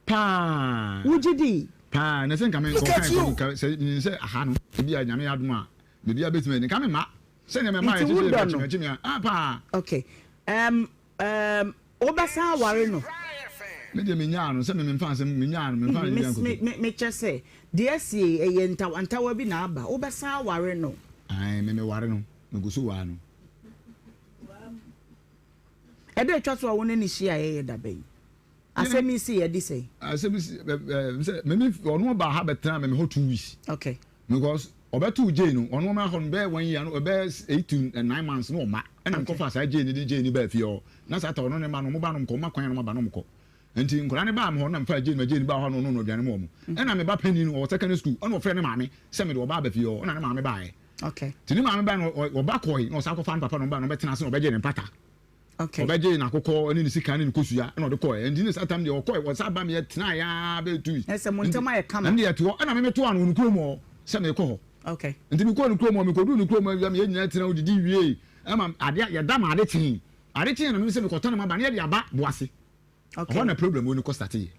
Paa. Wogye di? Paa, na sɛ nka me Look nka at you! nka sɛ menim sɛ aha no ebi a Nyame adom a biribiara bɛtumi ayɛ nka me mma sɛnea mɛma Nti ɛte sɛ wodɔ ɛbɛkye no? me akyi me a ah paa. Okay. Um, um, wobɛsan aware no? Me deɛ menyaa no sɛ me memfa asɛm menyaa no memfa no Me, nkoto. me, me, mekyɛ sɛ deɛ asie yi, ɛyɛ ntawantawa bi na aba. Wobɛsan aware no? Ae, me meware no, megu so waa no. Ɛda atwa so a wo ne no hyiaeɛ yɛ da bɛn? Asɛm yi si yɛ di sɛn? Asɛm yi si ɛ ɛ sɛ mimi ɔno ɔba ha bɛtena mɛmi hɔ 2 weeks. Because ɔbɛto Jane no, ɔno ɔma hɔ no bɛyɛ one year no, ɛbɛyɛ 8 to 9 months no ɔma. Ɛna nkɔfa saa Jane de Jane baa fie hɔ. Na saa ta ɔno ne ma no, ɔmo ba no nkɔ, ɔma kwan no ɔmo ba no ɔmo kɔ. Nti nkɔla ne baa mi hɔ na mfa Jane ma Jane baa hɔ no, ɔno no aduane mu ɔmo. Ɛna me ba panyin no ɔwɔ secondary school, ɛna ɔfrɛ ne maame sɛ mede ɔba aba fie hɔ, ɛna ne maame baeɛ. Nti ne maame baa no, ɔba kɔe na ɔsan kɔfa ne papa na ɔmo baa na ɔbɛtena ase na ɔbɛgye ne mpata. Ɔbɛgyee n'akokɔ ne ne sika ne ne kosua ɛna ɔde kɔɛ. Nti ne saa tam deɛ ɔkɔɛ, ɔsan ba meɛ tenaeɛ ara bɛyɛ 2 weeks. Ɛsɛ mo ntam ayɛ kama. Ɛnde yɛte hɔ, ɛna me metoaa no wɔ ne kurom hɔ sɛ merekɔ hɔ. Nti mekɔɔ ne kurom hɔ, mekɔduu ne kurom hɔ awia, me yɛn nyinaa tena hɔ didi wiee, ɛma adeɛ, yɛda ma ade kyee. Ade kyeeɛ na me sɛ mekɔtɔ ne maba na yɛde aba Boase. Ɛhɔ na problem wei no kɔ starteeɛ.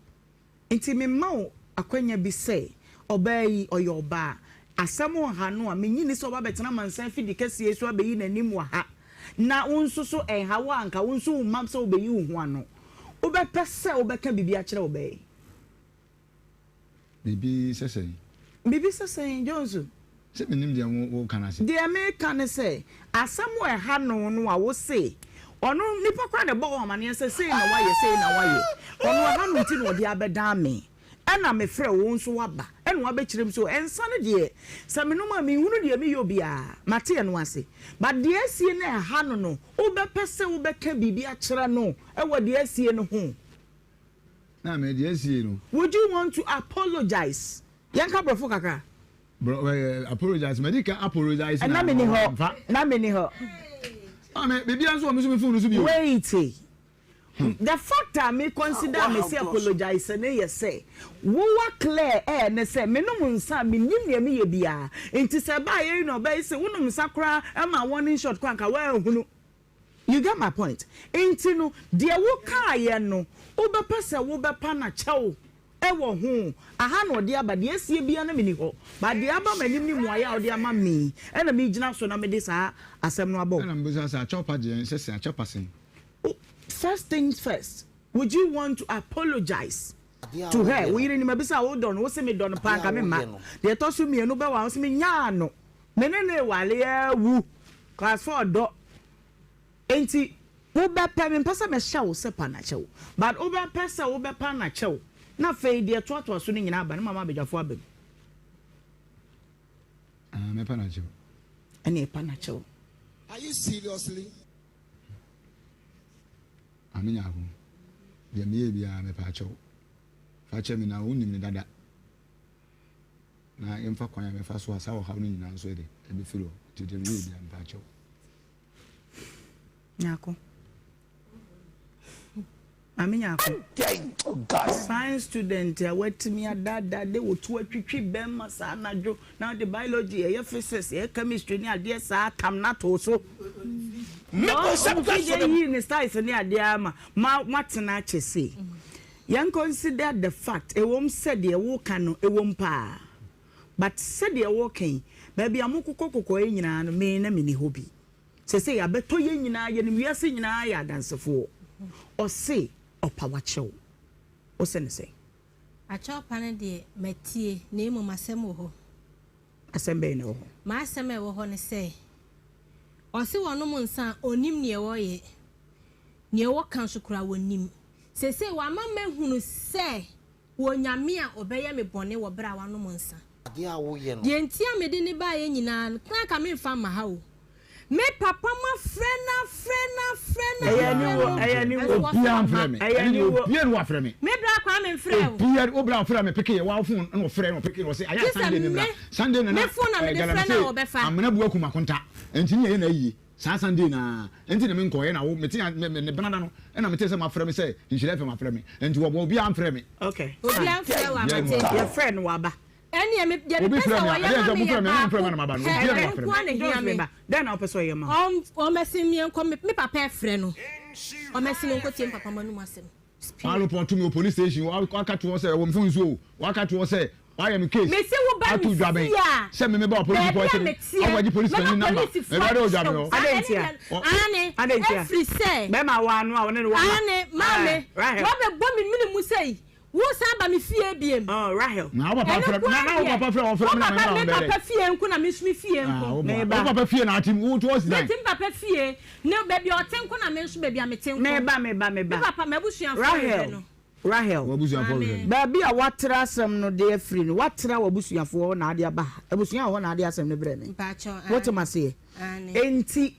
Nti mema wo akwanya bi sɛ, ɔbaa yi, ɔyɛ ɔbaa. Asɛm nha no a, minnye nni sɛ ɔba abɛtena amansan afidi kɛseɛ yi so abɛyi n'anim wɔ ha. Na wo nso so ɛnha wo a, anka wo nso womma sɛ wobɛyi wo ho ano. Wobɛpɛ sɛ wobɛka biribi akyerɛ ɔbaa yi? Biribi sɛ sɛn? Biribi sɛ sɛn, Jones? Sɛ mennim deɛ woreka no ase. Deɛ mereka ne sɛ, asɛm a ɛha no no a wose ɔno, nnipa koraa na ɛbɔ wo amaneɛ sɛ sei na woayɛ, sei na woayɛ, ɔno ɛha no nti na ɔde abɛdan me. Ɛna mefrɛ wo, wo nso woaba, ɛna woabɛkyerɛ me sɛ nsa no deɛ, sɛ menom a menhunu deɛ meyɛ obiara, mate ɛno ase. But deɛ asie no a ɛha no no, wobɛpɛ sɛ wobɛka biribi akyerɛ no wɔ deɛ asie no ho? Na me deɛ asie no. Would you want to apologize? Yɛnka borɔfo kakra. Bro, apologize, madi kan apologize na. Na menni hɔ, na menni hɔ. Maame, biribiara nso wɔ me nso me phone no so bi o. Wait. The fact a me consider me sɛ apologize no yɛ sɛ wo wa clear ɛ ne sɛ me nom nsa a me nim nea me yɛ biara nti sɛ ɛbaa yɛ yi na ɔbɛyɛ sɛ wo nom nsa koraa ɛma warning shot koraa nka woanhunu, you get my point, nti no deɛ wo kaa yɛ no wo bɛpɛ sɛ wo bɛpa no kyɛw ɛwɔ ho, aha na ɔde aba deɛ asie biara na me ni hɔ but deɛ aba m'anim ne mmuaeɛ a ɔde ama me yi ɛna me gyina so na me de saa asɛm no abɔ wo. Ɛna mebisa sɛ akyɛw pa deɛ sɛ sɛn akyɛw pa sɛn. First things first, would you want to apologize to her? Wo yere ni mabisa wo dɔ no, wo se me dɔ no paa nka me mma. Deɛ ɛtɔ so mmienu bɛwa wo se me nyaa no. Me ne no rewale awu. Class 4 dɔ. Enti wobɛpɛ, mempɛ sɛ mɛhyɛ wo sɛ pa no akyɛ wo, but wobɛpɛ sɛ wobɛpa no akyɛ wo na afei deɛ ɛtoatoa so no nyinaa aba na mama abadwafoɔ aba mu. Ah, mɛpa no akyɛ wo. Ɛne ɛpa no akyɛ wo. Are you seriously? Maame Nyarko, deɛ meyɛɛ biara mepaakyɛw, fa kyɛ me na wonim no dada. Na yɛmfa kwan a yɛbɛfa so a saa ɔhaw no nyinaa nso de ɛbɛfiri hɔ. Nti deɛ meyɛɛ biara mepɛ akyɛw. Nyarko. Maame Nyarko. Oh, Science student a watumi adaadaa de wo to atwitwi bɛrima saa anadwo na ɔde biology ɛyɛ physics ɛyɛ chemistry ne adeɛ saa tam no ato so. Ɔmo yii ne styles ne adeɛ ama ma matena akyɛ sei. Yɛn consider the fact, ɛwom sɛ deɛ woka no ɛwom paa, but sɛdeɛ woka yi, baabi a mokokɔ kokɔɛ nyinaa no me na menni hɔ bi. Seesei abɛtɔ yɛn nyinaa, yɛnim wiase nyinaa yɛ adansefoɔ. Ɔse ɔpa wakyɛw. Wose no sɛn? Akyɛwpa no deɛ matie, na mmom asɛm wɔ hɔ. Asɛm bɛn na ɛwɔ hɔ? M'asɛm a ɛwɔ hɔ ne sɛ, ɔse wɔnom nsa a, ɔnnim neɛ wɔyɛ. Neɛ wɔka nso koraa wɔnnim. Seesei wama mahunu sɛ wɔ Nyame a ɔbɛyɛ me bɔne wɔ berɛ a wanom nsa. Adeɛ a woyɛ no. Deɛ nti a mede no baeɛ nyinaa no, na anka memfa mma ha o. Me papa mafrɛ no afrɛ no afrɛ no Ɛyɛ afrɛ aniwuo, no, ɛyɛ aniwuo. nso wɔse Obiara wamma. mfrɛ me. Ɛyɛ Ɛne deɛ aniwuo. obiara ni wafrɛ me. Me bra Kwame mfrɛɛ wo. Obiara, wo bra ɔfrɛ me peke yɛ wa phone ɛna ɔfrɛ na ɔpeke na ɔse ayɛ Gye a sɛ Sunday me me, mmra. Sunday na me na phone na eh, mede frɛ no a galamsey ɔbɛfa. amena bu akum akonta. Ɛnti ne yɛyɛ na ayie. Saa Sunday no ara nti na menkɔeɛ na wo mete me me ne benada no ɛna metee sɛ moafrɛ me sɛ Nhyira FM afrɛ me nti wɔboa obiara mfrɛɛ me. Okay Obiara fine. mfrɛ wo Obiara amate. nni hɔ. Yɛfrɛɛ no waba. Ɛneɛ me deɛ Obi mepɛ frɛ sɛ me a wɔyɛ ɛdeɛn ma sɛ me mofrɛ yɛ me ɛna momfrɛ baako me na maba no pɛ obiara na ɛno wafrɛ nko me. ara na Jones ɛhia me. meba. Dɛn na wopɛ sɛ ɔyɛ ma wo? Ɔm ɔmmɛsen me nkɔ me me papa ɛfrɛ no ɔmmɛsen me nkɔtie me papa m'anum asɛm. Wa report me wɔ police station waka to hɔ sɛ ɛwɔ me phone so o waka to hɔ sɛ wayɛ me case Mese wo ba ato me dwaben fie a sɛ me meba wɔ police baabi foɔ a kyɛ me meteɛ akɔgye police mɛma panin number polisifoɔ mewura dɛ wɔ akye dwaben wo hɔ. saa Adɛn ɛne ntia? deɛ aane Adɛn ntia? ɛfiri sɛ Bɛrima a wɔano a wɔne no wɔ mma. aane maame Ɛɛ, Rahel. wabɛbɔ me mene mu sei wosan ba me fie biem Oh, Rahel. Na wo papa ɛno frɛ nko na ara na wo deɛ papa frɛ wɔfrɛ wo me na papa mema me wɔn bɛyɛ dɛ. papa fie nko na me nso me fie Ah, nko wo boa. Meba. Wo papa fie na ate wo to ɔsi dan. mete me papa fie ne baabi a ɔte nko na me nso baabi a mete nko Meba, meba, me meba. papa m'abusuafoɔ rehwɛ Rahel, no Rahel. W'abusuafoɔ maame hwehwɛ no. Baabi a woatra asɛm no de afiri no, woatra w'abusuafoɔ hɔ na ade aba ha. Abusua wɔ hɔ na ade asɛm no brɛɛ me. mpakyɛw Wote aane m'aseɛ? aane Enti,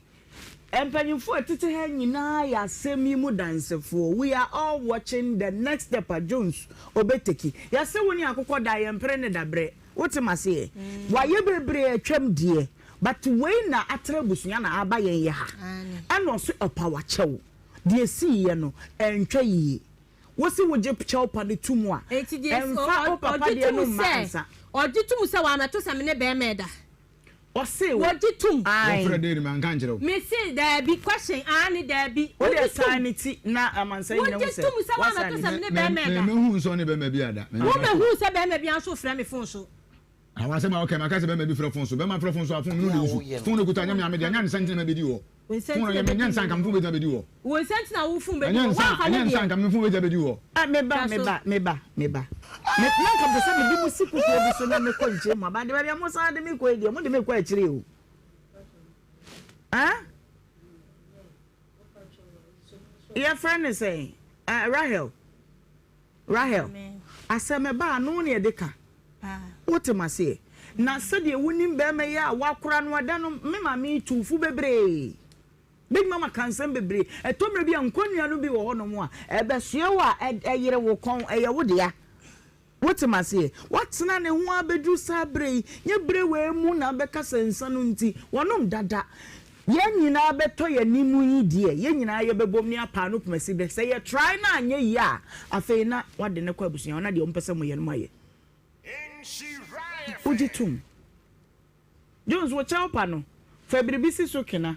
mpanyimfoɔ a ɛtete ha nyinaa yɛ asɛm yi mu dansefoɔ. We are all watching the next step a Jones ɔbɛteki. Yɛse wo ne akokɔ da a, yɛmpere ne daberɛ. Wote m'aseɛ? Wayɛ bebree atwam deɛ, but wei na atra abusua na aba yɛn yɛ ha. aane Ɛna ɔse ɔpa wakyɛw. Deɛ ɛsiiɛ no, ɛntwa yie. Wose wogye kyɛwpa no to mu a, Enti deɛ ɛmfa wo papa ɔgye deɛ to no mu mma sɛ ansa. ɔgye to mu sɛ wammɛto sɛ me ne barima ɛda. Ɔse wo. Wɔgye tom. Ae. Wɔfrɛ dee no manka nkyerɛ wo. Mese daabi question aane daabi. Wo deɛ Wogye tom. san ne ti na amansan nyina hu Wogye sɛ tom sɛ woasan wammɛto ne sɛ ti. me ne barima Me ɛda. mehu nsɛ ɔne bɛrima bi ada. Me Womɛhuu sɛ barima biara nso frɛ me phone so. Awo asɛm a wɔka maka sɛ bɛrima bi frɛ phone so. Bɛrima frɛ phone so a phone no na ɔwusu. Phone no kuta nyɛ me a me deɛ ɛnyɛ nsa nti na mabɛdi wɔ. Wo nsa Phone nti no na yɛ me nyɛ bɛdi nsa nka me phone bɛtumi abɛdi wɔ. Wo nsa nti na wo phone bɛdi Ɛnyɛ wɔ. nsa Woamfa ɛnyɛ ne nsa deɛ. nka me phone bɛtumi abɛdi wɔ. Ah, meba, Twa so. meba, meba, meba. Me, na nka mpɛ sɛ mede mo si kokoɔ bi so na mekɔ nkyɛn mu aba. De baabi a mosan de me kɔ yi deɛ, mode me kɔ akyire o. Ah? Yɛfrɛ no sɛn? Ah, Rahel. Rahel, asɛm ɛba a, ano na yɛde ka. Wote m'aseɛ? Na sɛdeɛ wonim barima yi a woakora no ɛda no, me maame yi tuu fo bebree. Bɛtumi ama ka nsɛm bebree. Ɛtɔ mmerɛ bi a, nkɔnnua no bi wɔ hɔnom a, ɛbɛsoɛ wo a, ɛyere wo kɔn, ɛyɛ wo dea. Wote m'aseɛ? Woatena ne ho ara bɛduru saa berɛ yi, nyɛ berɛ wei mu na wobɛka sɛ nsa no nti, wɔnom dada. Yɛn nyinaa bɛtɔ yɛn anim yi deɛ, yɛn nyinaa yɛbɛbom ne apaa no kumasi dɛ. Sɛ yɛ try na anyɛ yie a, afei na wade no kɔ abusua hɔ na deɛ wɔpɛ sɛ moyɛ no moayɛ. Wogye tom? Jones, wo kyɛw pa no, fa biribi si so kena.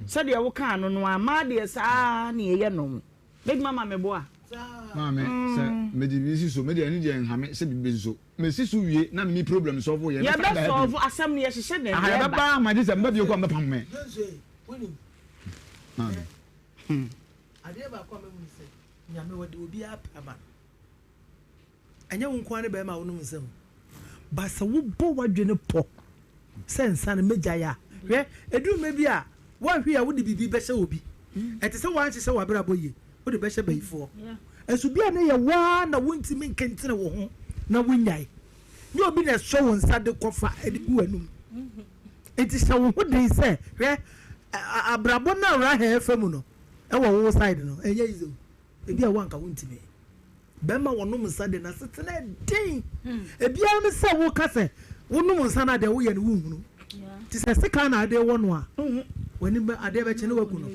Sɛdeɛ wokaa no no ara, mmaa deɛ saa ara na yɛyɛ no. Bɛtumi ama me bo a? Maame, sɛ mede biribi si so, me deɛ ɛno deɛ nha me sɛ biribi bɛsi so. Mesi so wie na menni problem sɔlvo yɛ, mɛsan aba ha bio. Yɛbɛsɔlvo asɛm no, yɛhyehyɛ dɛn Aha, yɛba. yɛbɛba ama gye sɛ meba bio kɔ a mobɛpam me. Wonim, Maame. Adeɛ baako a mahu ne sɛ, Nyame wɔde obiara pɛ ama no. Ɛnyɛ wo nko ara ne barima a wonom nsa o. But sɛ wobɔ w'adwene pɔ sɛ nsa no mɛgyae a, hwɛ, ɛduru mmerɛ bi a, woanhwɛ a wode biribi bɛhyɛ obi. Ɛte sɛ woanhyehyɛ w'abrabɔ yie, wode bɛhyɛ bayifoɔ. Nso bi a na ɛyɛ wo ara na wontumi nkentene wo ho na wonyae. Nyɛ obi na ɛsɔ wo nsa de kɔfa de gu w'anum. Nti hyɛ wo ho den sɛ, hwɛ, abrabɔ no a Rahel fa mu no, ɛwɔ wo side no, ɛnyɛ easy o. Ebi a wo anka wontumi. Bɛrima wɔnom nsa de n'asetena ɛden. Ebiara ne sɛ woka sɛ wonom nsa no a deɛ woyɛ no wonhunu. Nti sɛ sekan na ade wɔ no a, w'ani bɛ adeɛ bɛkye ne waku no.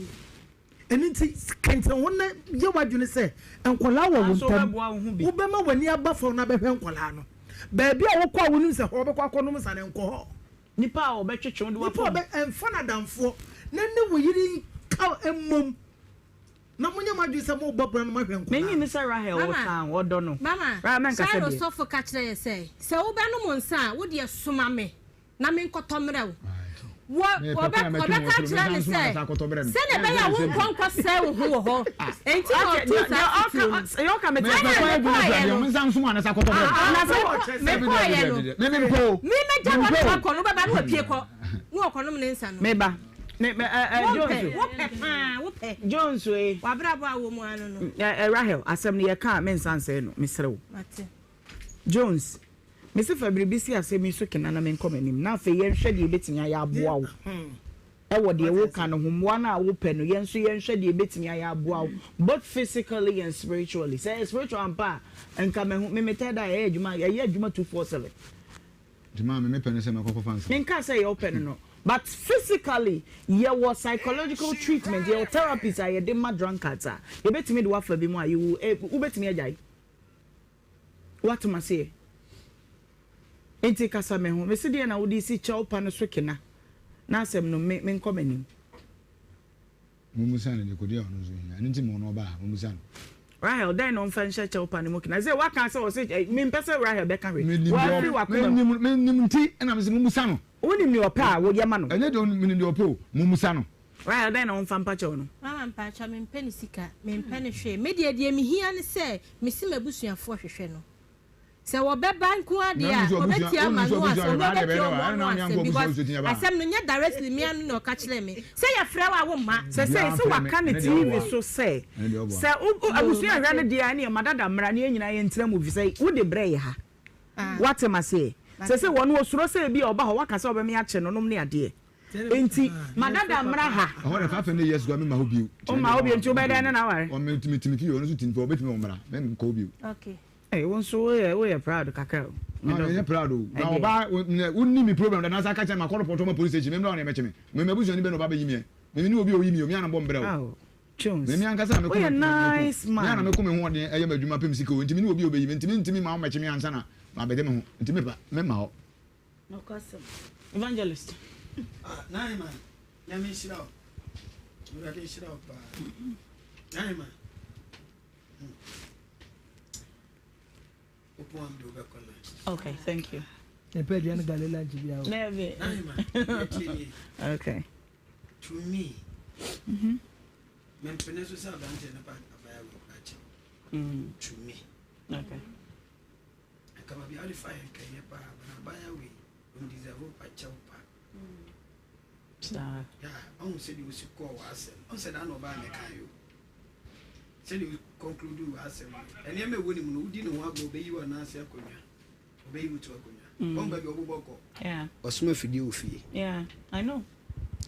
Ɛno nti kɛntɛn ho na yɛ w'adwene sɛ nkwadaa wɔ wo ntam. Wobɛma w'ani aba fam na bɛhwɛ nkwadaa no. Baabi a wokɔ a wonim sɛ hɔ wobɛkɔ akɔnom nsa no, nkɔ hɔ. Nipa a ɔbɛtwetwe wo de wo Nipa a akɔ. ɔbɛ ɛmfa no adamfoɔ na ne wo yere nka mmom. Na monyɛ mo adwene sɛ morebɔ bra no moahwɛ nkwadaa M'ani no. ne sɛ Rahel Mama, ɔtan wo, ɔdɔ no. mama, Rahel mɛnkasa Shiloh deɛ. sɔfo ka kyerɛɛ yɛ sɛ, Sɛ wobɛnom nsa a, wo deɛ soma me na menkɔtɔ mmerɛ wo. Wɔ, wɔbɛ, wɔbɛka akyerɛ no sɛ, Sɛdeɛ ɛbɛyɛ a wonkɔ nkɔsɛe wo ho wɔ hɔ. Enti na ɔtuu saa afotuo no. Ɛnna mekɔeɛ no, mekɔeɛ no, me mɛgya hɔ na wakɔ no, wobɛba na wapue kɔ, na wakɔnom ne nsa no. Meba. Me, me, ɛ, ɛ, Wompɛ, Jones. wopɛ paa, wopɛ. Jones ee. W'abrabɔ a wɔ mu ara no no. Ɛ, ɛ, Rahel, asɛm no yɛka a, mensa nsɛe no, mesrɛ wo. Mate. Jones, mese fa biribi si asɛm yi so kena na menkɔ m'anim, na afei yɛnhwɛ deɛ yɛbɛtumi ayɛ aboa wo wɔ deɛ woka no ho, mmoa no a wopɛ no, yɛn nso yɛnhwɛ deɛ yɛbɛtumi ayɛ aboa wo, both physically and spiritually. Sɛ ɛyɛ spiritual ampa a, nka mahu, me me third eye ɛyɛ adwuma, ɛyɛ adwuma 247. Nti maame me pɛ ne sɛ mɛkɔ kɔfa nsa. Menkaa sɛ yɛ wopɛ no no, but physically yɛwɔ psychological treatment, yɛwɔ therapies a yɛde ma drunkards a, yɛbɛtumi de wo afa bi mu a, you will, eh, wobɛtumi agyae. Woate m'aseɛ? Enti kasa me ho. Mese deɛn na wode resi kyɛw pa no so kena? Na asɛm no, me, menkɔ m'anim. Mommisa no dekode a ɔno nso hia. Ɛno nti ma ɔno ɔbaa ha. Mommisa no. Rahel, dɛn na ɔmfa nhyɛ kyɛw pa no mu kena? Sɛ woaka sɛ ɔse, eh, mempɛ sɛ Rahel bɛka hwee. Menim deɛ Wafiri ɔpɛ. w'akoma mu. Menim, menim nti na mese mommisa no. Wonim deɛ ɔpɛ a, woyɛ ma no. Ɛnyɛ deɛ menim deɛ ɔpɛ o. Mommisa no. Rahel, dɛn na ɔmfa mpa kyɛw no? Mama mpakyɛw mempɛ ne sika, mempɛ no hwee. Me deɛ deɛ mehia ne sɛ mese m'abusuafoɔ hwehwɛ no. Sɛ wɔbɛba nko ara deɛ a, wɔbɛtia m'ano asɛm, wɔbɛtia wɔn ano asɛm because asɛm no nyɛ directly me ano na ɔka kyerɛɛ me. Sɛ yɛfrɛ wo a womma. Sɛsɛi sɛ waka no TV so sɛ sɛ wo abusua nhwɛ no deɛ a ɛneɛ ma dada mmra na yɛn nyinaa yɛntena mu efisɛ wode brɛ yɛ ha. Woate maseɛ? Sɛsɛi wɔn wɔsuro sɛ ebia ɔba hɔ waka sɛ wobɛme akye no nom ne adeɛ. Enti ma dada mmra ha. Ɛhɔ na 500 years koraa memma hɔ bio. Womma hɔ bio nti wobɛyɛ dɛn ne no aware? Ɔ me me te me fie ɔno nso te ne fie ɔbɛtumi ɔmmra menkɔ hɔ bio. Okay. Ei wo nso woyɛ woyɛ proud kakra o. Ah menyɛ proud o na ɔbaa wonni me problem da nansa aka kyerɛ me makɔ report ma police station memmra hɔ na ɛmɛkye me me m'abusuani bɛn na ɔba bɛyi meɛ me menni obi a ɔyi me o me ara na mebɔ mbrɛ o Ao Jones me me ankasa na meko woyɛ me nice me ara na man. meko me ho ɔden ɛyɛ m'adwuma pɛ me sika o nti menni obi a ɔbɛyi me nti mentumi mma wɔmmɛkye me ansa na mabɛgye me ho nti mepa memma hɔ. Nokwasɛm. Evangelist. Ah, Naaman, Nyame nhyira wo. Awurade nhyira wo paa. Naaman. Hmm. Wopɔn am de wobɛkɔ lunch. Okay, thank you. Mepɛ aduane gale lunch bi awo. Nɛbi. Naaman, yɛtie nie. Okay. To me, mm-hmm. mempene so sɛ aberanteɛ no pa abaya wɔ akyɛ. To me. Okay. Nka baabi a wode fa yɛ nka ɛyɛ paa but abaayewa wei ɔn deserve wo pa kyɛw pa. Saa. Yeah, ɔhu sɛdeɛ osi kɔɔ w'asɛm. Ɔhu sɛ daa na ɔbaa mɛka yo. Sɛdeɛ o conclude w'asɛm no. Nneɛma ɛwɔ ne mu no, wodi ne ho agorɔ ɔbɛyi wo anaasɛ akonnwa. Ɔbɛyi wo to akonnwa. Ɔhu baabi a ɔbobɔ kɔ. Yeah. Ɔsom afidie wɔ fie. Yeah, I know.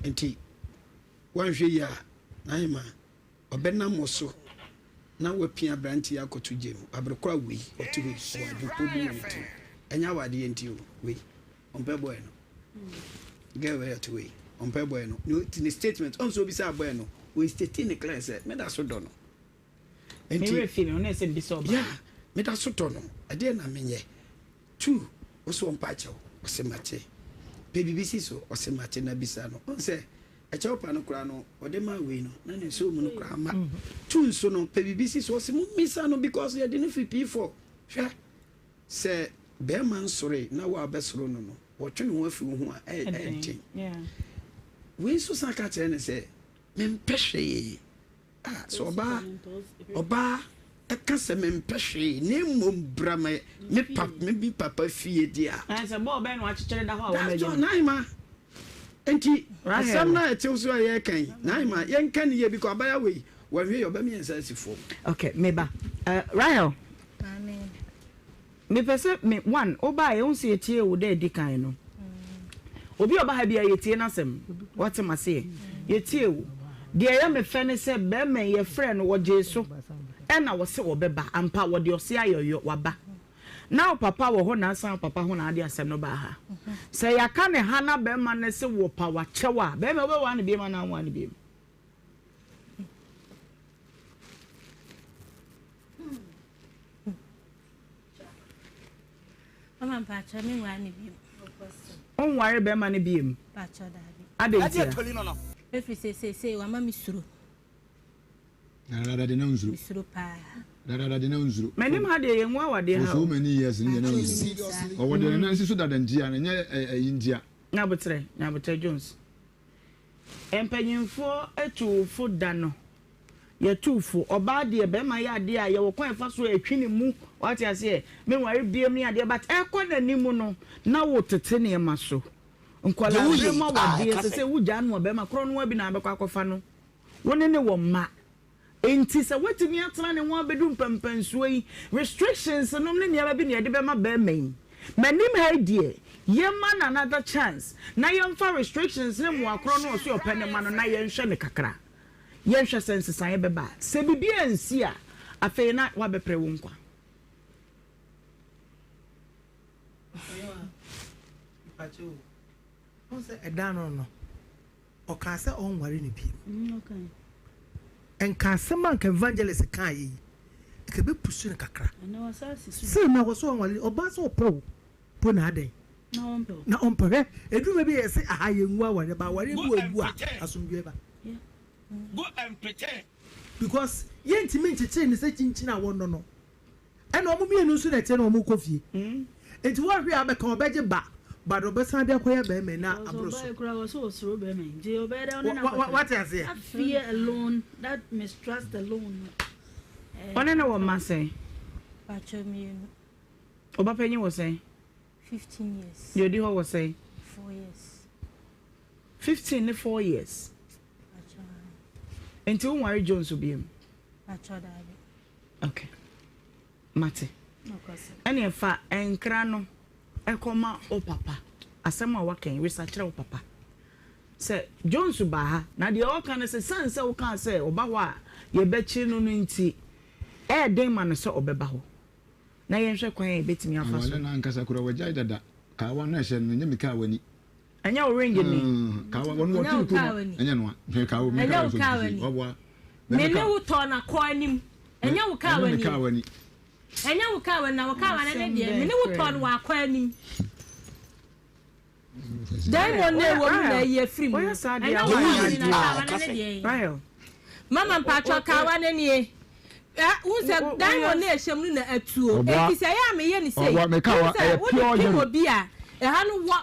Nti, woanhwɛ yie a, Naima, Ɔbɛnam wo so na wapia aberante yi akɔto gya mu. Bere koro a wei, ɔte hɔ yi, ɔwɔ adwempɔ bi wɔ ne tirim. Ɛnyɛ awadeɛ nti o, wei, ɔmpɛ boy no. Girl wei ɔte hɔ yi, ɔmpɛ boy no. Ne ne statement, ɔn sɛ obisaa boy no, ɔn state ne clear sɛ, meda so dɔ no. Me Nti, werɛ fi me ho na ɛsɛ mbisa ɔbaa yeah, no. meda so dɔ no. Ɛdeɛn na menyɛ? Tu, wo so ɔmpa kyɛw? Ɔse mate. Pɛ biribi si so? Ɔse mate. Na bisa no, ɔn sɛ Ɛkyɛw pa no koraa no ɔde maa wei no na ne nsuo mu no koraa ma tu nso no pɛ biribi si so ɔsi mo mmisa no because yɛde no firi P4 hwɛ sɛ bɛrima nsore na wo a bɛsoro no no wɔtwe ne ho afiri wo ho a ɛyɛ den wei nso san ka kyerɛ no sɛ mempɛ hwee Ah, sɛ ɔbaa ɔbaa ɛka sɛ mempɛ hwee na mmom bra me me pa me bi papa fie di a. Ɛn sɛ bɔɔl bɛn na wakyekyere da hɔ a wɔn That's agya all mu. Naima. Nti Rahel. asɛm no a ɛtew so a yɛreka yi Naima yɛnka ne yie bikɔ abaya wei wɔnhwɛ yɛ ɔbɛma yɛn nsa asi fam. Okay, meba. Uh, Rahel. Maame. Mepɛ sɛ me one wobaeɛ wohu sɛ yɛtiee wo da adi kan no obi a ɔba ha biara yɛtie n'asɛm wate maseɛ yɛtie wo. Deɛ ɛyɛ me fɛ ne sɛ bɛrima yi yɛfrɛɛ no ɔgyee so ɛna ɔse ɔbɛba. Ampa wɔde ɔse ayɛ ɔyɔ, waba. Na wo papa wɔ hɔ na asan wo papa ho na ade asɛm no baa ha. Sɛ yɛaka ne ha na bɛrima no se wɔpa wakyɛw a, bɛrima wobɛwaa no biom anaa wonwaa no biom? Mama mpakyɛ me nware no biom. Wonware bɛrima no biom? Mpakyɛ daabi. Adɛn ntia? Ɛfiri sɛ seesei wama me suro. Dadaada de na nsuro. Me suro paa. Dadaada de na nsuro. M'anim ha deɛ yɛngu awadeɛ ha o. For so many years ni deɛ na nsuro. Ɔwɔ deɛ ne nan si so dada ntia na ɛnyɛ ɛyi ntia. Nyabotrɛ, Nyabotrɛ Jones. Mpanyinfoɔ tu wo fo da no yɛtu wo fo. Ɔbaa deɛ bɛrima yɛ adeɛ a yɛwɔ kwan ɛfa so a ɛtwi ne mu wate aseɛ menware biem ne adeɛ but ɛkɔ n'anim no na wo tete nneɛma so. Nkwadaa bere mu awadeɛ sɛ sɛ wogyaa no a bɛrima korɔ no ara bi na abɛkɔ akɔfa no. Wo ne no wɔ mma. Enti sɛ woatumi atena ne ho abedu mpɛnpɛnsoɔ yi, restrictions nom ne nneɛma bi na yɛde bɛma barima yi. M'anim ha yi deɛ, yɛmma no another chance na yɛmfa restrictions ne mmoa korɔ no a ɔse ɔpɛ no mma no na yɛnhwɛ no kakra. Yɛnhwɛ sɛ nsesaeɛ bɛba a. Sɛ biribi ansi a, afei na woabɛpere wo nkwa. Mpakyɛ o, wohu sɛ ɛda no no, ɔkaa sɛ ɔnware no bio. Nka asɛm a nka evangelist kaa yɛ yi, nka ɛbɛpusu no kakra. Still na wɔ so ɔnware no, ɔbaa sɛ ɔpɛ wo po na adɛn? Na ɔmpɛ. Hwɛ, ɛduru baabi a yɛse aha yɛngu awareɛ, but awareɛ bi wɔ ɛgu a, asomdwoeɛ ba. Because yɛntumi nkyekyere no sɛ kyinkyin a wɔnnɔ no. Ɛna ɔmo mienu nso na ɛteɛ na ɔmo kɔ fie nti wɔhwɛ a bɛka ɔbɛgye ba but ɔbɛsan de akɔyɛ bɛɛma yi na aboro so. Wate aseɛ. Ɔne no wɔ mma sɛn? Pakyɛ mienu. Ɔba panyin wɔ sɛn? 15 years. Deɛ ɔdi hɔ wɔ sɛn? 4 years. 15 ne 4 years. Nti wo nware Jones biom? Pakyɛ daabi. Ok mate. Ɛneɛ fa nkra no kɔma wo papa. Asɛm a waka yi resa kyerɛ wo papa sɛ Jones baa ha na deɛ ɔka no sɛ sane sɛ wokaa sɛ ɔba hɔ a yɛbɛkyere no no nti ɛyɛ den ma no sɛ ɔbɛba hɔ na yɛnhwɛ kwan a yɛbɛtumi afa so. Awale no ankasa koraa wagyae dada. Kawa no a ɛhyɛ no ɛnyɛ me kaa wani. Ɛnyɛ wo ring ni. Kawa wɔn wɔn ti kurom ɛnyɛ noa. Hwɛ kawa mi kawa so fi waboa. Me ne wo tɔ na kɔ anim. Ɛnyɛ wo kawa ni. Ɛnyɛ kawa ni. Ɛnyɛ wo kawa na wo kawa ne ne deɛ. Me ne wo tɔ no wɔ akɔ anim. Diamond na ɛwɔ mu na ɛyi afiri mu. Ɛnyɛ wo kawa ni na kawa ne ne deɛ. Mama mpatsɔ kawa ne nie. Wohu sɛ diamond na ɛhyɛ mu no na atuo. Eti sɛ ɛyɛ a meyɛ ne sei. Wohu sɛ wode pim obi a ɛha no wɔ.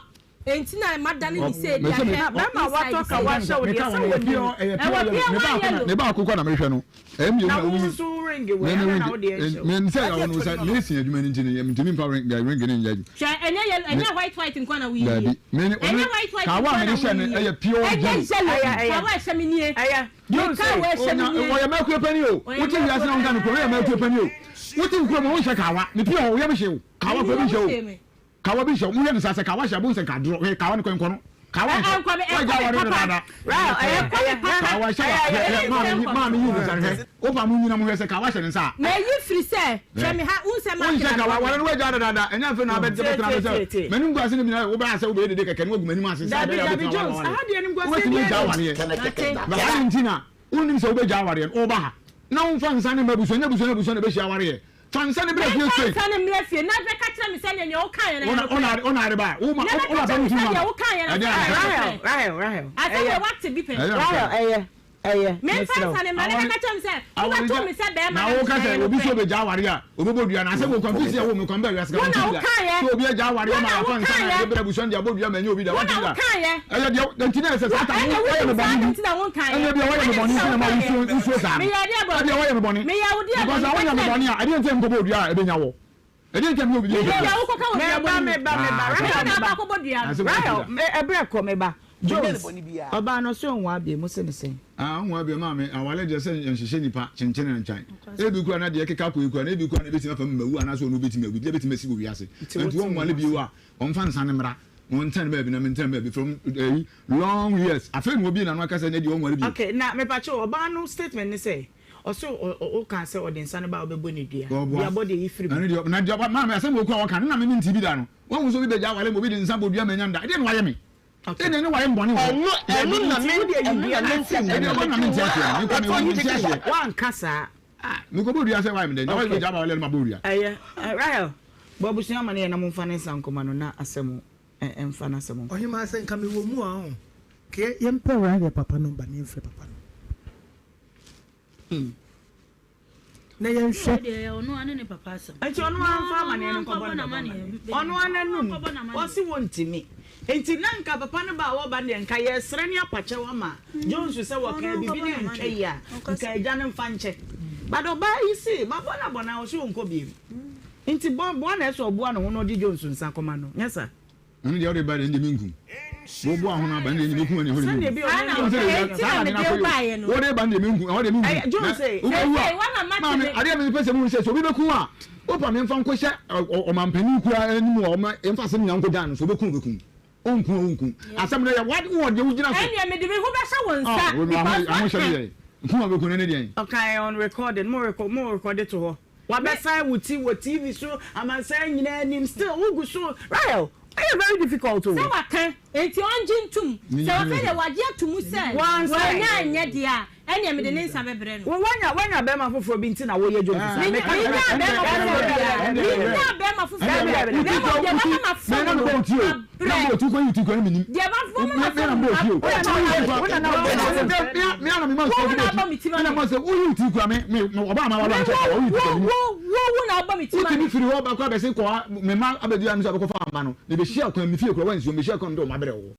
Enti na madane ne sei de ahwɛ Na bɛrima a watɔ ka wahyɛ wo deɛ sɛ wɔnim. Ɛwɔ pure white yellow. Ne baako kɔ na mehwɛ no. Ɛyɛ mmienu na wo nso wo ring wɔ ɛna na wo deɛ nhyɛ wo. Me sɛ ɛwɔ no sɛ mesi adwuma no nti no ntumi mfa ring ring ne nyɛ adwuma. Hwɛ ɛnyɛ yellow ɛnyɛ white white nko na woyi. Dabi me ne ɛnyɛ white white nko na woyi. Kawa a mede hyɛ no ɛyɛ pure yellow. Ɛnyɛ yellow kawa ɛhyɛ me nie. Ɛyɛ Me kawa ɛhyɛ me nie. Ɔyɛ mɛkue pani o. Wote wiase na wonka no kuro woyɛ mɛkue pani o. Wote kuro mu wonhyɛ kawa ne pure wo yam hye wo kawa kuro bi nhyɛ o. Kawa bi nhyɛ wo, moyɛ no saa sɛ kawa hyɛ a bohu sɛ nka adorɔ, hwɛ kawa no kɔ nkɔ no, kawa nhyɛ, wagya aware no dada, kawa hyɛ wa, hwɛ hwɛ maame yi maame yi ne nsa no hwɛ, wopa mo nyina mo hwɛ sɛ kawa hyɛ ne nsa a. Na eyi firi sɛ, hwɛ me ha, wohu sɛ Wonhyɛ makena kawa, aware no wagya dadaada, ɛnyɛ afei na abɛtena abɛsɛ m'anim gu ase no bi na wobɛyɛ sɛ wobɛyɛ dede kɛkɛ na wagu m'anim ase sɛ ɛbɛyɛ a wobɛtumi aware awareɛ, wobɛtumi agya awareɛ, na adɛn nti na wonnim sɛ wobɛgya awareɛ no, woba ha na womfa nsa ne mma abusua, nyɛ abusua ne abusua na ɛbɛhyia awareɛ. Fa nsa no bra fie Memfa straight. nsa no mmra fie na bɛka kyerɛ me sɛdeɛ nea wokaeɛ no ɛyɛ Wo na nokorɛ. wo na ade ba. Wo ma Na wo bɛka papa kyerɛ no me tumi ma sɛdeɛ no. wokaeɛ no Ɛdeɛn ɛyɛ asɛm? nokorɛ. Rahel, Rahel, Rahel, Asɛm ɛyɛ. wei woate bi pɛn. Ɛyɛ Rahel, nokorɛ. ɛyɛ, ɛyɛ, Memfa mesrɛ wo. nsa no mmra na Aware bɛka kyerɛ me sɛ aware wobɛto gya me sɛ bɛrima na na woka mesrɛ sɛ ɛyɛ obi sɛ nokorɛ. obɛgya aware a obɛbɔ dua na asɛm wɔ kwan fisi ɛwɔ me kwan bɛɛ wiase ka Wo na wonte bi da wokaeɛ. sɛ obi agya aware Wo ama na yɛafa nsa na wokaeɛ. yɛde brɛ abusua no de abɔ dua ma ɛnyɛ obi da Wo wonte na bi da wokaeɛ. ɛyɛ deɛ nti na ɛsɛ Wo saa tam ɛna woyɛ me wonim saa bɔne ade bi nti na wonkaeɛ. ɛnyɛ bia woyɛ me Ade bɔne nti nti na na ma wokaeɛ. wosuo wosuo saa no Meyɛ adeɛ ɛdeɛ bɔne. woyɛ me bɔne Meyɛ wo deɛ because bɔne. sɛ Ka woyɛ me kyerɛ bɔne me. a ɛdeɛ nti a nkɔbɔ dua a ɛbɛnya wɔ Ɛdeɛn nti na meyɛ obi Meyɛ deɛ deɛ wokɔka wɔ Meba, duabɔ no mu. meba, meba, Ah, Rahel, Meyɛ na meba. akɔ akɔbɔ dua no. Asɛm Rahel, wɔ me, ɛberɛ kɔ, meba. Jones, bɔne biara. ɔbaa no ɔse ɔnwaa bio, mose ne sɛn? Ah, ɔnwaa bio, maame, aware deɛ sɛ yɛnhyehyɛ nipa kyenkyene na ntwan. Ebi koraa na deɛ ɛkeka kɔ yi koraa na ebi koraa na ebetumi afa mu mawu anaasɛ ɔno obetumi awu, biribiara betumi asi wɔ wiase. Nti Nti wote ɔnware wo bio a, ɔmfa nsa no mmra. Wɔntena ne baabi na mentena me baabi from ɛyi long years. Afei na obie n'ano aka sɛ ɛnɛ deɛ ɔnware bio. Okay, na mepakyɛw ɔbaa no statement ne sɛ ɔse wokaa sɛ ɔde nsa no ba a wobɛbɔ no dua. Ɔboa. Duabɔ deɛ yi firi mu. Ɛno deɛ na deɛ maame asɛm wɔ kura wɔka no na me mente bi da no. Wahu sɛ obi bɛgya aware ma obi de nsa bɔ dua ma anya no da. Ɛdeɛ na wayɛ me. Okay. Ɛdeɛ na wayɛ me bɔne wɔ hɔ. Ɛno ɛno na Nti me wo deɛ yi ɛno dua na no mente firi mu. Ɛdeɛ ɔbɔ na mente aseɛ no. Mekɔ me mente aseɛ. Wanka saa. Ah, mekɔbɔ dua sɛ wayɛ me dɛn. Na Okay. wagya aware no ma bɔ dua. Ɛyɛ. Rahel, bɔ abusua amaneɛ na momfa ne nsa nkɔma no na asɛm mfa n'asɛm nkɔ. Ɔhemaa sɛ nka mewɔ mu a ɔho nka yɛmpɛ Rahel papa no mba na yɛmfrɛ papa no na yɛnhwɛ. Nti ɔno ara mfa amaneɛ no nkɔbɔ ne papa amaneɛ. Ɔno ara n'anum ɔse wɔntumi. Nti na nka papa no ba a wɔba no deɛ nka yɛresrɛ ne apakyɛw ama Jones sɛ wɔkaa biribi na ɛntwa yie a nka agya no mfa nkyɛ. But ɔbaa yi se mabɔ no abɔ no a ɔse ɔnkɔ biom. Nti bɔ boa na ɛsɛ ɔboa ne ho na ɔde Jones nsa kɔma no, nyɛ saa? Ɛno deɛ wode ba deɛ ɛnde menkum. Woboa ho no aba ɛnde ɛnde mekum ɛnde ɛhɔ deɛ Sɛdeɛ menkum. bi a ɔne Saa na ne ɔpɛ, yɛ enti na Saa na mede ade no wo akɔyɛ baeɛ o. no. Wode ba no deɛ menkum, ɛhɔ deɛ menkum. Ɛyɛ Na Jones ee. wobɛwu a, Seesei woama mate maame, me. adeɛ a mepɛ sɛ muhu sɛ, sɛ obi bɛku wo a, wopa me mfa nkɔhyɛ ɔmampanin koraa anim a ɔma yɛmfa asɛm nyinaa nkɔgyaa no, sɛ ɔbɛku wo bɛku wo, ɔnku wo a ɔnku wo. Asɛm no yɛ wade wowɔ deɛ wogyina so. Ɛnneɛ mede me ho bɛhyɛ wo nsa Ah, because ahohyɛ woaka. ne yɛn. Ku a bɛku no ne deɛn? Ɔkae on recording, mo record mo recorde to hɔ. Wabɛsan wo ti wɔ TV so amansan nyinaa anim still wo gu so Rahel ɛyɛ very difficult o. Sɛ waka enti ɔngye ntom sɛ afei deɛ wagye ato mu sɛ wannya anyɛ deɛ a ɛneɛ mede ne nsa bɛbrɛ no. Wo wanya wanya bɛrima foforɔ bi nti na woyɛ Jones saa Menya meka menyaa kyerɛ bɛrima foforɔ biara menyaa bɛrima foforɔ Dabi biara dabi na mmom deɛ mama mafom no mabrɛ deɛ mama mafom no mabrɛ Wo wo na abɔ me ti ma me. Me wo wo wo wo na abɔ me ti ma me. Wotumi firi hɔ ba kora bɛse kɔ me mma abɛdua no sɛ bɛkɔfa ama no mebehyia kwan me fie kora wansuo mehyia kwan de ɔma brɛ wo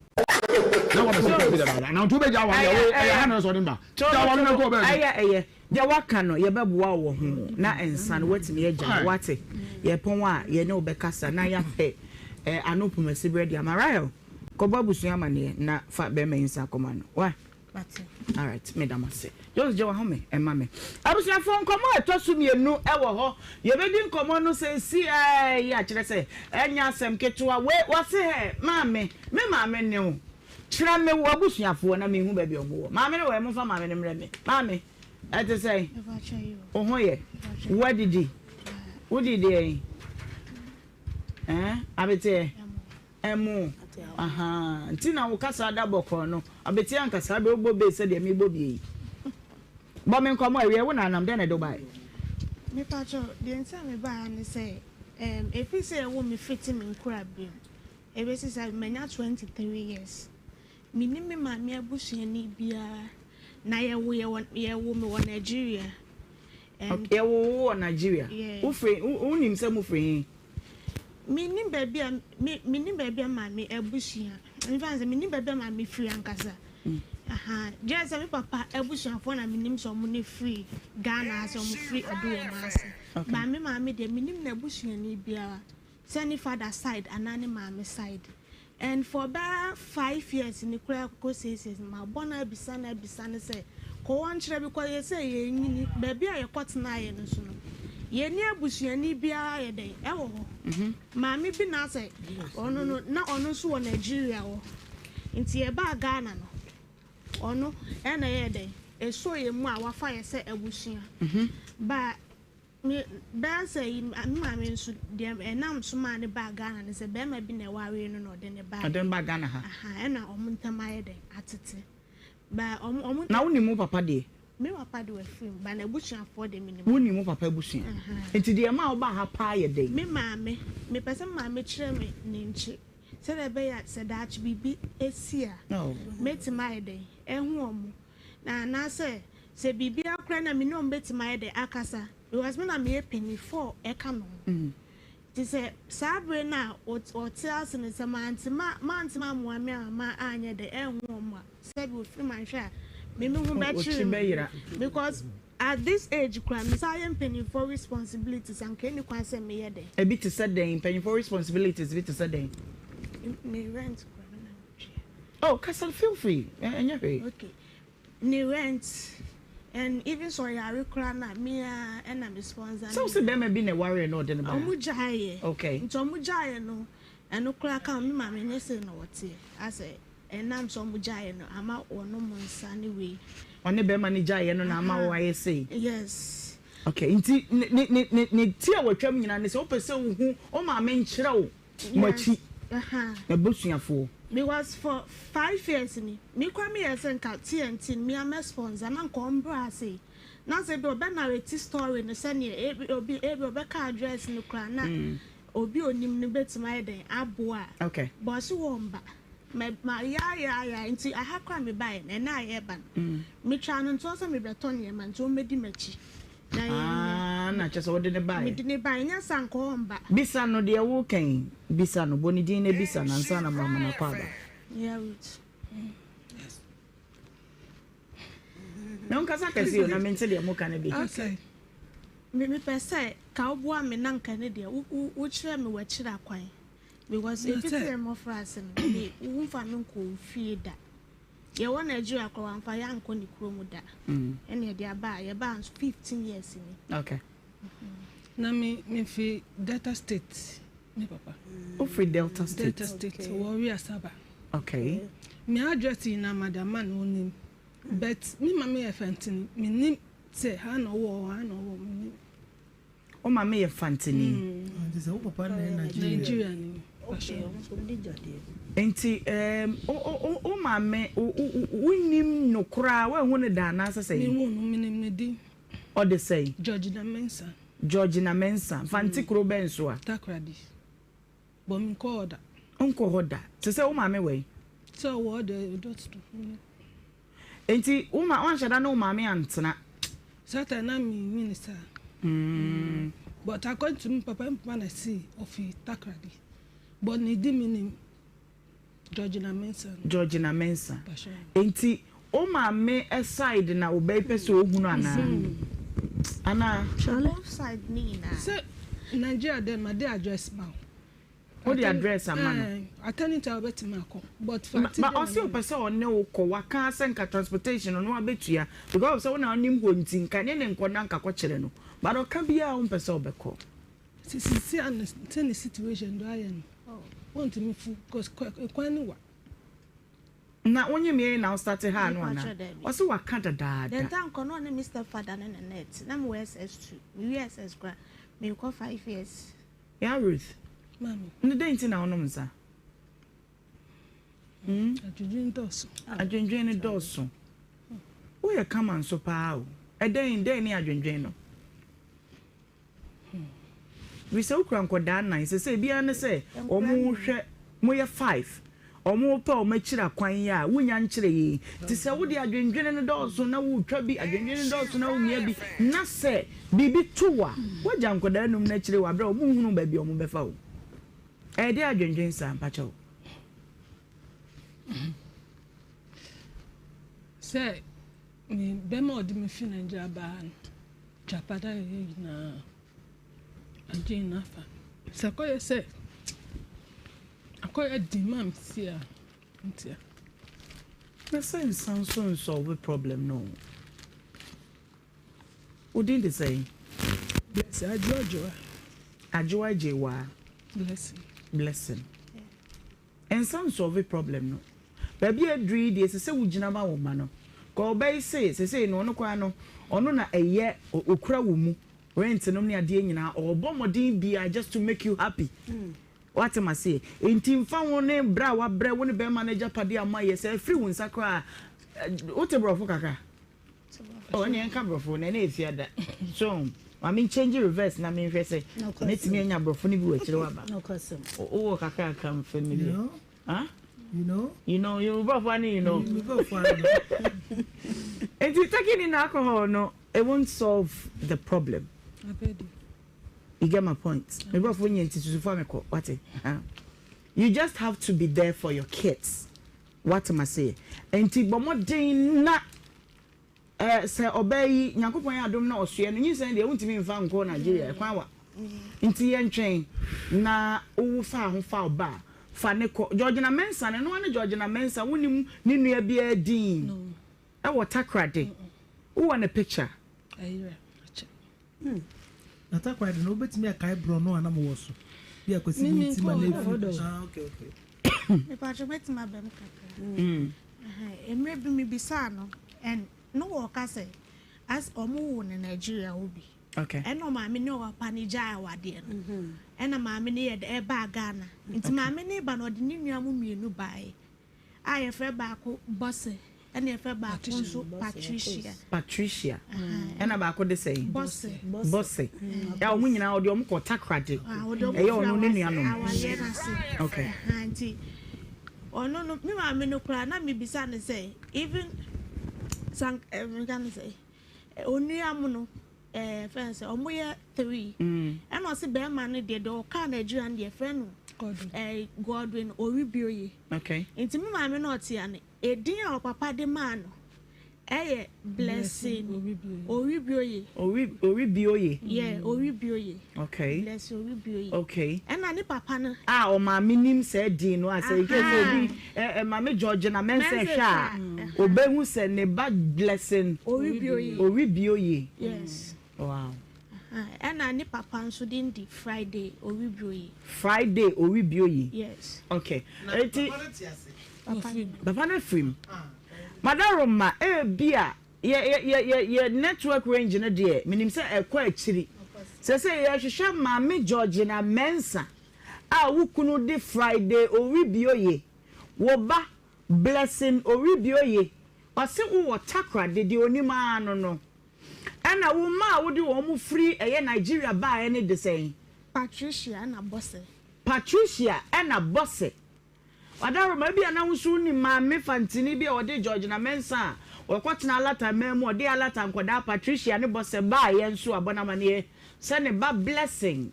na wɔbɛse kɔ bi dadaada na nti wobɛgya aware ɛyɛ ɛyɛ ha na sɛ ɔde mba gya aware no kɔ baabi. Ɛyɛ ɛyɛ deɛ waka no yɛbɛboa wo wɔ ho na nsa no woatumi agyae woate yɛpɔn a yɛne wo bɛkasa na yɛapɛ ano pomasiberɛ de ama Rahel kɔbɔ abusua amaneɛ na fa bɛrima yi nsa kɔma no wa. Mate. Alright, meda mo ase. Jones gye w'ahome ma me. Abusuafoɔ, nkɔmmɔ a ɛtɔ so mmienu wɔ hɔ. Yɛbɛdi nkɔmmɔ no seesei yi a kyerɛ sɛ ɛnyɛ asɛm ketewa. Wei, wɔse hɛ, maame, me maame ne wo. Kyerɛ me w'abusuafoɔ na menhu baabi a wɔwɔ. Maame no wɔ he? Momfa maame no mmrɛ me. Maame, ɛte sɛn? Wo ho yɛ? Woadidi? Wodii deɛn? Ɛɛ, abeteɛ? Ɛmo, ahaa, nti na wo kasa da bɔkɔɔ no. Abeteɛ anka saa berɛ wobɔ bass sɛdeɛ merebɔ bie yi. Bɔ me nkɔmmɔ awiɛ, wo na anam, dɛn na ɛde wo baeɛ? Mepakyɛw, deɛ nti a mebaa ha ne sɛ, ɛɛm, ɛfiri sɛ yɛwoo me fiti me nkorabere mu ɛbɛsi saa berɛ, manya 23 years. Mennim me maame abusuani biara, na yɛwo yɛ wɔ, yɛwoo me wɔ Nigeria. And. Okay, yɛwoo wo wɔ Nigeria. Yeah. Wofiri, wo, wonim sɛ mofiri he? Mennim baabi a me mennim baabi a maame abusua mefa no sɛ mennim baabi a maame firi ankasa ahaa gyɛ sɛ me papa abusuafoɔ na menim sɛ wɔn ne firi Ghana ha sɛ wɔn firi Aduwɔma ase but me maame deɛ mennim n'abusuani biara sɛ ne father side anaa ne maame side. And for bɛyɛ five years ni koraa kɔ six years no mabɔ no abisa no abisa no sɛ kɔ hɔ nkyerɛ because yɛsɛ yɛnyini baabi a yɛkɔ tenaeɛ no nso no yɛnni abusuani biara yɛ dɛn ɛwɔ hɔ maame bi na asɛ ɔno no na ɔno nso wɔ Nigeria hɔ nti yɛbaa Ghana no ɔno ɛna ɛyɛ dɛn ɛsɔ yɛn mu a wafa yɛ sɛ abusua ba Me bɛyɛ sɛ yi me maame nso deɛ ɛnam so maa ne baa Ghana ne sɛ bɛrima bi na ɛwaree no na ɔde ne baa. Ɔde no baa Ghana ha. Aha ɛna wɔn ntam ayɛ dɛn atete ba wɔn wɔn. Na wonim wo papa deɛ? Me papa de wafiri mu ba n'abusuafoɔ deɛ menim. Wonim wo papa abusua? Nti deɛ ɛmaa wobaa ha paa yɛ dɛn? Me maame, mepɛ sɛ me maame kyerɛ me ne nkyi sɛdeɛ ɛbɛyɛ a sɛ daakye biribi si a mɛtumi ayɛ dɛn ahu wɔn. Na anaasɛ sɛ biribiara koraa na me ne wɔn bɛtumi ayɛ dɛ akasa because me na meyɛ panin four ɛka me ho nti sɛ saa bere no a ɔte ase no sɛ mante ma mante ammoa me amma anyɛ dɛ ɛnho wɔn a sɛbi ofiri mu anhwɛ a me me ho bɛkyere me because at this age koraa me saa yɛ mpanimfoɔ responsibilities anka ɛni kwan sɛ meyɛ dɛ. Ebi te sɛ dɛn mpanyinfoɔ responsibilities bi te sɛ dɛn? Me rent koraa me na metua. Oh kasa feel free ɛnyɛ hwee. Okay ne rent and even sɛ ɔyare koraa no a me ara ɛna me sponsor Sɛ wo se bɛrima bi na ɛwaree no ɔde no baa. Ɔmo gyaeɛ. Okay. Nti ɔmo gyaeɛ no. Ɛno koraa ka ho, me maame nyɛ sei na ɔteɛ. Asɛ ɛnam sɛ ɔmo gyaeɛ no ama wɔnom nsa ne wei. Ɔne bɛrima no gyaeɛ no na ama wo ayɛ sei? Yes. Okay, nti ne ne ne ne ne ti a watwam nyinaa ne sɛ wopɛ sɛ wohu wo maame nkyerɛ wo mo akyi, n'abusuafoɔ. Because for five years ni, me koraa meyɛɛ sɛ nka TNT no me ara mɛ sponsor na nka ɔmbra ha sei. Na sɛ ebi ɔbɛ narrate story no sɛdeɛ ebi obi ebi ɔbɛka address no koraa na obi a onim no bɛtumi ayɛ dɛn aboa a. Okay. But ɔse wɔmba. Mɛ ma yaayaaya nti aha koraa mebaeɛ no ɛnɛ a yɛreba no metwaa no ntoɔ sɛ mebɛtɔ nneɛma nti ɔmmɛdi m'akyi. Na yɛnyɛ. Ah, na kyerɛ sɛ wode no baeɛ. Mede no baeɛ, nyɛ saa nka ɔmba. Bisa no deɛ woreka yi, bisa no, bɔ ne din na bisa no ansa na mama no akɔ aba. Yeah, Ruth. Na ɔnkasa kɛse o, na mente deɛ moka no bi. Okay. Me mepɛ sɛ ka woboa me na nka ne deɛ wokyerɛ me w'akyiri akwan because efi sɛ mmɔfra ase no me womfa me nkɔ wo fie da. Yɛwɔ Nigeria koraa wamfa yɛn ankɔ ne kurom da. Ɛna yɛde aba a yɛbaa nso 15 years ni. Okay. Na me me fi Delta State me papa. Wo firi Delta State? Delta State wɔ wi Asaba. Okay. Me address nyinaa madam man onim but me maame yɛ fantini me nim sɛ ha na ɔwɔ hɔ ha na ɔwɔ me nim. Wo maame yɛ fantini. Nti sɛ wo papa na yɛ Nigeria. Nigeria ni. Nti um, wo maame wo nim no koraa woanhu no da anaasɛ sɛ? Me hu no me nim ne din. Ɔde sɛn? Georgina Mensah. Georgina Mensah. Mfante kuro bɛn so a? Takoradi. But menkɔ hɔ da. Wonkɔ hɔ da. Te sɛ wo maame wɔ he? Sɛ ɔwɔ hɔ deɛ ɔdɔ to. Nti wo ma wanhyɛ da ne wo maame antena? Saa time na me nyini saa. Mm. But according to me papa, me papa na si ofi Takoradi. But ne di me nim. Georgina Mensah no. Georgina Mensah. Nti wo maame side na wo ba yi pɛ sɛ ohu no anaa? Anaa? Both side ne nyinaa. Sɛ Nigeria dɛ ma de address ma wo. Wo de address ama no. Attorney ta obetumi akɔ. But fa ti Ba ɔse ɔpɛ sɛ ɔne wo kɔ waka sɛ nka transportation no ɔno abetua because of sɛ wo na wonim hɔ nti nka ne ne nkɔ na nka kɔkyerɛ no but ɔka biaa wompɛ sɛ ɔbɛkɔ. Sisi a sɛ ne situation do ayɛ no ontumi fu cos kwan no wa. Na wonye me na wo starte haa no anaa? Ɔse waka dadaada. Then time kɔ na ɔne me step father ne na na ɛte na mewɔ SS2 mewie SS koraa merekɔ 5 years. Yaa Ruth, Maame. Ne dɛn nti na wonom nsa? Hmm? Adwendwen dɔɔso. Adwendwen no dɔɔso. Woyɛ kama nso paa o. Ɛdɛn dɛn ne adwendwen no? Firi sɛ wokura nkɔdaa nan sɛsɛ ebiara ne sɛ wɔn hwɛ moyɛ five wɔn pɛ wɔn akyiri akwan yi a wonya nkyerɛ yi te sɛ wode adwendwene no dɔɔso na wotwa bi adwendwene no dɔɔso na womia bi na sɛ biribi to wo a woagya nkɔdaa num no akyire wɔ aberɛ a wɔn nhunu baabi a wɔn bɛfa wo ɛyɛ de adwendwen saa mpakyɛw. Sɛ me bɛma ɔde me fi Nigeria baa no. Agyapadeɛ a yɛyɛ nyinaa, agye no afa. Sɛ akɔyɛ sɛ akɔyɛ den ma me sie a, nti a. Na sɛ nsa nso nsɔlve problem no o. Wo din de sɛn? Blessing Adwoa Adwoa. Adwoa Agyewaa. Blessing. Blessing. Nsa nsɔlve problem no. Baabi a aduru yi deɛ ɛsɛ sɛ wogyina ma wo mma no. Kɔ ɔba yi se sesei no ɔno koraa no ɔno na ɛyɛ ɔkura wo mu rent nom ne adeɛ nyinaa ɔrebɔ mmɔden biara just to make you happy. Wate maseɛ? Enti mfa ho ne brɛ a wabrɛ wo ne bɛrima no agyapadeɛ a moayɛ sɛ afiri wo nsa koraa wote borɔfo kakra? Oh, ɛne ɛnka borɔfo na ɛne ɛfia da. So, ma me change reverse na menhwɛ sɛ mɛtumi anya borɔfo no bi wɔ akyire waba. Wowɔ kakra ka mfɛ me bi. Huh? You know? You know, you borɔfo ane you know. Nti taking in alcohol no, it won't solve the problem. You get my point? Me borɔfo nyɛ nti susu fa me kɔ, wate? You just have to be there for your kids. Woate m'aseɛ? Enti bɔ mmɔden na eh, sɛ ɔbaa yi, Nyankopɔn yɛ adom na ɔsoɛ no, nyinsɛn deɛ wontumi mfa nkɔ Nigeria, ɛkwan wa. Nti yɛntwɛn na wowo fa ho fa ɔba a, fa ne kɔ. Georgina Mensah no, ɛno ara ne Georgina Mensah, wonim ne nua biara din ɛwɔ Takoradi? Wowɔ ne picture? Na Takoradi no, wobɛtumi akae borɔno a na mowɔ so? Bi a Kwasi bi nti ma na efi. Ah, okay, okay. Mepatro mɛtumi aba mu kakra. Mmerɛ bi mebisaa no and no wɔka sɛ as ɔmo wo no Nigeria hɔ bi. Okay. Ɛna ɔmaame ne ɔpapa no gyae awadeɛ no. Ɛna maame no yɛ dɛ ɛbaa Ghana. Nti maame no ba no ɔde ne nua mo mmienu baeɛ. A yɛfrɛ baako Bose ɛna yɛfrɛ baako nso Patricia. Patricia ɛna baako de sɛn? Bose. Bose. Ya wɔn nyinaa ɔde wɔn kɔ Takoradi. Ɛyɛ ɔno ne nuanom. Awadeɛ no ase. Okay. Nti ɔno no me maame no koraa na mebisa no sɛ even sank ɛmeka no sɛ onua mu no ɛɛ fɛn sɛ ɔmo yɛ 3. Ɛna ɔse bɛrima no deɛ deɛ ɔkaa Nigeria no deɛ fɛn no ɛɛ Godwin Oribioye. Okay. Nti me maame no ɔte ano edin a ɔpapa de maa no ɛyɛ Blessing Oribioye. Ori Oribioye. Yeah, Oribioye. Okay. Blessing Oribioye. Okay. Ɛna ne papa no. A ɔmaame nim saa din no a sɛ in case obi ɛ ɛ maame Georgina Mensah hwɛ a obehu sɛ ne ba Blessing Oribioye. Oribioye. Yes. Wow. Ɛna ne papa nso din de Friday Oribioye. Friday Oribioye. Yes. Okay. Na Eti papa no te ase? Papa no afiri mu. Madaroma ebia yɛ yɛ yɛ yɛ yɛ network range no deɛ menim sɛ ɛkɔ akyiri. Sɛsɛ yɛhwehwɛ Maame Georgina Mensah a wo kunu de Friday Oribioye, wo ba Blessing Oribioye, ɔse wowɔ Takoradi deɛ onim ara no no. Ɛna wo mma a wode wɔn firi ɛyɛ Nigeria baeɛ no de sɛn? Patricia ɛna Bose. Patricia ɛna Bose. Ɔdaworoma, ebia na wo nso wonim Maame Fantini bi a ɔde Georgina Mensah a ɔkɔtenaa Alata man mu, ɔde Alata nkwadaa Patricia ne Bose baeɛ nso abɔ no amaneɛ sɛ ne ba Blessing,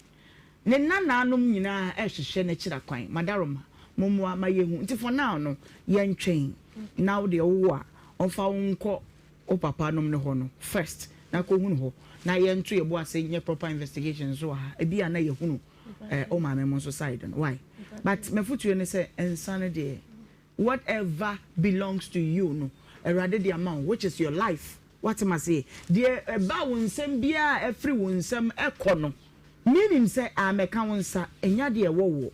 ne nananom nyinaa rehwehwɛ n'akyira kwan. Madaroma, mommoa ma yɛnhu. Nti for now no, yɛntwɛn na wo deɛ wowo a, ɔmfa wo nkɔ wo papa nom no hɔ no first na kɔhunu hɔ na yɛnto yɛn bo ase nyɛ proper investigation nso wɔ ha. Ebia na yɛahunu eh, wo maame mo nso side no why but mafutuo ne sɛ nsa no deɛ whatever belongs to you no awurade de ama wo which is your life wate ma seɛ deɛ ɛba wo nsɛm biara ɛfiri wo nsɛm ɛkɔ no meaning sɛ amɛka wo nsa ɛnya deɛ ɛwɔ woɔ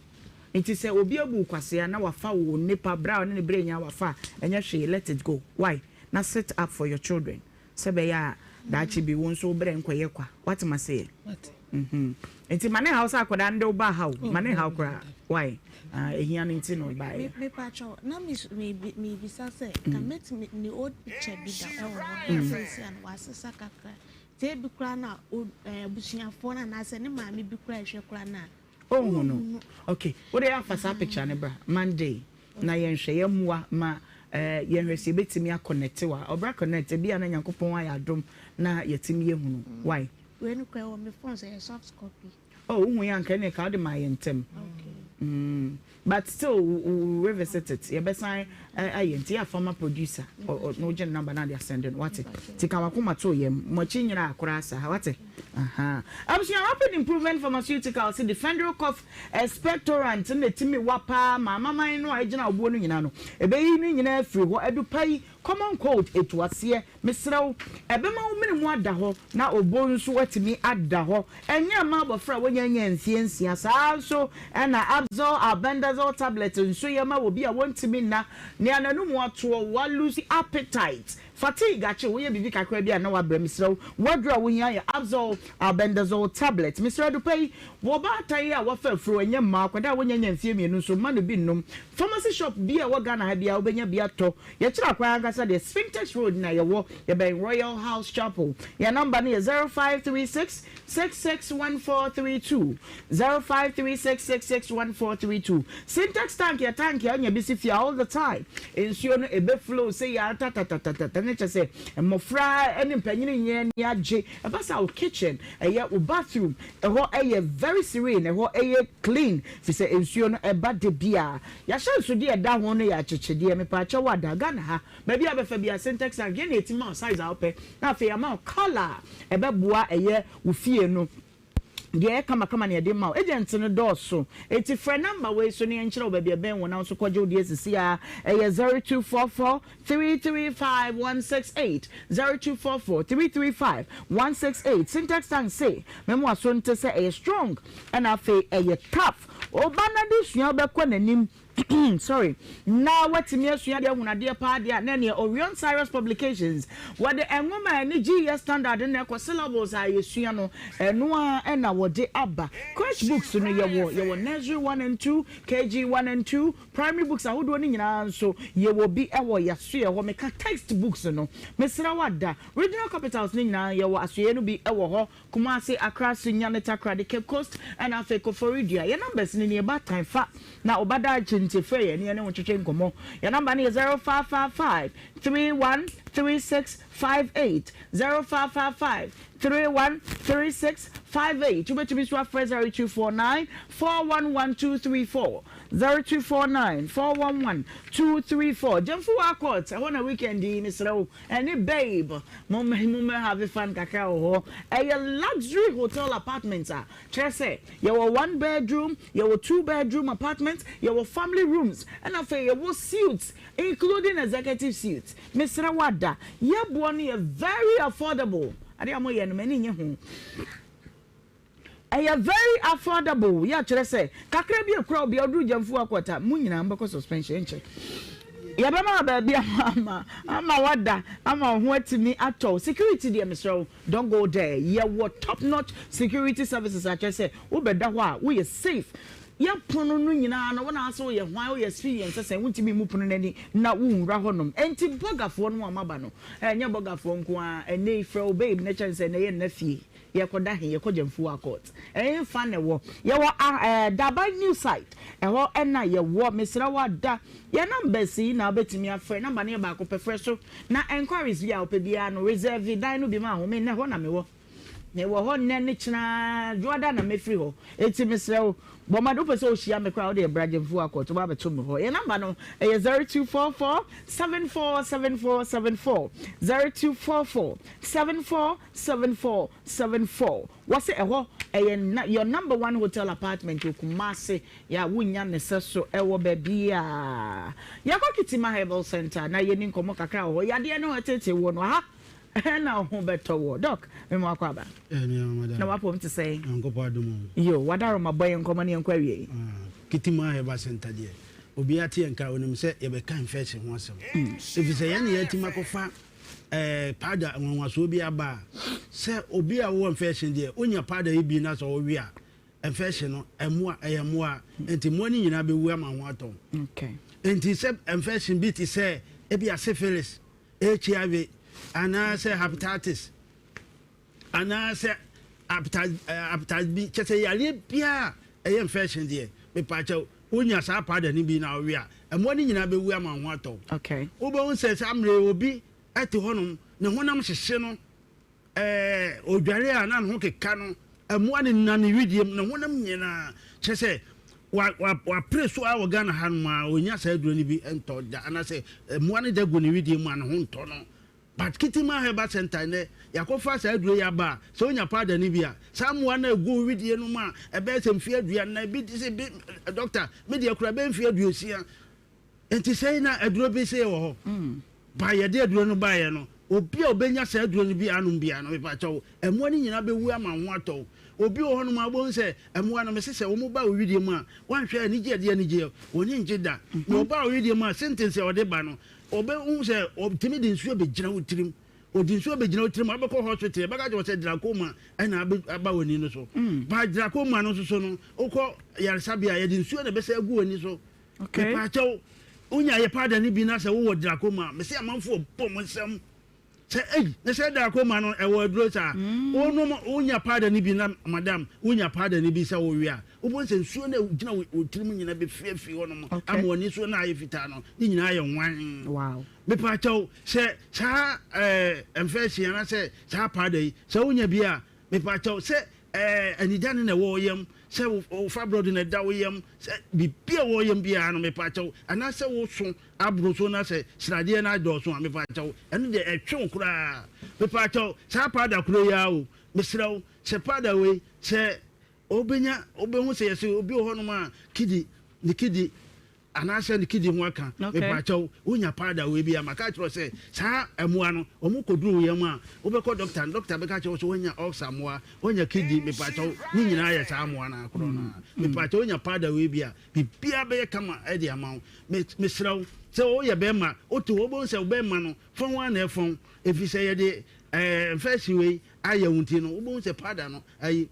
nti sɛ obi abu wo kwasea na wafa wo nipa bra ɔne ne berɛ nya wafa a ɛnyɛ hwee let it go why na sit up for your children Sɛ ɛbɛyɛ a daakye bi wo nso wo berɛ nkɔyɛ kwa. Woate m'aseɛ? Mhm. Nti ma ne haw sɛ akwadaa no de wo baa ha o. Ma ne haw koraa. Why? Ah, ehia no nti na ɔbaeɛ. Me pakyɛw, na me me mebisa sɛ ka mɛtumi ne old picture bi da ɛwɔ hɔ na seesia no wasesa kakra. Nti ebi koraa na o ɛɛ abusuafoɔ no anaasɛ ne maame bi koraa ɛhwɛ koraa na. Ɔnhu no. Okay. Wo deɛ afa saa picture no bra Monday. Na yɛnhwɛ, yɛmmoa ma yɛnhwɛ sɛ yɛbɛtumi a connect wa. Ɔbra connect, ebia na Nyankopɔn ayɛ adom na yɛatumi yɛhunu. Why? Wei no koraa ɛwɔ me phone so, ɛyɛ soft copy. Oh, wohu yɛ anka ɛne ka wode maa yɛn ntɛm. Mm, but still we will revisit it. Yɛbɛsan ayɛ nti yɛ afa ma producer na wogye ne number na ade asɛnde no wate. Ti ka wakoma to yam. Mo akyi nyera koraa saa wate. Aha. Abusua Rapid Improvement Pharmaceutical se Defendryl Cough Expectorant na etumi wa paa ma amaman no a egyina wo boɔ no nyinaa no. Ebeyi ne nyinaa afiri hɔ. Adu pa yi, common cold etu aseɛ. Mesrɛ wo, ɛbɛma wo mene mu ada hɔ na wo bo nso atumi ada hɔ. Ɛnyɛ mma abɔfra a wanya nnya mfeɛ nsia. Saa ara nso na Abzol Albendazole Tablet nso yɛ ma obi a wɔntumi nna, nea n'anum atoɔ, walusi appetite, Fatigue akye wo, woyɛ biribi kakra bi a na woabrɛ, mesrɛ wo, w'aduru a wohia yɛ Abzol Albendazole Tablet. Mesrɛ adupa yi, wɔ ɔbaatan yi a wafa afuro, ɛnyɛ mmaa, akwadaa a wanya nya mfeɛ mmienu nso, mma no bi nnom. Pharmacy shop biara a ɛwɔ Ghana ha biara wobɛnya bi atɔ. Yɛkyerɛ akwan ankasa deɛ, Spintex Road na yɛwɔ, yɛbɛn Royal House Chapel. Yɛn number no yɛ 0536 661432, 0536 661432. Sintex tank yɛ tank a wonya bi si fie all the time. Nsuo no ɛbɛ flow sei ara tatatatata ne kyɛ sɛ mmɔfra ne mpanyini nyɛ ani agye. Ɛba saa wo kitchen, ɛyɛ wo bathroom, ɛhɔ ɛyɛ very serene, ɛhɔ ɛyɛ clean firi sɛ nsuo no ɛba da biara. Y'ahyɛnsodeɛ a ɛda ho no yɛ akyekyedeɛ. Mepaakyɛw ada Ghana ha baabi a wobɛfa biara Sintex tank yɛn na yɛtumi ma wo size a wopɛ na afei yɛama wo colour a ɛbɛboa ɛyɛ wo fie no. Deɛ ɛyɛ kamakama na yɛde ma wo. Agent no dɔɔso, enti frɛ number wei so na yɛnkyerɛ wo baabi a ɛbɛn wo na wo nso kɔgye wo deɛ sisi ara. Ɛyɛ 0244 335 168, 0244 335 168. Sintex tank se, mema w'aso nte sɛ ɛyɛ strong ɛna afei ɛyɛ tough. Wo ba no adesua bɛkɔ n'anim. Sorry, na watumi asua adeɛ ahunu adeɛ paa deɛ a, na ɛneɛ Orion Cyrus Publications wɔde nwoma a ɛne GES standard no na ɛkɔ, syllables a yɛsua no ɛno ara ɛna wɔde aba. Crèche books no yɛwɔ, yɛwɔ Nursery 1 and 2, KG 1 and 2, Primary books ahodoɔ no nyinaa nso yɛwɔ bi ɛwɔ yɛasoɛ hɔ, meka text books no, mesrɛ wo ada, Regional capitals no nyinaa yɛwɔ asoɛeɛ no bi ɛwɔ hɔ. Kumasi, Accra, Sunyani, Takoradi, Cape Coast, ɛna afei Koforidua. Yɛn numbers no nie, baatan fa na wo ba daakye nti frɛ yɛn na yɛne wo ntwetwe nkɔmmɔ. Yɛn number no yɛ 0555 31 36 58, 0555 31 36 58. Wobɛtumi nso afrɛ 0249 411 234, 0249 411 234. Gyamfuwa Court, ɛhɔ na weekend yi mesrɛ wo. Ɛne babe mo mo have fun kakra wɔ hɔ. Ɛyɛ luxury hotel apartment a kyerɛ sɛ yɛwɔ one bedroom, yɛwɔ two bedroom apartment, yɛwɔ family rooms ɛna afei yɛwɔ suites including executive suite. Mesrɛ wo ada, yɛboɔ no yɛ very affordable. Adeɛ a moyɛ no m'ani nnye ho. Ɛyɛ very affordable yɛ kyerɛ sɛ kakra bi ekura obi a ɔduru gyamfuo akɔta mo nyinaa mobɛkɔ suspension nkyɛ yɛbɛma wo baabi ama ama ama wada ama wo ho atumi atɔ wo security deɛ mesrɛ wo don't go there yɛwɔ top notch security services akyerɛ sɛ wobɛda hɔ a woyɛ safe yɛ pono no nyinaa no wo na ase woyɛ hwan woyɛ experience sɛ wontumi mu pono no ani na wonwura hɔnom enti bɔgafoɔ no a maba no ɛnyɛ bɔgafoɔ nko ara ɛnɛ yi frɛ wo babe na kyɛn sɛ ɛnɛ yɛ nna fie Yɛkɔda he? Yɛkɔ Gyamfuwa Court. Ɛhefa na ɛwɔ? Yɛwɔ ah eh, Daban New Site. Ɛhɔ na yɛwɔ. Mesrɛ wo ada. Yɛn numbers yi na wobɛtumi afrɛ. Number no yɛ baako pɛ. Frɛ so na enquiries bi a wopɛ biara no, reserve dan no bi ma wo. Me nnɛ hɔ na mewɔ. Mewɔ hɔ nnɛ ne kyena, Dwoada na mɛfiri hɔ. Enti mesrɛ wo, bɔ mmɔden. Wopɛ sɛ wohyia me koraa a, wode bra Gyamfuwa Court. Woba abɛto me hɔ. Yɛn number no, ɛyɛ 0244 74 74 74, 0244 74 7474 Wɔse ɛhɔ ɛyɛ na your number one hotel apartment wɔ Kumasi yɛ a wonnya ne sɛso ɛwɔ baabiaa. Yɛkɔ Kitima Herbal Centre na yɛni nkɔmmɔ kakra wɔ hɔ. Yadeɛ no ɛtetee woɔ no aha na wo ho bɛtɔ woɔ. Doc, mema wakɔ aba. Eh, me ama madam. Na wapom te sɛn? Nyankopɔn adom o. Yo, wadaroma bɔ yɛn nkɔmmɔ ne yɛnkɔ awiei. Ah, Kitima Herbal Centre deɛ, obiara te yɛn nka a, onim sɛ yɛbɛka infection ho asɛm. Ɛfiri sɛ yɛn ne yɛatumi akɔfa eh, powder nwanwasoɔ bi aba a, sɛ obi a wowɔ infection deɛ, wonya powder yi bi na sɛ wowe a, infection no, ɛmmoa, ɛyɛ mmoa. Nti mmoa no nyinaa bɛwu ama ho atɔ wo. Okay. Nti sɛ infection bi te sɛ ebi a syphilis, HIV, anaasɛ hepatitis, Anaasɛ hepatitis B, kyerɛ sɛ yareɛ biara a ɛyɛ infection deɛ, mepaakyɛw, wonya saa powder no bi na wowe a, mmoa no nyinaa bɛwu ama wo ho atɔ wo. Okay. Wobɛhu sɛ saa mmerɛ yi obi te hɔnom, ne honam hyehye no, ɛɛ, ɔdware a na ne ho keka no, mmoa no nna ne wedeɛ mu, ne honam nyinaa, kyerɛ sɛ wa, wa, wapere so ara wɔ Ghana hanom a, ɔnya saa aduro no bi ntɔ da, anaasɛ mmoa no da gu ne wedeɛ mu a ne ho ntɔ no. But Kitima Herbal Centre nnɛ yɛakɔfa saa aduro yi aba a, sɛ wonya powder no bi a, saa mmoa no a ɛgu wo wedeɛ no mu a ɛbɛyɛ sɛ mfeɛ aduanan, ebi te sɛ bi, doctor, me deɛ koraa ɛbɛyɛ mfeɛ aduosia. Nti sɛi na aduro bi sei wɔ hɔ. Ba yɛde aduro no baeɛ no, obi a ɔbɛnya saa aduro no bi anom biara no, mepakyɛ wo, mmoa no nyinaa bɛwu ama wo ho atɔ wo. Obi wɔ hɔnom a wobɛhu sɛ mmoa no, mese sɛ wɔn ba wo wedeɛ mu a, woanhwɛ a anigye a ɛde anigyeɛ, wɔn ani ngye da. Na ɔba wo wedeɛ mu a, sentence a ɔde ba no, Ɔbɛhu sɛ ɔtumi de nsuo bɛgyina wo tirim. Ɔde nsuo bɛgyina wo tirim a, wobɛkɔ hospital, yɛbɛka kyerɛ wo sɛ glaucoma ɛna aba w'ani no so. Mm. Ba glaucoma no nso so no, wokɔ yaresabea a, yɛde nsuo na ɛbɛsɛ agu w'ani so. Okay. Mepaakyɛw, wonya yɛ powder no bi na sɛ wowɔ glaucoma, mese amanfoɔ bɔ mo nsam. Sɛ ei, ne sɛ glaucoma no ɛwɔ aduro saa. Mm. Wonom, wonya powder no bi na madam, wonya powder no bi sɛ wowe a, wobɛhu sɛ nsuo no a ɛgyina wo tirim nyina bɛfiri afiri hɔ nom ama w'ani so na ayɛ fitaa no, ne nyinaa ayɛ nwann. Wow. Mepaakyɛw, sɛ saa ɛɛ infection anaasɛ saa powder yi, sɛ wonya bi a, mepaakyɛw sɛ ɛɛ anidane na ɛwɔ wo yam, sɛ wo fibroid na ɛda wo yam, sɛ biribi a ɛwɔ wo yam biara no, mepaakyɛw, anaasɛ woso aboro so na sɛ sradeɛ no adɔɔso a, mepaakyɛw, ɛno deɛ ɛtwe wo koraa. Mepaakyɛw, saa powder koro yi ara o, mesrɛ wo, sɛ powder wei, sɛ. Wobɛnya, wobɛhu sɛ yɛse obi wɔ hɔnom a kidi, ne kidi, anaasɛ ne kidi ho aka. Mepaakyɛw, wonya powder wei bi a, maka akyerɛ wo sɛ saa mmoa no, wɔn kɔduru wo yam a, wobɛkɔ dɔkta no, dɔkta bɛka akyerɛ wo sɛ woanya ulcer mmoa, woanya kidi, mepaakyɛw, ne nyinaa yɛ saa mmoa no ara korɔ no ara. Mepaakyɛw, wonya powder wei bi a, biribiara bɛyɛ kama de ama wo. Me, mesrɛ wo, sɛ woyɛ bɛrima, wote hɔ, wobɛhu sɛ wo bɛrima no, fɔn ara na ɛfɔn, ɛfiri sɛ yɛde ɛɛ infection wei ayɛ wo nti no, wobɛhu sɛ powder no, ayi,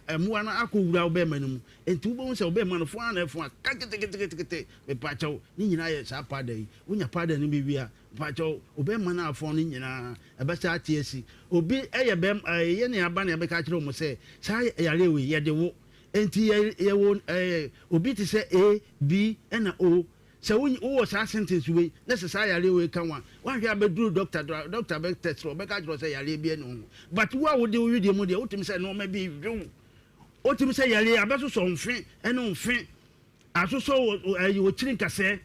mmoa no akɔwura wo bɛrima no mu. Enti wobɛhu sɛ wo bɛrima no fɔn ara na ɛfɔn aka keteketekete. Mepaakyɛw, ne nyinaa yɛ saa powder yi. Wonya powder no bi wie a, mepaakyɛw, wo bɛrima no a afɔn no nyinaa, ɛbɛsan ate asi. Obi yɛ bɛrima, ɛɛ, yɛn aba na yɛbɛka akyerɛ wɔn sɛ, saa yareɛ wei, yɛde wo. Enti yɛ, yɛwɔ ɛɛ, obi te sɛ A, B, ɛna O. Sɛ wo wowɔ saa sentence wei na sɛ saa yareɛ wei ka wo a, woanhwɛ a bɛduru doctor do a, doctor bɛ test wo, ɔbɛka akyerɛ wo sɛ yareɛ biara nni wo ho. But wo a wode wo wedeɛ mu deɛ, wotumi sɛ nnoɔma bi we wo. Wotumi sɛ yareɛ abɛsosɔ wo mfe ne wo mfe, asosɔ wo ɛyi wo kyiri nkasɛɛ.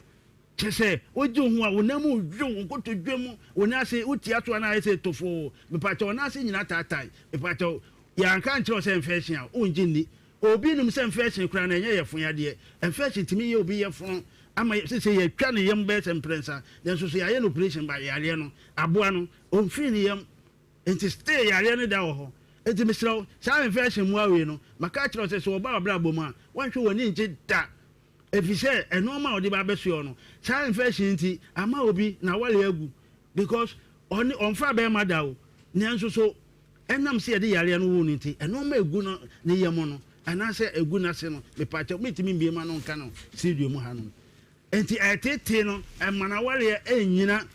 Kyerɛ sɛ wogye wo ho a, wo nan mu we wo, wo nkotodwe mu, wo nan ase, wotia so a na ayɛ sɛ tofoo. Mepakyɛw, wo nan ase nyinaa taatae. Mepakyɛw, yɛanka ankyerɛ wo sɛ infection a, wongye nni. Obi nim sɛ infection koraa no ɛnyɛ yɛfon yadeɛ. Infection tumi yɛ obi yɛfono ama sese yɛtwa ne yam bɛyɛ sɛ mprɛnsa nanso so yɛayɛ no operation ba yareɛ no aboa no ɔmfiri ne yam nti still yareɛ no da wɔ hɔ. Nti mesrɛ wo saa infection mmoa wei no maka akyerɛ wo sɛ sɛ wɔba w'abrabɔ mu a woanhwɛ w'ani ngye da efisɛ ɛnoɔma a wɔde ba abɛsoɛ wo no saa infection nti ama obi n'aware agu because ɔne ɔmfaa bɛɛma da o nanso so Ɛnam sɛ yɛde yareɛ no woo no nti, nnoɔma a ɛgu no ne yam no anaasɛ ɛgu n'ase no, mepaakyɛw, mentumi mmue m'ano nka no studio mu hanom. Enti ɛreteetee no, ɛma n'awareɛ ɛnnyina.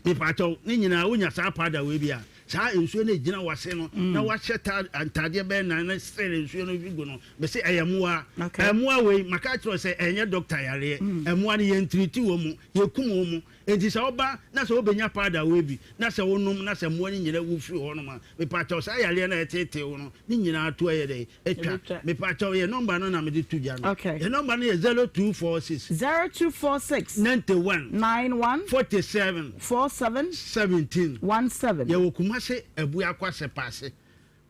Mepaakyɛw, ne nyinaa wonya saa powder wei bi a, saa nsuo no ɛgyina w'ase no, na wahyɛ ta ntaadeɛ bɛyɛ nan na sere nsuo no gu no, mese ɛyɛ mmoa. Mmoa wei, maka akyerɛ wo sɛ ɛnyɛ doctor yareɛ. Mmoa no yɛntiriti wɔn mu, yɛkum wɔn mu. Enti sɛ woba na sɛ wobenya powder wei bi na sɛ wonom na sɛ mmoa no nyina wu firi hɔ nom a, mepaakyɛw saa yareɛ no a ɛteetee wo no ne nyinaa to ɛyɛ dɛn? Atwa. Mepaakyɛw yɛ nɔmba no na mede to dwa no. Okay. Yɛ nɔmba no yɛ 0246. 0246. 91. 91. 47. 47. 17. 17. Yɛwɔ Kumase Abuakwa Sɛpaase.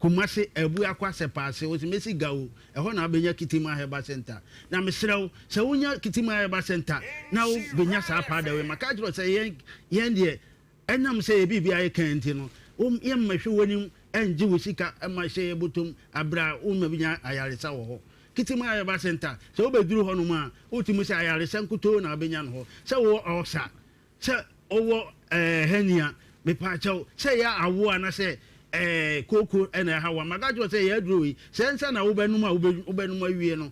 Kumasi, Abuakwa Sɛpaase, wo se mesi Gawo, ɛhɔ na wobɛnya Kitima Herbal Centre. Na mesrɛ wo, sɛ wonya Kitima Herbal Centre na wo bɛnya saa powder wei, maka akyerɛ wo sɛ yɛn, yɛn deɛ, ɛnam sɛ yɛ biribi ayɛ kan nti no, wo, yɛmmɛhwɛ w'anim ɛngye wo sika ɛma hyɛ yɛ bɔtɔm aberɛ a womma bɛnya ayaresa wɔ hɔ. Kitima Herbal Centre, sɛ wobɛduru hɔ nom a, wotumi sɛ ayaresa nkutoo na wobɛnya no hɔ. Sɛ wowɔ ulcer, Sɛ ɔwɔ ɛɛ hernia, mepaakyɛw, sɛ ɛyɛ awo anasɛ ɛɛ kooko na ɛha wo a, maka akyerɛ wo sɛ yɛ aduro yi, sɛ nsa na wobɛnom a wobɛnom awie no,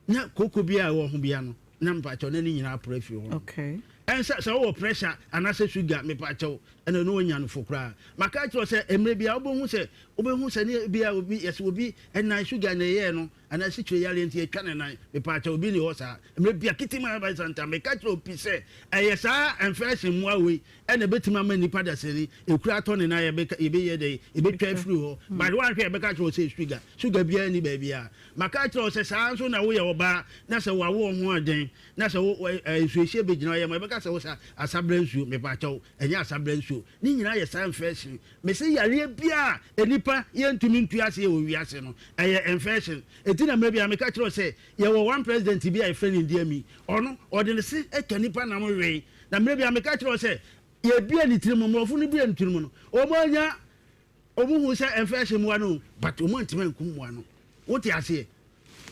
na kooko biara a ɛwɔ ho biara no, na mepaakyɛw na ne nyinaa apora afiri hɔ. Okay. Ɛnsa sɛ wowɔ pressure anasɛ sugar, mepaakyɛw, ɛna ɛno wonya no fo koraa. Maka akyerɛ wo sɛ mmerɛ biara wobɛhu sɛ wobɛhu sɛ ne bia obi yɛsɛ obi ɛnan sugar na ɛyɛɛ no Anaa asikyire yareɛ nti yɛtwa ne nan. Mepaakyɛw obi nni hɔ saa. Mmerɛ bi a Kitima Herbal Centre meka kyerɛɛ obi sɛ ɛyɛ saa ɛnfɛɛhyen mmoa wei ɛna ɛbɛtumi ama nnipa dasani ekura atɔ ne nan yɛbɛka yɛbɛyɛ dɛn yɛbɛtwa afiri hɔ but woanhwɛ a yɛbɛka akyerɛ wo sɛ sugar sugar biara nni baabiara. Maka akyerɛ wo sɛ saa nso na woyɛ ɔbaa na sɛ wawo ho aden na sɛ wo ɛ nsuohyeɛ bɛgyina wo yam a yɛbɛka sɛ wo sa asabrɛ nsuo mepaakyɛw ɛnyɛ asabrɛ nsuo ne nyinaa yɛ saa ɛnfɛɛhyen Mese yareɛ biara a nnipa yɛntumi ntu aseɛ wɔ wiase no, ɛyɛ infection. Enti na mmerɛ biara meka kyerɛ wo sɛ, yɛwɔ one president bi a yɛfrɛ no Idi Amin. Ɔno, ɔde ne se ka nnipa nam wee. Na mmerɛ biara meka kyerɛ wo sɛ, yɛbue ne tirim, mmorɔfo no bue ne tirim no, wɔn anya, wɔn hu sɛ infection mmoa no, but wɔn antumi ankum mmoa no. Wote aseɛ?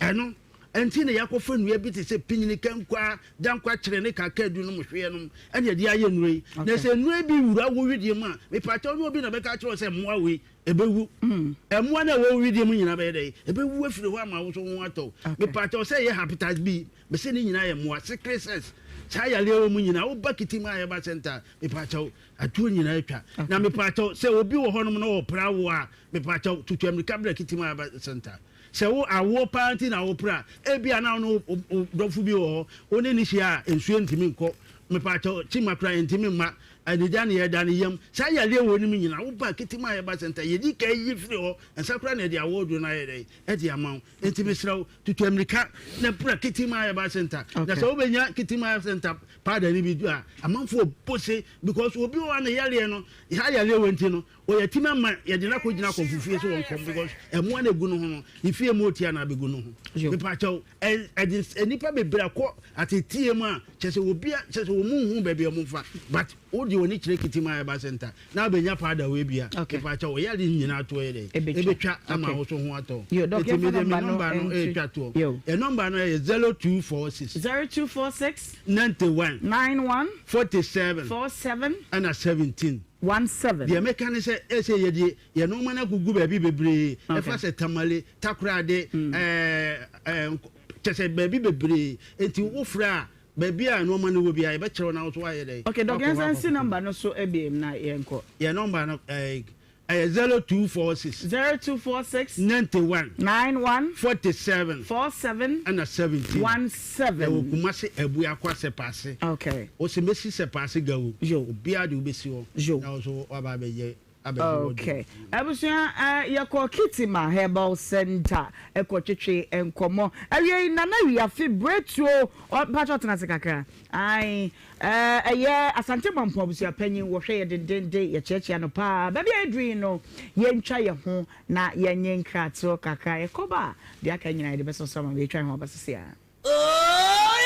Ɛno nti na yɛakɔfa nnua bi te sɛ pinyini, kankwaa, dankwa, kyere ne kakadu nom hweɛ nom ɛna yɛde ayɛ nnuro yi. Na sɛ nnuro yi bi wura wo wedeɛ mu a, mepaakyɛw nyɛ obi na bɛka akyerɛ wo sɛ mmoa wei ɛbɛwu. Mmoa no a ɛwɔ wo wedeɛ mu nyinaa bɛyɛ dɛn? Ɛbɛwu afiri hɔ ama wo so wo ho atɔ wo. Mepaakyɛw sɛ ɛyɛ hepatitis B, mese ne nyinaa yɛ mmoa, sickle cells, saa yareɛ wɔ mu nyinaa, woba Kitima Herbal Center a, mepaakyɛw atuo nyinaa atwa. Na mepaakyɛw sɛ obi wɔ hɔnom na ɔpra wo a, mepaakyɛw tutu ammirika bra Kitima Herbal Center. Sɛ wo awoɔ paa nti na wopere a, ebia na wo ne wo dɔfo bi wɔ hɔ, wo ne no hyia a, nsuo ntumi nkɔ, mepaakyɛw, kyima koraa ɛntumi mma. Adagya ne yɛda ne yam. Saa yareɛ wɔ no mu nyinaa, woba Kitima Herbal Center, yɛdi kan yi firi hɔ, ansa koraa na yɛde awɔ aduro no ayɛ dɛn? Ɛde ama wo. Enti mesrɛ wo, tutu ammirika na bra Kitima Herbal Center. Na sɛ wobɛnya Kitima Herbal Center powder no bi du a, amanfoɔ bɔ se because obi wɔ hɔ a ne yareɛ no, saa yareɛ wɔ nti no, ɔyɛ timi ama yɛde no akɔgyina akɔmfo fie sɛ wɔnkɔm because ɛmoa no ɛgu no ho no, ne fie mu ɔtia na abɛgu no ho. Mepakyɛw, ɛde nnipa bebree akɔ ateteɛ mu a kyerɛ sɛ obi a kyerɛ sɛ wɔn nhu baabi a wɔn fa but wo deɛ wɔn kyerɛ Kitima Herbal Center na abɛnya powder wei bi a mepakyɛw ɔyare nyinaa toɔ yɛ dɛ ebetwa ama wo so ho atɔ eti mi de mi nɔmba no etwa toɔ yɛ nɔmba no yɛ 0246 0246 91 91 47 47 ɛna 17 17. Deɛ meka ne sɛ ɛsɛ yɛde yɛn nneɛma no agugu baabi bebree ɛfa sɛ Tamale, Takoradi, ɛɛ ɛɛ kyɛ sɛ baabi bebree nti wofrɛ a baabi a nneɛma no wɔ biara yɛbɛkyerɛ wo na wo nso woayɛ dɛn? Okay, Doc, Woakɔ hɔ yɛnsan nsi akɔkɔtɔ. number no so ebiem na yɛnkɔ. Yɛn number no ɛɛ ɛyɛ 0246. 0246. 91. 91. 47. 47. Ɛna 17. 17. Yɛwɔ Kumasi Abuakwa Sɛpaase. Okay. Wose mɛsi Sɛpaase Gawu. Yo. Obiara de wobɛsi hɔ. Yo. Na wo nso woaba abɛyɛ. Ok abusua yɛkɔ Kitima herbal center kɔ twetwe nkɔmɔ awiei Nana Wiafe Bretuo mpakyɛw tena ase kakra ae ɛyɛ Asante Mampɔn abusua panyin wɔhwɛ yɛ dendenden yɛkyeakyea no paa baabi a yɛduru yi no yɛntwa yɛ ho na yɛnye nkratoɔ kakra yɛkɔba a deɛ aka nyinaa yɛde bɛsɔsɔ ama mo yɛtwa yɛn ho aba sisi a. Oh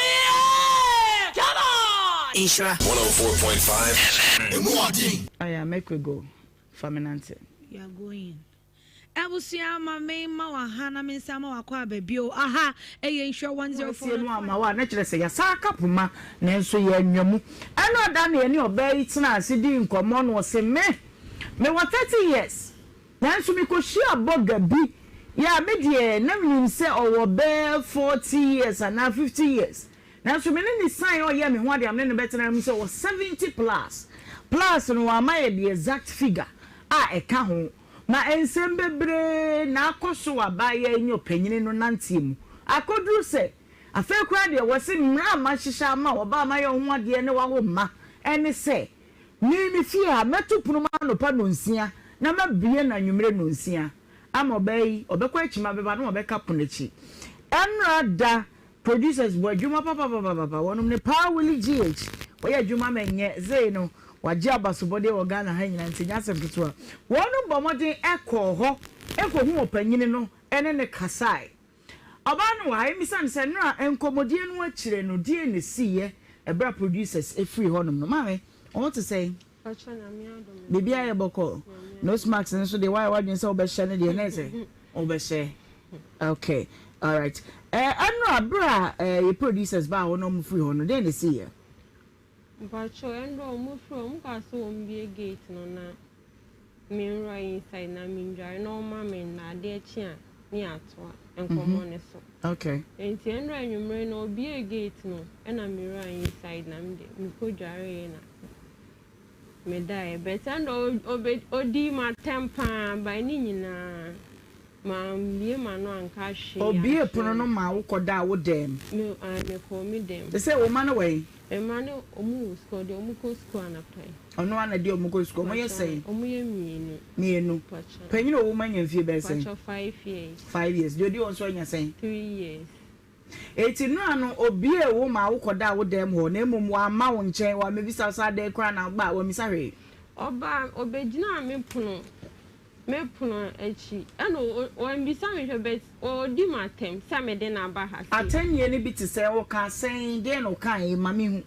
yeah! Come on! Nhyira 104.5 FM. Emu ɔden. Aya make we go fa me nante. We are going. Abusua ma me ma wa ha na me nsa ma wakɔ aba bio. Aha ɛyɛ nhyira 104. Wɔasie no amma wo a, na kyerɛ sɛ yɛasan aka poma, nanso yɛannya mu. Ɛnna da no yɛne ɔbaa yi tenaa ase dii nkɔmmɔ na ɔse, Me, mewɔ 30 years, Nanso mekɔhyiaa bɔga bi, yeah, me deɛ na menim sɛ ɔwɔ bɛyɛ 40 years anaa 50 years, nanso me ne no siane a ɔyɛɛ me ho adeɛ a me ne no bɛtena no mu sɛ ɔwɔ 70 plus, plus no wamma yɛ the exact figure a ɛka ho, ma nsɛm bebree na akɔ so wɔ abaayewa yi ne ɔpanyini no nanteɛ mu, akɔduru sɛ afei koraa deɛ wɔse mmara a mahyehyɛ ama wo, ɔbaa a mayɛ wo ho adeɛ ne wawo mma ne sɛ Me me fie ha, mɛto pono mu anɔpa nnɔnsia na mabue no anwummere nnɔnsia ama ɔbaa yi, ɔbɛkɔ akyima bɛba na wabɛka pono akyi. Ɛnnora da, producers bɔ adwuma papapapapa, wɔnom ne Paa Willie GH, wɔyɛ adwuma ma ɛnyɛ zei no, wɔagye abasobɔdeɛ wɔ Ghana ha nyinaa nti ɛnyɛ asɛm ketewa. Wɔnom bɔ mmɔden kɔɔ hɔ kɔhuu ɔpanyini no ne no kasae. Ɔbaa no wɔ ha, yɛmmisa no sɛ nnora nkɔmmɔdie no akyire no deɛn na ɛsiiɛ ɛberɛ a producers firii hɔ nom no. Maame, wo ho te sɛn? Pakyɛ Nyame adom me. Biribiara yɛ bɔkɔɔ? Nose mask no nso deɛ woayɛ w'adwene sɛ wobɛhyɛ no deɛ na ɛsɛ wobɛhyɛ. Okay, alright. Eh, ɛnora berɛ a eh, yɛ producers baa hɔ na wɔn firi hɔ no, deɛn na ɛsiiɛ? Mpakyɛw ɛndɛ ɔmo frɛ ɔmo kaa sɛ ɔmo bue gate no na me nwura inside na me ndware na ɔma me nna adeɛ kye a ne yɛatoa nkɔmɔ no so. Okay. Nti ɛndɛ anwummere no ɔbue gate no ɛna me wura inside na me de me kɔ dwareeɛ na me daeɛ but ɛndɛ ɔbɛ ɔdii m'atɛm paa by ne nyinaa. Mambue m'ano anka hwee Obuee ankyerɛ pono no no. maa wo kɔdaa wo dan mu. Me, ae, mekɔɔ me dan mu. Te sɛ wo mma no wɔ he? Me mma no, wɔn wɔ sukuu, ɔde wɔn kɔ sukuu anɔpa yi. Ɔno ara na ɛde wɔn kɔ sukuu. Wɔyɛ Pakyɛ, sɛn? wɔyɛ mmienu. Mmienu. Pakyɛ. Panyin a ɔwɔ mu anya mfie bɛyɛ sɛn? Pakyɛ, 5 years. 5 years. Deɛ ɔdi hɔ nso anya sɛn? 3 years. Enti Noa no, obuee wo maa wokɔdaa wo dan mu hɔ, na mmom wamma wo nkyɛn, wammebisa wo sɛ adɛn koraa na woba a, wammisa hwee. Ɔbaa, ɔbɛgyinaa me pono, me pono akyi, ɛna wammisa me hwɛ but ɔredi m'atɛm sɛ mede no aba ha sei. Atɛnnie no bi te sɛ, ɔkaa sɛn, deɛn na ɔkaeɛ, ma menhu.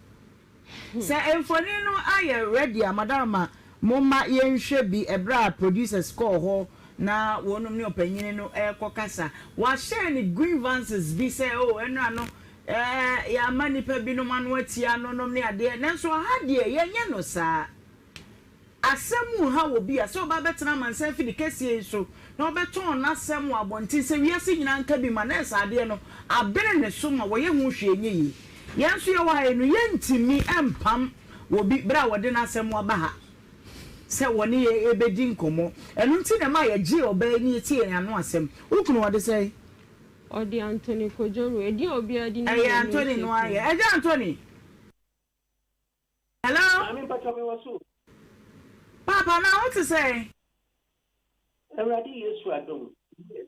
Sɛ mfoni no ayɛ ready a Madarama momma yɛnhwɛ bi ɛberɛ a producers kɔɔ hɔ na wɔnom ne ɔpanyini no rekɔ kasa. Wɔahyɛɛ no grievances bi sɛ oh ɛnora no eh yɛama nnipa binom ano atia no nom ne adeɛ nanso aha deɛ yɛnyɛ no saa. Asɛm nhaw obi a, sɛ ɔba abɛtena amansan afidi kɛseɛ yi so na ɔbɛtɔn n'asɛm wɔ abɔnten sɛ wiase nyinaa nka bi ma nɛɛse adeɛ no abene ne so ma wɔyɛ ho hwee nyɛ yie. Yɛn nso yɛwɔ ha yi no, yɛntumi mpam obi berɛ a wɔde n'asɛm aba ha sɛ wɔne yɛn rebɛdi nkɔmmɔ. Ɛno nti na ɛma yɛgyee ɔbaa yi na yɛtiee n'ano asɛm. Wo kunu ɔde sɛn? Ɔde Anthony Kojo Rowe. Edin a obiara de nim Ɛyɛ no Anthony no ara Newspaper. yɛ. Agya Anthony! Hello? Mepakyɛw mewɔ so o. Paapa na wo te sɛn? Awurade Yesu adom, yes.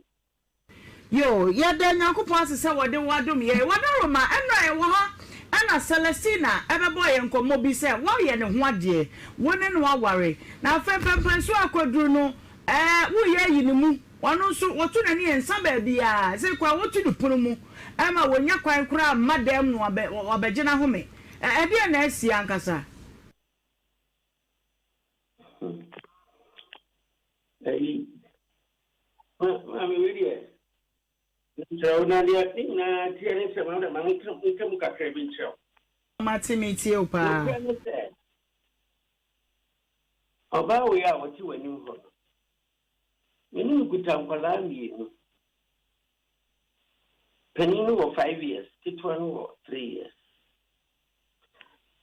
Yoo, yɛda Nyankopɔn ase sɛ wɔde wo adom yɛn. Wadaroma, ɛnora yɛwɔ ha ɛna Celestina ɛbɛbɔɔ yɛn nkɔmmɔ bi sɛ woayɛ ne ho adeɛ, wo ne no aware, na afei mpɛnpɛnsoɔ a akɔduru no ɛɛ woreyɛ ayi ne mu, ɔno nso wɔto n'ani ɛnsa baabiara, sei koraa wɔtu no pono mu ɛma wɔnnya kwan koraa mma dan mu na wabɛgye n'ahome. Ɛdeɛn na asi ankasa? Ayi, maame wei deɛ, mesrɛ wo na deɛ ne nyinaa teɛ ne sɛ maame ma menka mu kakra bi nkyerɛ wo. Mate metie wo paa. Nokorɛ ne sɛ, ɔbaa wei a ɔte w'anim hɔ no, me ne no kuta nkwadaa mmienu. Panin no wɔ five years, ketewa no wɔ three years.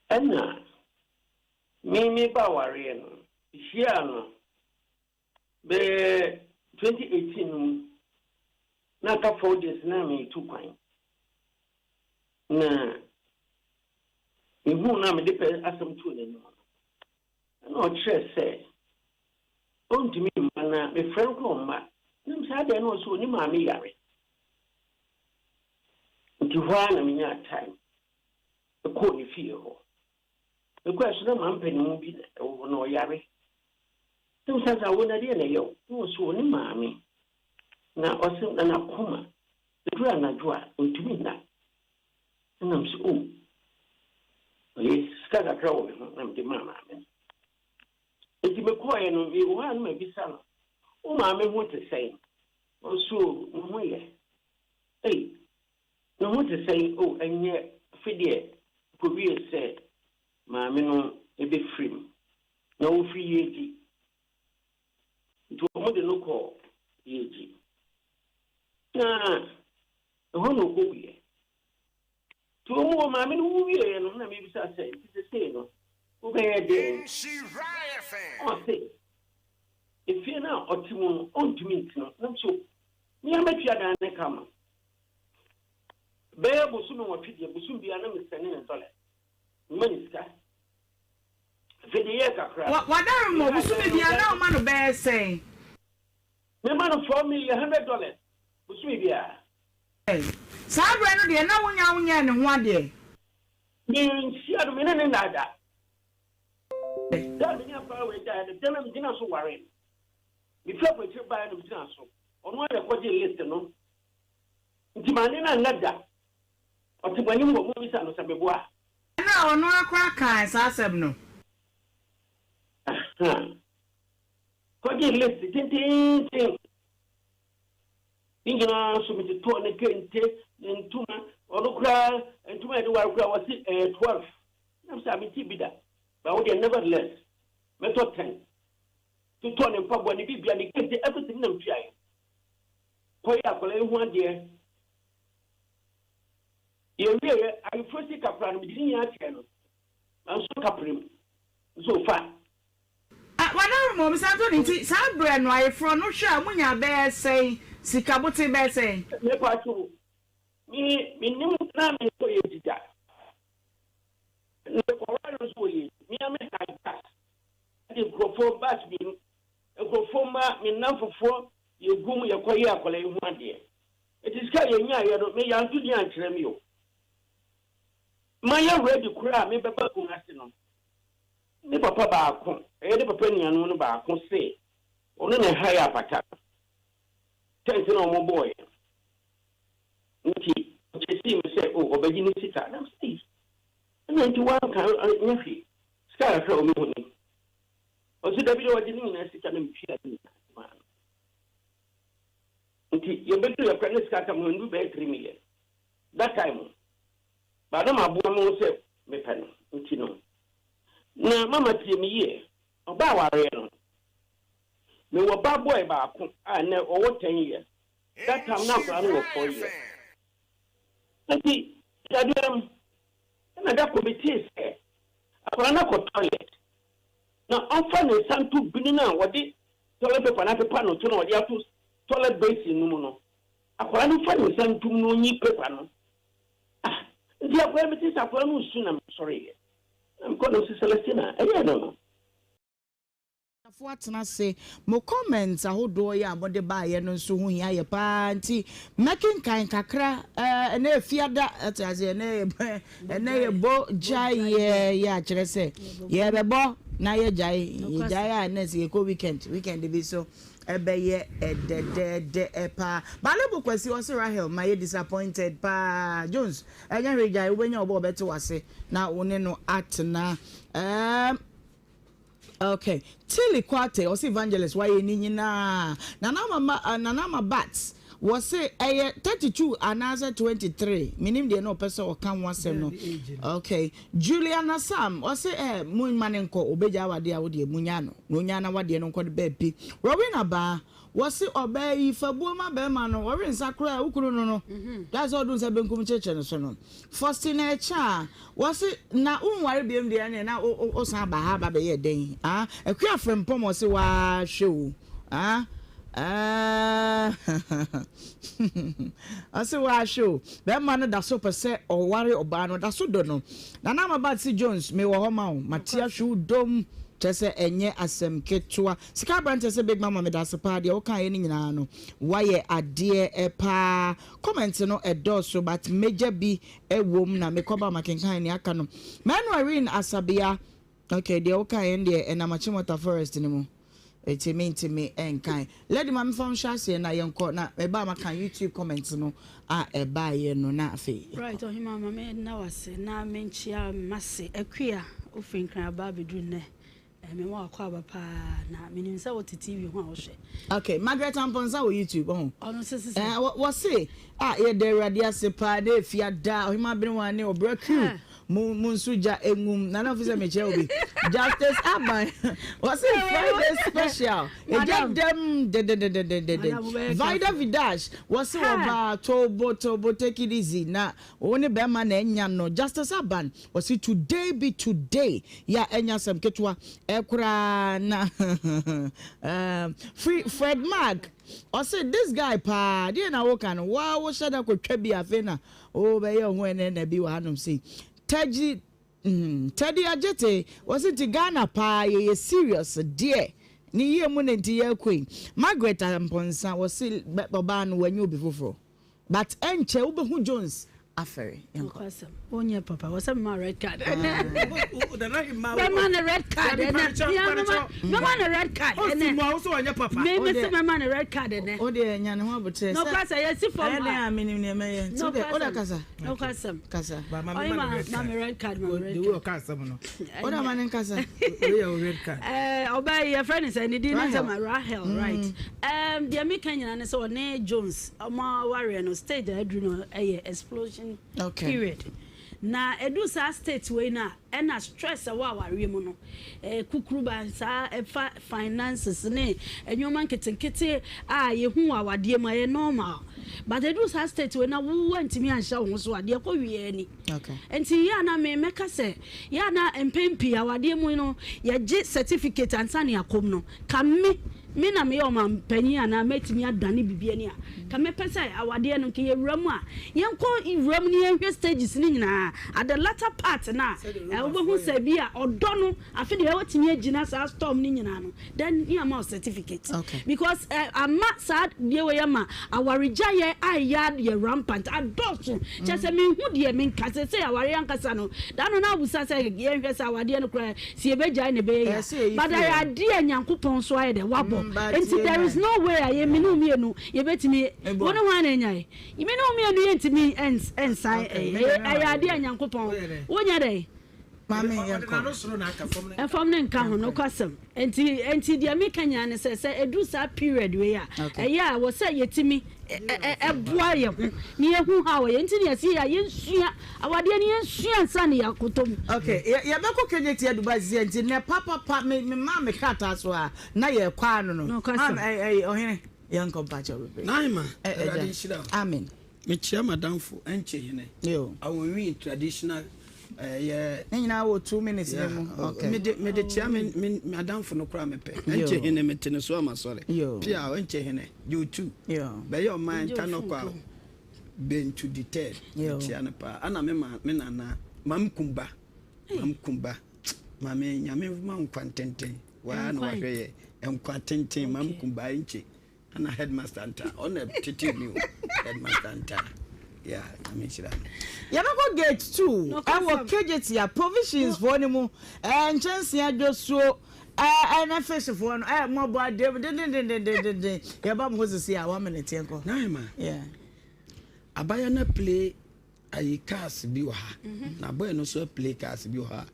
Ɛna me meba awareɛ no, mehyiaa no bɛyɛ 2018 no mu, na aka four days na meretu kwan. Na mehuu no a mede pɛ asɛm too n'anim no, ɛna ɔkyerɛ sɛ ɔntumi mma na mefrɛ no koraa ɔmma. Na mesɛ adɛn na ɔsɛ ɔne maame yare. Nti hɔ ara na menyaa time kɔɔ ne fie hɔ. Mekɔɛ so na mampɛ ne mu bi na ɛwɔ hɔ na ɔyare. Na mesa sɛ awo na deɛ na ɛyɛ wo? Na ɔsɛ ɔne maame. Na ɔsɛ na n'akoma ɛduru anadwo a ɔntumi nna. Ɛna mesɛ oh ɔyɛ sika kakra wɔ me ho na mede maa maame no. Enti mekɔeɛ no, mewɔ hɔ a na mabisa no, Wo maame ho te sɛn? Ɔse, O, ne ho yɛ. Ei, ne ho te sɛn? O, ɛnyɛ. Afe deɛ, ɛkɔwiee sɛ maame no bɛfiri mu. Na ɔfiri Yeji. Nti wɔde no kɔɔ Yeji. Na ɛhɔ na ɔkɔwuiɛ. Nti wɔn wɔ maame no wu wieeɛ no na mebisa sɛ, nti sesei no wobɛyɛ dɛn? Ɔse, efie no a ɔte mu no ɔntumi ntena mu. Na mese, me ara mɛtua dan no ka ama no. Bɛyɛ bosome nwɔtwe deɛ, bosome biara na mesɛne no dɔlɛs, mema no sika. Afei deɛ ɛyɛɛ kakra no, W'adaworoma, mehaa bosome dan no biara na dan woma no bɛyɛ sɛn? Mema no $4 million bosome biara. Saa berɛ no deɛ na wonnya wonyɛɛ ne ho adeɛ. Menhyia no, me ne no nnaa da. Da a me ne akwadaa wei daeɛ no, da no a megyinaa so waree no. Mefiri aburokyire baeɛ na megyinaa so. Ɔno ara na ɛkɔgyee list no. Nti mane no anna da. Ɔte mo anim hɔ, mommisa no sɛ meboa a. Ɛnna ɔno ara koraa kaa saa asɛm no. Ahaa. Kɔgyee list tenteenten. Ne nyinaa nso metotɔɔ ne kente, ne ntoma, ɔno koraa ntoma a yɛde ware koraa wɔse ɛyɛ 12. Na mesɛ a mente bi da. But wo deɛ nevertheless mɛtɔ 10. Totɔɔ ne mpaboa, ne biribia, ne kente, everything na metuaeɛ. Kɔyɛ akwadaa yi ho adeɛ. Yɛwieɛ, ayeforɔ sika koraa no mede ne nyinaa kyɛɛ no. Nanso kaprɛ mu nso fa. A W'adaworo ma obi san tɔ ne nti saa berɛ no ayeforɔ no hwɛ a mo nyaa bɛyɛ sɛn sika bote bɛyɛ sɛn. Me pacho me me nim na me nkɔ yɛ di da me kɔ ware nso wɔ yɛ di me a me ha gas de nkurɔfoɔ bus mmienu nkurɔfoɔ mma me nnamfofoɔ yɛ gu mu yɛ kɔ yɛ akwadaa yi ho adeɛ eti sika yɛ nyaa yɛ no me yanto din ankyerɛ me o ma yɛ ready koraa me bɛba Kumasi no. Ne papa baako, ɛyɛ ne papa nuanom no baako se ɔno na ɛhae apata no, tent no a wɔbɔeɛ no. Nti ɔkyesii me sɛ, oh, ɔbɛgye ne sika. Na mese, ei, ɛna nti woanka nyɛ hwee, sika kakra a ɔmehu ni. Ɔse dabi deɛ ɔgye ne nyinaa sika na metua ne nyinaa maa no. Nti yɛbɛduru yɛkora ne sika aka me ho ndu bɛyɛ 3 million. That time. But na maboa me ho sɛ mepɛ no nti no. Na mama tie me yie, ɔbaa awareɛ no, mewɔ ba boy baako a nnɛ ɔwɔ ten years, that time na akwadaa no wɔ four years. Nti dadeɛm ɛna da koro metee sɛ akwadaa no akɔ toilet na ɔmfa ne nsa nto bini no a wɔde toilet paper no apepa no to na wɔde ato toilet basin no mu no, akwadaa no mfa ne nsa ntom na ɔnyi paper no. Ah, nti akwadaa mete sɛ akwadaa no resu na mesɔreeɛ. Na mekɔ no sɛ Celestina, ɛyɛ no no. Fo atena ase. Mo comments ahodoɔ yi a mode baeɛ no nso ho hia yɛ paa nti mɛkenkan kakra eh, ɛnɛ yɛ fiada ɛte aseɛ ɛnɛ yɛ ɛnɛ yɛ bɔ gyaeɛ yɛ akyerɛ sɛ yɛbɛbɔ na yɛgyae yɛgyae a ɛnɛ sɛ yɛkɔ weekend weekend bi so ɛbɛyɛ ɛdɛdɛɛdɛ paa Balebo Kwasi ɔse Rahel ma yɛ disappointed paa Jones ɛnyɛ hwee gyae wobɛnya ɔbɔ ɔbɛte wase na wo ne no atena ɛɛm. Ok Tilly Quartey ɔse evangelist wayɛ ne nyinaa Nana ama ma Nana ama Batts wɔse ɛyɛ 32 anaasɛ 23 menim deɛ na ɔpɛ sɛ ɔka ho asɛm no ok Juliana Sam ɔse eh mo mma no nkɔ ɔbɛgya awadeɛ a wodeɛ monyaa no na ɔnyaa n'awadeɛ no nkɔ de baabi Rowena Baa Wɔse ɔbaa yi fa buo ma bɛɛma no ɔwe nsa koraa wo kunu no no that's why ɔde wo nsa benkum kyekyere no so no Faustina Ɛkyɛ a wɔse na wo nware biom deɛ ɛneɛ na wo san ba ha ba bɛyɛ dɛn ah Akua Frempɔm ɔse waa hwɛ o ah ah ɔse waa hwɛ o bɛɛma no da so pɛ sɛ ɔware ɔbaa no ɔda so dɔ no Nana Ama Batse Jones mewɔ hɔ ma wo mate ahwe wo dom kyerɛ sɛ ɛnyɛ asɛm ketewa Sika aberanteɛ sɛ big mama medase paa deɛ wokaeɛ no nyinaa no woayɛ adeɛ paa comment no ɛdɔɔso but major bi ɛwom na mekɔba makenkan nea aka no Manu Irene Asabea ok deɛ wokaeɛ no deɛ ɛnam Achimota forest no mu ɛti mentimi ɛnkan Lady ma mefa nhyɛ aseɛ na yɛnkɔ na meba maka YouTube comment no a ɛbaeɛ no na afei yɛkɔ. Right Ɔhemaa ma me nna wo ase na menkyea m'ase Akua wofiri Nkran aba abɛduru nnɛ Eh me ma wakɔ aba paa na menim sɛ wote TV ho a wohwɛ. Okay, Margaret Amponsah wɔ YouTube ɔho. Ɔno nso sisi. Eh, wɔ se a yɛda Awurade ase paa na efi ada Ɔhema Abenewa ne Ɔbra crew mo mo nso gya engum na na ofisɛ mekyerɛ obi. Justice Aban wɔ se Friday special egya dɛm dededededede. Vida Vidash wɔ se wɔba tobo tobo take it easy na wo ne bɛrima na anya no. Justice Aban Ɔse today be today ya ɛnyɛ asɛm ketewa koraa na Fri Fred Mag ɔse this guy paa deɛ na woka no woa wo hyɛ da kɔtwa bi afei na wobɛyɛ ho ɛnɛ na bi wɔ hanom sei Teddy Teddy Agyete ɔse nti Ghana paa yɛyɛ serious deɛ ne yie mu na nti yɛkɔ yi Margaret Amponsah ɔse ɔbaa no wanya obi foforɔ. But ɛnkyɛ wobɛhu Jones afɛre. Yɛnkɔ. Nokwasɛm, wonyɛ papa. Wɔ sɛ mema red card ɛnɛ. Mɛma no red card ɛnɛ. Mɛma no red card ɛnɛ. Me me se mɛma no red card ɛnɛ. O deɛ nya ne ho abotrɛ. Nokwasɛm, yɛsi fam ha. Ɛyɛ dɛn a menim nea mɛyɛ. Nti wode wode kasa. Nokwasɛm. Kasa. Ɔyɛ ma ma me red card ma me red card. Ɔka asɛm no. Wode ama ne nkasa. Ɛɛ ɔbaa yi yɛfrɛ no sɛ ne din ne sɛ ma Rahel right. Ɛɛm deɛ meka nyinaa ne sɛ ɔne Jones. Ɔmo awareɛ no stage a aduru no yɛ explosion period na ɛduru saa state wei no a ɛna stress ɛwɔ awareɛ mu no kukuruba saa ɛfa finances ne nneɛma nketenkete a yɛhu wɔ awadeɛ mu ɛyɛ normal but ɛduru saa state wei na wo antumi anhyɛ wo ho so a deɛ ɛkɔ wie ani nti yɛ a na me mɛka sɛ yɛ a na mpɛn pii awadeɛ mu no yɛgye certificate ansa ne akɔm no ka me Me na meyɛ ɔmanpanyin anaa mɛtumi adane biribi ani a, nka mɛpɛ sɛ awadeɛ no nka yɛwura mu a, yɛnkɔ wura mu na yɛnhwɛ stages no nyinaa. At the latter part no a, wobɛhu sɛ bi a ɔdɔ no, afe deɛ watumi agyina saa storm no nyinaa no, then ne ama wo certificate. Because ama saa deɛ wei ama awaregyaeɛ ayɛ adeɛ rampant, adɔɔso. Kyerɛ sɛ menhu deɛ menka seesei awareɛ ankasa no, da no na abusa sɛ yɛnhwɛ sɛ awadeɛ no koraa Sɛ yɛbɛgyae na ɛbɛyɛ yie a, but ɛyɛ adeɛ a Nyankopɔn nso ayɛ dɛ, wabɔ. Nti there is no way a yɛn, me ne wo mmienu, yɛbɛtumi, wo ne hwan na anyae? Me ne wo mmienu yɛntumi nsan, ɛyɛ adeɛ a Nyankopɔn, wonyɛ dɛn? Ɛfam no nka ho, nokwasɛm. Nti, nti deɛ meka nyinaa ne sɛ, sɛ ɛduru saa period wei a, ɛyɛ a ɛwɔ sɛ yɛtumi boa yɛn ho na yɛhu how ɛyɛ. Nti na yɛse yɛ a yɛnsua awadeɛ no, yɛnsua ansa na yɛakɔtɔ mu. Okay, yɛbɛkɔ Kenya tia Dubai sisi nti nɛ papapa me me maa me krataa so a na yɛkɔ ano no. Nokwasɛm. Maame ɛyi ɔhene yɛnkɔ mpakyɛw bebree. Naima, Ɛ Awurade ɛgya. nhyira wo. Amen. Mekyia m'adamfo Ɛnkye Hene. Yo. Awonwin traditional ɛyɛ. Ne nyinaa wɔ 2 minutes ne mu. Okay. Mede mede kyia me me m'adamfo no koraa mepɛ. Ɛnkye Hene mete ne so ama sɔre. Yo. Pia Ɛnkye Hene gye otu. Yo. Bɛyɛ ɔman Tanɔkwa Bentu the third. Yo. Mekyia no paa. Ana me ma me nana Mam Kumba. Mam Kumba. Maame Nyame ma wo nkwa ntenten. Waa na wahwɛ yɛ. Nkwa tenten mam ku baa nkye. Ana headmaster nta. Ɔna tete mi o. Headmaster nta. Yeah, Nyame nhyira no. Yɛbɛkɔ gate 2 ɛwɔ Kejetia provisions foɔ no mu ɛɛ nkyɛnsee adwosuo ɛɛ ɛne fish foɔ no ɛɛ mɔbɔ adeɛ mu dendendendendenden yɛba mo hɔ sisi a one minute yɛnkɔ. Nahema. Yeah. Abaya na play ayi cars bi wɔ ha mhm. na boy no nso play cars bi wɔ ha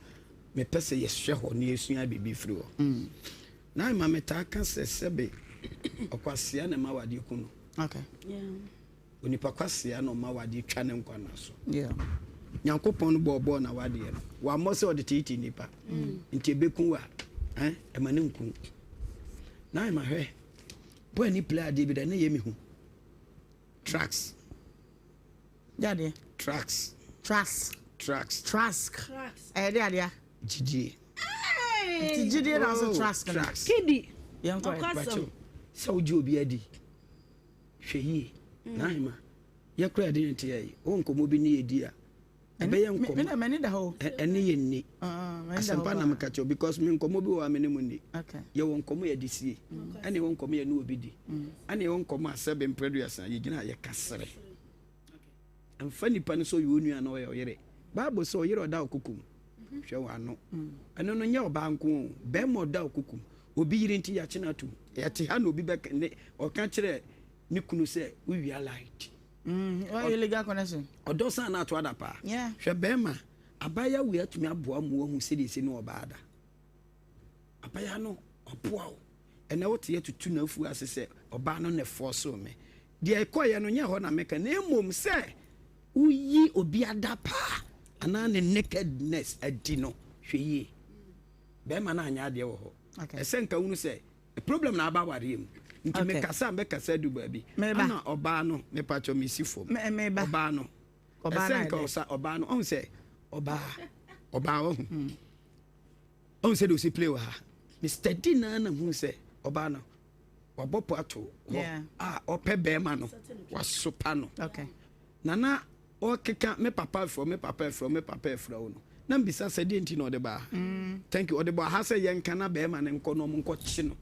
mepɛ sɛ yɛhwɛ hɔ na yɛsua biribi firi hɔ mm. na ɛma metaa ka sɛ sɛbe ɔkwasea na ɛma wadeɛ ku no onipa kwasea na ɔma wadeɛ twa ne nkwa no so nyankopɔn no bɔɔbɔɔ na wadeɛ no wammɔ sɛ ɔde teetee nipa mm. nti ɛbɛku wa eh, ɛma ne nku na ɛma hwɛ boy ne play adeɛ bi da ne yɛ me hu tracks Deɛ adeɛ? Trucks. Trucks. Trucks. Trucks. Ɛyɛ de adeɛ? Gyidie. Nti gyidie na ɔsɛ trucks. Trucks. Kidi. Yɛn kɔ yɛ. Sɛ wogye obi adi hwɛ yie mm. N'ahema yɛ kura yɛde ne te yɛ yi wo nkɔmɔ bi ne yɛ di a ɛbɛyɛ nkɔmɔ m'ani da hɔ ɛne yɛ nni ah, asɛmpa na meka kyerɛ because me nkɔmɔ bi wɔ a me ne mu nni yɛwɔ nkɔmɔ yɛde sie mm. ɛne yɛwɔ nkɔmɔ yɛne obi di mm. ɛne yɛwɔ nkɔmɔ a sɛbe mprɛduasa yɛgyina a yɛka sere Mfa nipa no sɛ ɔyɛ onua anaa ɔyɛ ɔyere. Bible sɛ ɔyere ɔda ɔkoko mu. Hwɛ w'ano. Ɛno no nyɛ ɔbaa nko o. Bɛrima ɔda ɔkoko mu. Obi yere nti yɛakye no atom. Yɛte ha na obi bɛka ne ɔka kyerɛ ne kunu sɛ wowia light. Mm, illegal connection. Ɔdɔ san na ato ada paa. Yeah. Hwɛ bɛrima, abaayewa wei atumi aboa mu ahu sɛdeɛ ɛsi ne ɔbaa da. Abaayewa no ɔboa wo. Ɛnɛ wote yɛ tutu n'afu ase sɛ ɔbaa no na ɛfɔɔsoo me. Deɛ ɛkɔeɛ no, nyɛ hɔ na meka, na mmom sɛ woyi obi adapaa anaa ne nakedness adi no, hwɛ yie. Bɛrima no anyɛ adeɛ wɔ hɔ. Ɛsɛ nka wunu sɛ problem na aba awareɛ mu. Nti mekasa a mɛkasa adu baabi. Ana ɔbaa no, mepakyɛ mesi fam. Ɔbaa no, ɛsɛ nka ɔsa ɔbaa no, ɔhu sɛ ɔbaa, ɔbaa ɔhu. Hmm. Ɔhu sɛ deɛ ɔsi play wɔ ha. Me steady naa na hu sɛ ɔbaa no wabɔ po ato hɔ a ɔpɛ bɛrima no wasopa no na na ɔkeka me papa afrɛ me papa afrɛ me papa afrɛ wo no na mbisa sɛ deɛ nti na ɔde baa mm. thank you ɔde baa ha sɛ yɛnka na bɛrima no nkɔ na ɔmo nkɔ kye no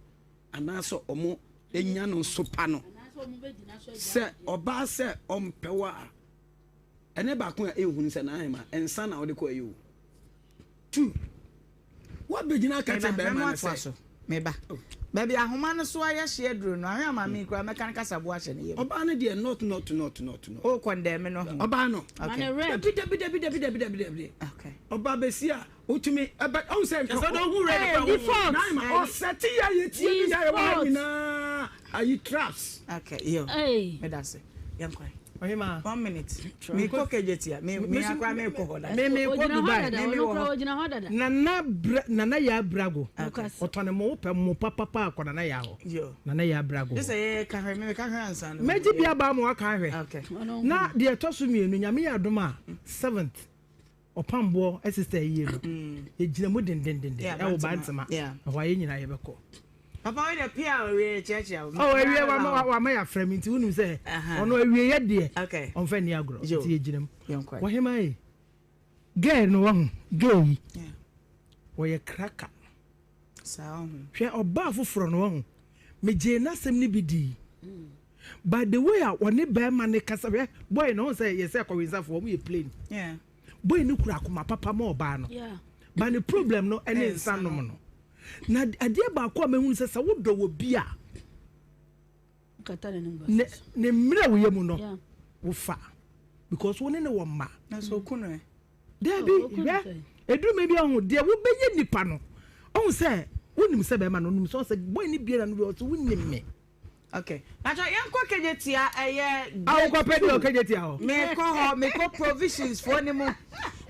anaasɛ ɔmo nya no nsopa no sɛ ɔbaa sɛ ɔmpɛ wo a ɛne baako a ɛhunu sɛ n'ahema nsa na ɔde kɔ ɛyɛ o tu Woabɛgyina aka kyerɛ bɛrima no sɛ. Meba. Baabi ahoma no so ayɛ hye aduro no, ahwɛ ama me kura mɛka no kasaboa ahyɛ ne yam. Ɔbaa no deɛ not not not not not. O kɔndɛmi no ho. Ɔbaa no. Okay. Dabi dabi dabi dabi dabi dabi dabi. Okay. Ɔbaa bɛsi a wotumi ɛbɛ ɔn sɛ nka. Ɛsɛ dɛ ohun rɛ nipa wo. Default. Ɔsɛte yɛ yɛ tie bi yɛ wɔ ha nyinaa ayi traps. Okay yo. Medase. Yɛn kwan. Ɔhema. One minute. Mi kɔ Kejetia. Mi mi akora mi kɔ hɔ dada. Mi mi kɔ Dubai. Mi mi wɔ hɔ. Nana bra Nana yaa Brago. Ɔtɔ ne mo wopɛ mo papapa akɔ Nana yaa hɔ. Yo. Nana yaa Brago. Sɛ yɛ ka hwɛ mi mi ka hwɛ ansa no. Mɛgye bi aba ama waka ahwɛ. Okay. Na deɛ ɛtɔ so mmienu Nyame yɛ adom a seventh. Ɔpamboɔ sister ayie no yɛgyina mu dendendenden ɛwɔ Bantama ɛhɔ a yɛn nyinaa yɛbɛkɔ. Papa wei deɛ pia awie kyerɛkyerɛ wo. Oh awie wama wama yɛafrɛ me nti wonim sɛ ɔno awie yɛ deɛ ɔmfa nni agorɔ nti yɛgyina mu. Wɔhema yi girl no wahu girl yi wɔyɛ kraka. Hwɛ ɔbaa foforɔ no wahu megyee n'asɛm no bi dii. By the way a ɔne bɛrima no kasa hwɛ boy no ɔn sɛ yɛsɛ kɔwensafoɔ ɔmo yɛ plain boy no kura akoma papa ma ɔbaa no but ne problem no ɛne nsa nom no na adeɛ baako a mehunu sɛ sɛ wodɔ wɔ bi a ne ne mmerɛ woyɛ mu no wofa because wo ne ne wɔ mma daabi hwɛ eduru mi bi ɔho deɛ wobɛyɛ nipa no ɔho sɛ wonim sɛ bɛrima no onim sɛ ɔsɛ boy no bie na no bi ɔsɛ wonim me. Okay. Pacho yɛnkɔ Kejetia ɛyɛ. Awo kɔ pɛ deɛ Kejetia hɔ. Mekɔ hɔ mekɔ provisions foɔ ne mu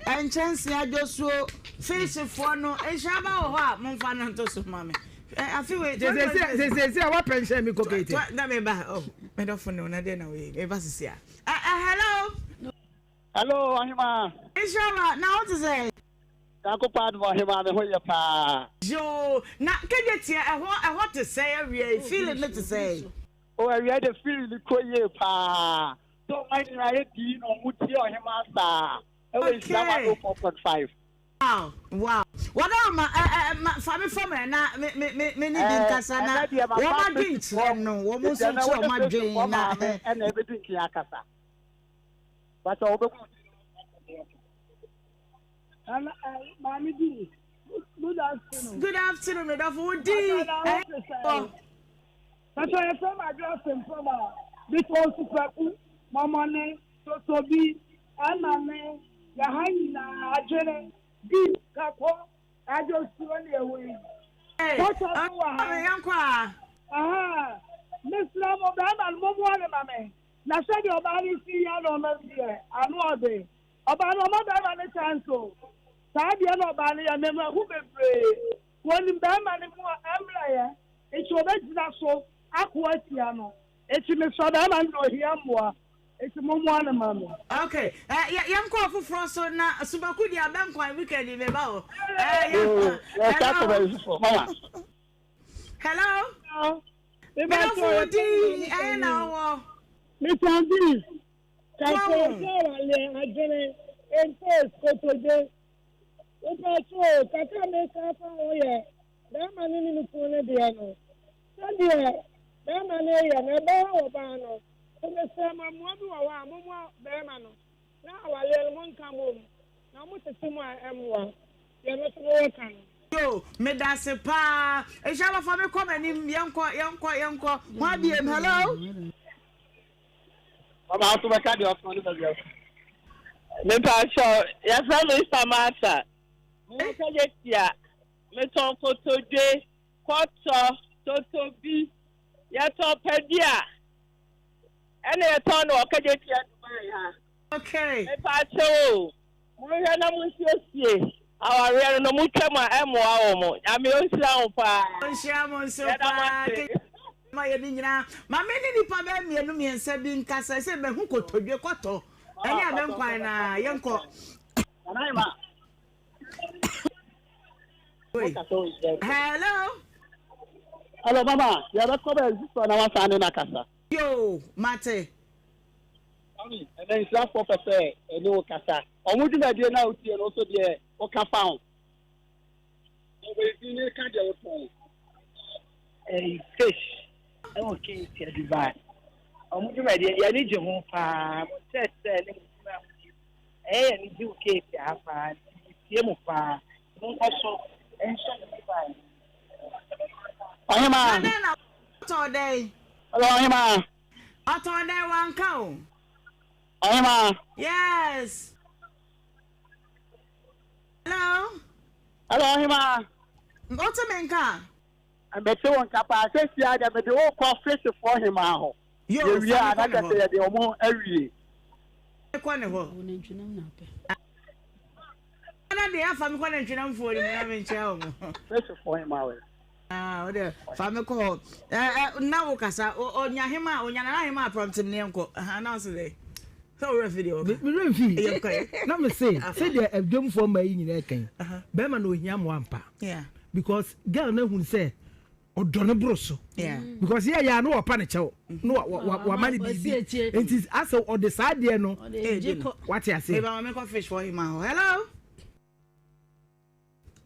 nkyɛnse adwosuo fish foɔ no nhyiraba wɔ hɔ a momfa no nto so ma me. Afi wei. Sese a wapɛ nhyɛn mi kɔ Kejetia. Na meba oh medɔfo ne wo na deɛ na wei meba sisi a. Hello. Hello ɔhemaa. Nhyiraba na wo te sɛ. Nyankopɔn adom ɔhemaa me ho yɛ paa. Yoo na kegye tia ɛhɔ ɛhɔ te sɛn awia yi feeling no te sɛn. Oh awia yi de feeling no kɔ yie paa sɛ ɔman nyinaa yɛ dii na ɔmo tie ɔhemaa saa ɛwɔ nhyira 104.5. Wow wow Wadaroma ɛ ɛ ma fa me fam ɛ na me me me me ne bi nkasa na wɔn adwen kyerɛ no wɔn nso nkyerɛ wɔn adwen na ɛ. Ɛna ɛbɛdi nkan akasa. Bàtà wɔbɛbu. Maame di. Good afternoon. Good afternoon, me dɔfo wo di. Ɛ Bàtà yɛ fẹ́ ma dúró sèmpɔn a bitɔ nsupaku mɔmɔne totobi ɛnane yɛ ha nyinaa adwene bi kakɔ adwosuo ne ɛwɔ yi. Bàtà so wɔ ha. Yɛnkɔ a. Aha mesrɛ mo bɛrima no mommoa ne ma me na sɛdeɛ ɔbaa no si yɛ no no deɛ ano ɔden. Ɔbaa no ɔma bɛrima no chance o. Saa deɛ na ɔbaa no yɛ me mahu bebree. Wɔnim bɛrima no mu a ɛmmerɛyɛ nti ɔbɛgyina so ako atia no. Nti mesrɛ bɛrima no deɛ ɔhia mmoa nti mommoa no ma me. Ok eh, yɛ yɛnkɔ ɔfoforɔ so na Subaku deɛ abɛnkwan weekend yi meba hɔ. Eh, yɛ, hello. Hello. Medɔfo wo din ɛyɛ na wowɔ. Mr. B. Kakra sɛ awaleɛ adwene mpos kotodwe wopatwo o kakra meka afa ho yɛ bɛɛma no ne ne kunu no deɛ no sɛdeɛ bɛɛma no yɛ no ɛbɛha ɔbaa no nti mesrɛ mo mmoa bi wɔ hɔ a mommoa bɛɛma no na awaleɛ no monka mmom na mo tete mu a ɛmmoa deɛ me nso mewɔ ka no. Yoo medase paa nhyira fa me kɔ m'anim yɛnkɔ yɛnkɔ yɛnkɔ hwan biem hello. Mama nso bɛka deɛ ɔtɔn ne baabi ɔtɔn. Mepakyɛw, yɛfrɛ me Samantha. Mewɔ Kejetia. Metɔn kotodwe, kɔtɔ, totobi. Yɛtɔn padua. Ɛna yɛtɔn no wɔ Kejetia Dubai ha. Okay. Mepakyɛw o, monhwɛ na monsiesie awareɛ no na motwa mu a ɛmmoa wɔn. Nyame ɔnhyira wo paa. Ɔnhyira mo nso Yɛda mo paa. ase. Ma yɛn nyinaa. Ma me ne nnipa bɛyɛ mmienu mmiɛnsa bi nkasa sɛ mahu kotodwe kɔtɔ ɛne abɛnkwan na yɛnkɔ. Hello. Hello mama, yɛbɛkɔ bɛ sisɔ na wasan ne na kasa. Yoo, mate. Mami, ɛnɛ nsirafoɔ pɛ sɛ ɛne wo kasa. Ɔmo dwumadie no a wotie no nso deɛ woka fa ho. Ɔbɛdi ne ka deɛ wotɔn. Ɛyi fish ɛwɔ Keesia Dubai. Ɔmo dwumadie yɛn ani gye ho paa. Mo nkyerɛkyerɛ ne mo dwuma a mo di ɛyɛ yɛn ani gye wɔ Keesia ha paa nti yɛ tie mo paa. Mo nkɔ so nhyɛ mo Dubai. Ɔhemaa. Na dɛn na ɔtɔn dɛn? Hello ɔhemaa. Ɔtɔn dɛn wanka o. Ɔhemaa. Yes. Hello. Hello, ɔhemaa. Wote me nka? Mete wo nka paa. Sɛsi ara deɛ mede wo kɔ Fishfoɔ hemaa hɔ. Yo, Yɛwie fa a, me na kɔ ne kyɛ sɛ hɔ. yɛde wɔn awie. Me kɔ ne hɔ. Ana deɛ afa me kɔ nantwinamfoɔ no mu na menkyerɛ wɔn. Fishfoɔ hemaa wɔ. Ah, wo deɛ fa me kɔ hɔ. Ɛ ɛ na wo kasa onya hema onya nana hema prompt ne yɛnkɔ. Aha na ɔse dɛ. Sɛ wo werɛ fi deɛ wɔka. Me werɛ mfi. Na me se sɛdeɛ adwamfoɔ mmaa yi nyinaa kan bɛrima na ohia mmoa ampa. Because girl no ahunu sɛ ɔdɔ no boro so. Because yɛ yɛ a na wɔpa ne kyɛw na wama no biribi. Nti asɛ ɔde saa adeɛ no wate aseɛ. Meba ma menkɔ fish for him hɔ. Hello.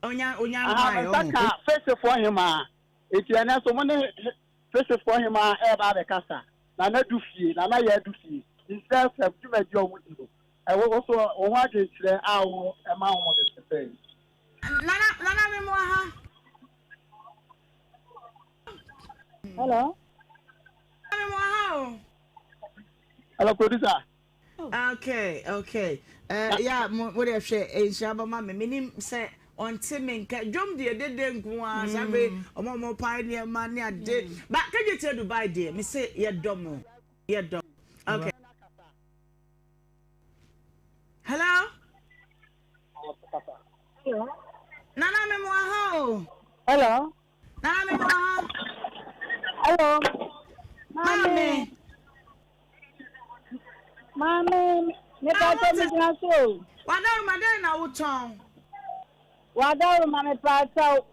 Onya onya Aha, me nsa ka Filistifoɔ hemaa. Enti ɛnnɛ nso, mo ne Filistifoɔ hemaa reba abɛkasa. Nana du fie, Nana yɛ adu fie. Nhyira FM dwumadi a wɔdi no, ɛwɔ wo so, wo ho adwenkyerɛ a wowɔ ma wɔn no te sɛn? Nana Nana me mo aha. Hello. Nana me mo aha o. Hello, producer. Okay, okay. Uh, yeah, mo mo de hwɛ nhyira bɛma me. Menim sɛ ɔnte me nka. Dwom deɛ dede nko ara saa bere ɔmo ɔmo pae nneɛma ne ade. Ba kagye tie Dubai deɛ me se yɛdɔ mo. Yɛdɔ. Okay. Hello. Hello. Nana me mo aha o. Hello. Nana me mo aha. Hello. Maame. Maame, mepakyɛ megyina so o. Wadaroma dɛn na wotɔn? Wadaroma mepakyɛw.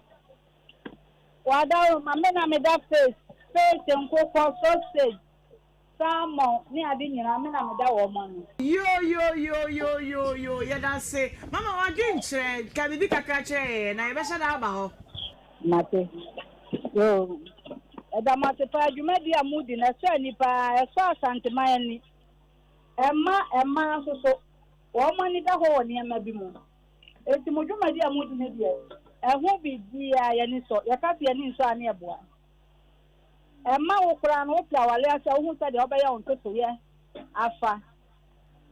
Wadaroma me na meda face, face nkokɔ, sausage. Salmon ne ade nyinaa me na meda wɔn ano. Yooyooyooyooyoo yɛdase mama wadwen kyerɛ ka biribi kakra kyerɛ yɛn na yɛbɛhyɛ da aba hɔ. Mate. Yoo. Yɛda mo ase paa dwumadi a modi no ɛsɔ ani paa ɛsɔ Asanteman ani. Ɛma mmaa nso so wɔn ani da hɔ wɔ nneɛma bi mu. Enti mo dwumadi a modi no deɛ ɛho biribiara yɛn ani sɔ. Yɛka sɛ yɛn ani nsɔ a ne ɛboa. Ɛmma wo koraa no wote aware ase a wohu sɛdeɛ wobɛyɛ wo ntotoeɛ afa.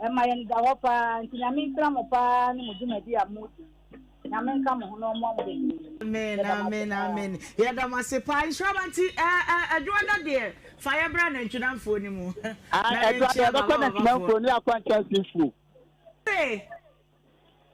Ɛma yɛn ani da hɔ paa nti Nyame nhyira mo paa ne mo dwumadi a modi. Nyame nka mo ho na ɔmmoa mo bebree. Amen Yɛda mo ase amen paa. amen yɛda mo ase paa nhyira ba nti ɛ ɛ adwoada deɛ fa yɛ bra nantwinamfoɔ no mu Ah, na ɛdwoada yɛnkyia yɛbɛkɔ baba babafoɔ. nantwinamfoɔ ne yɛakɔ nkyɛnse fuo. Ee.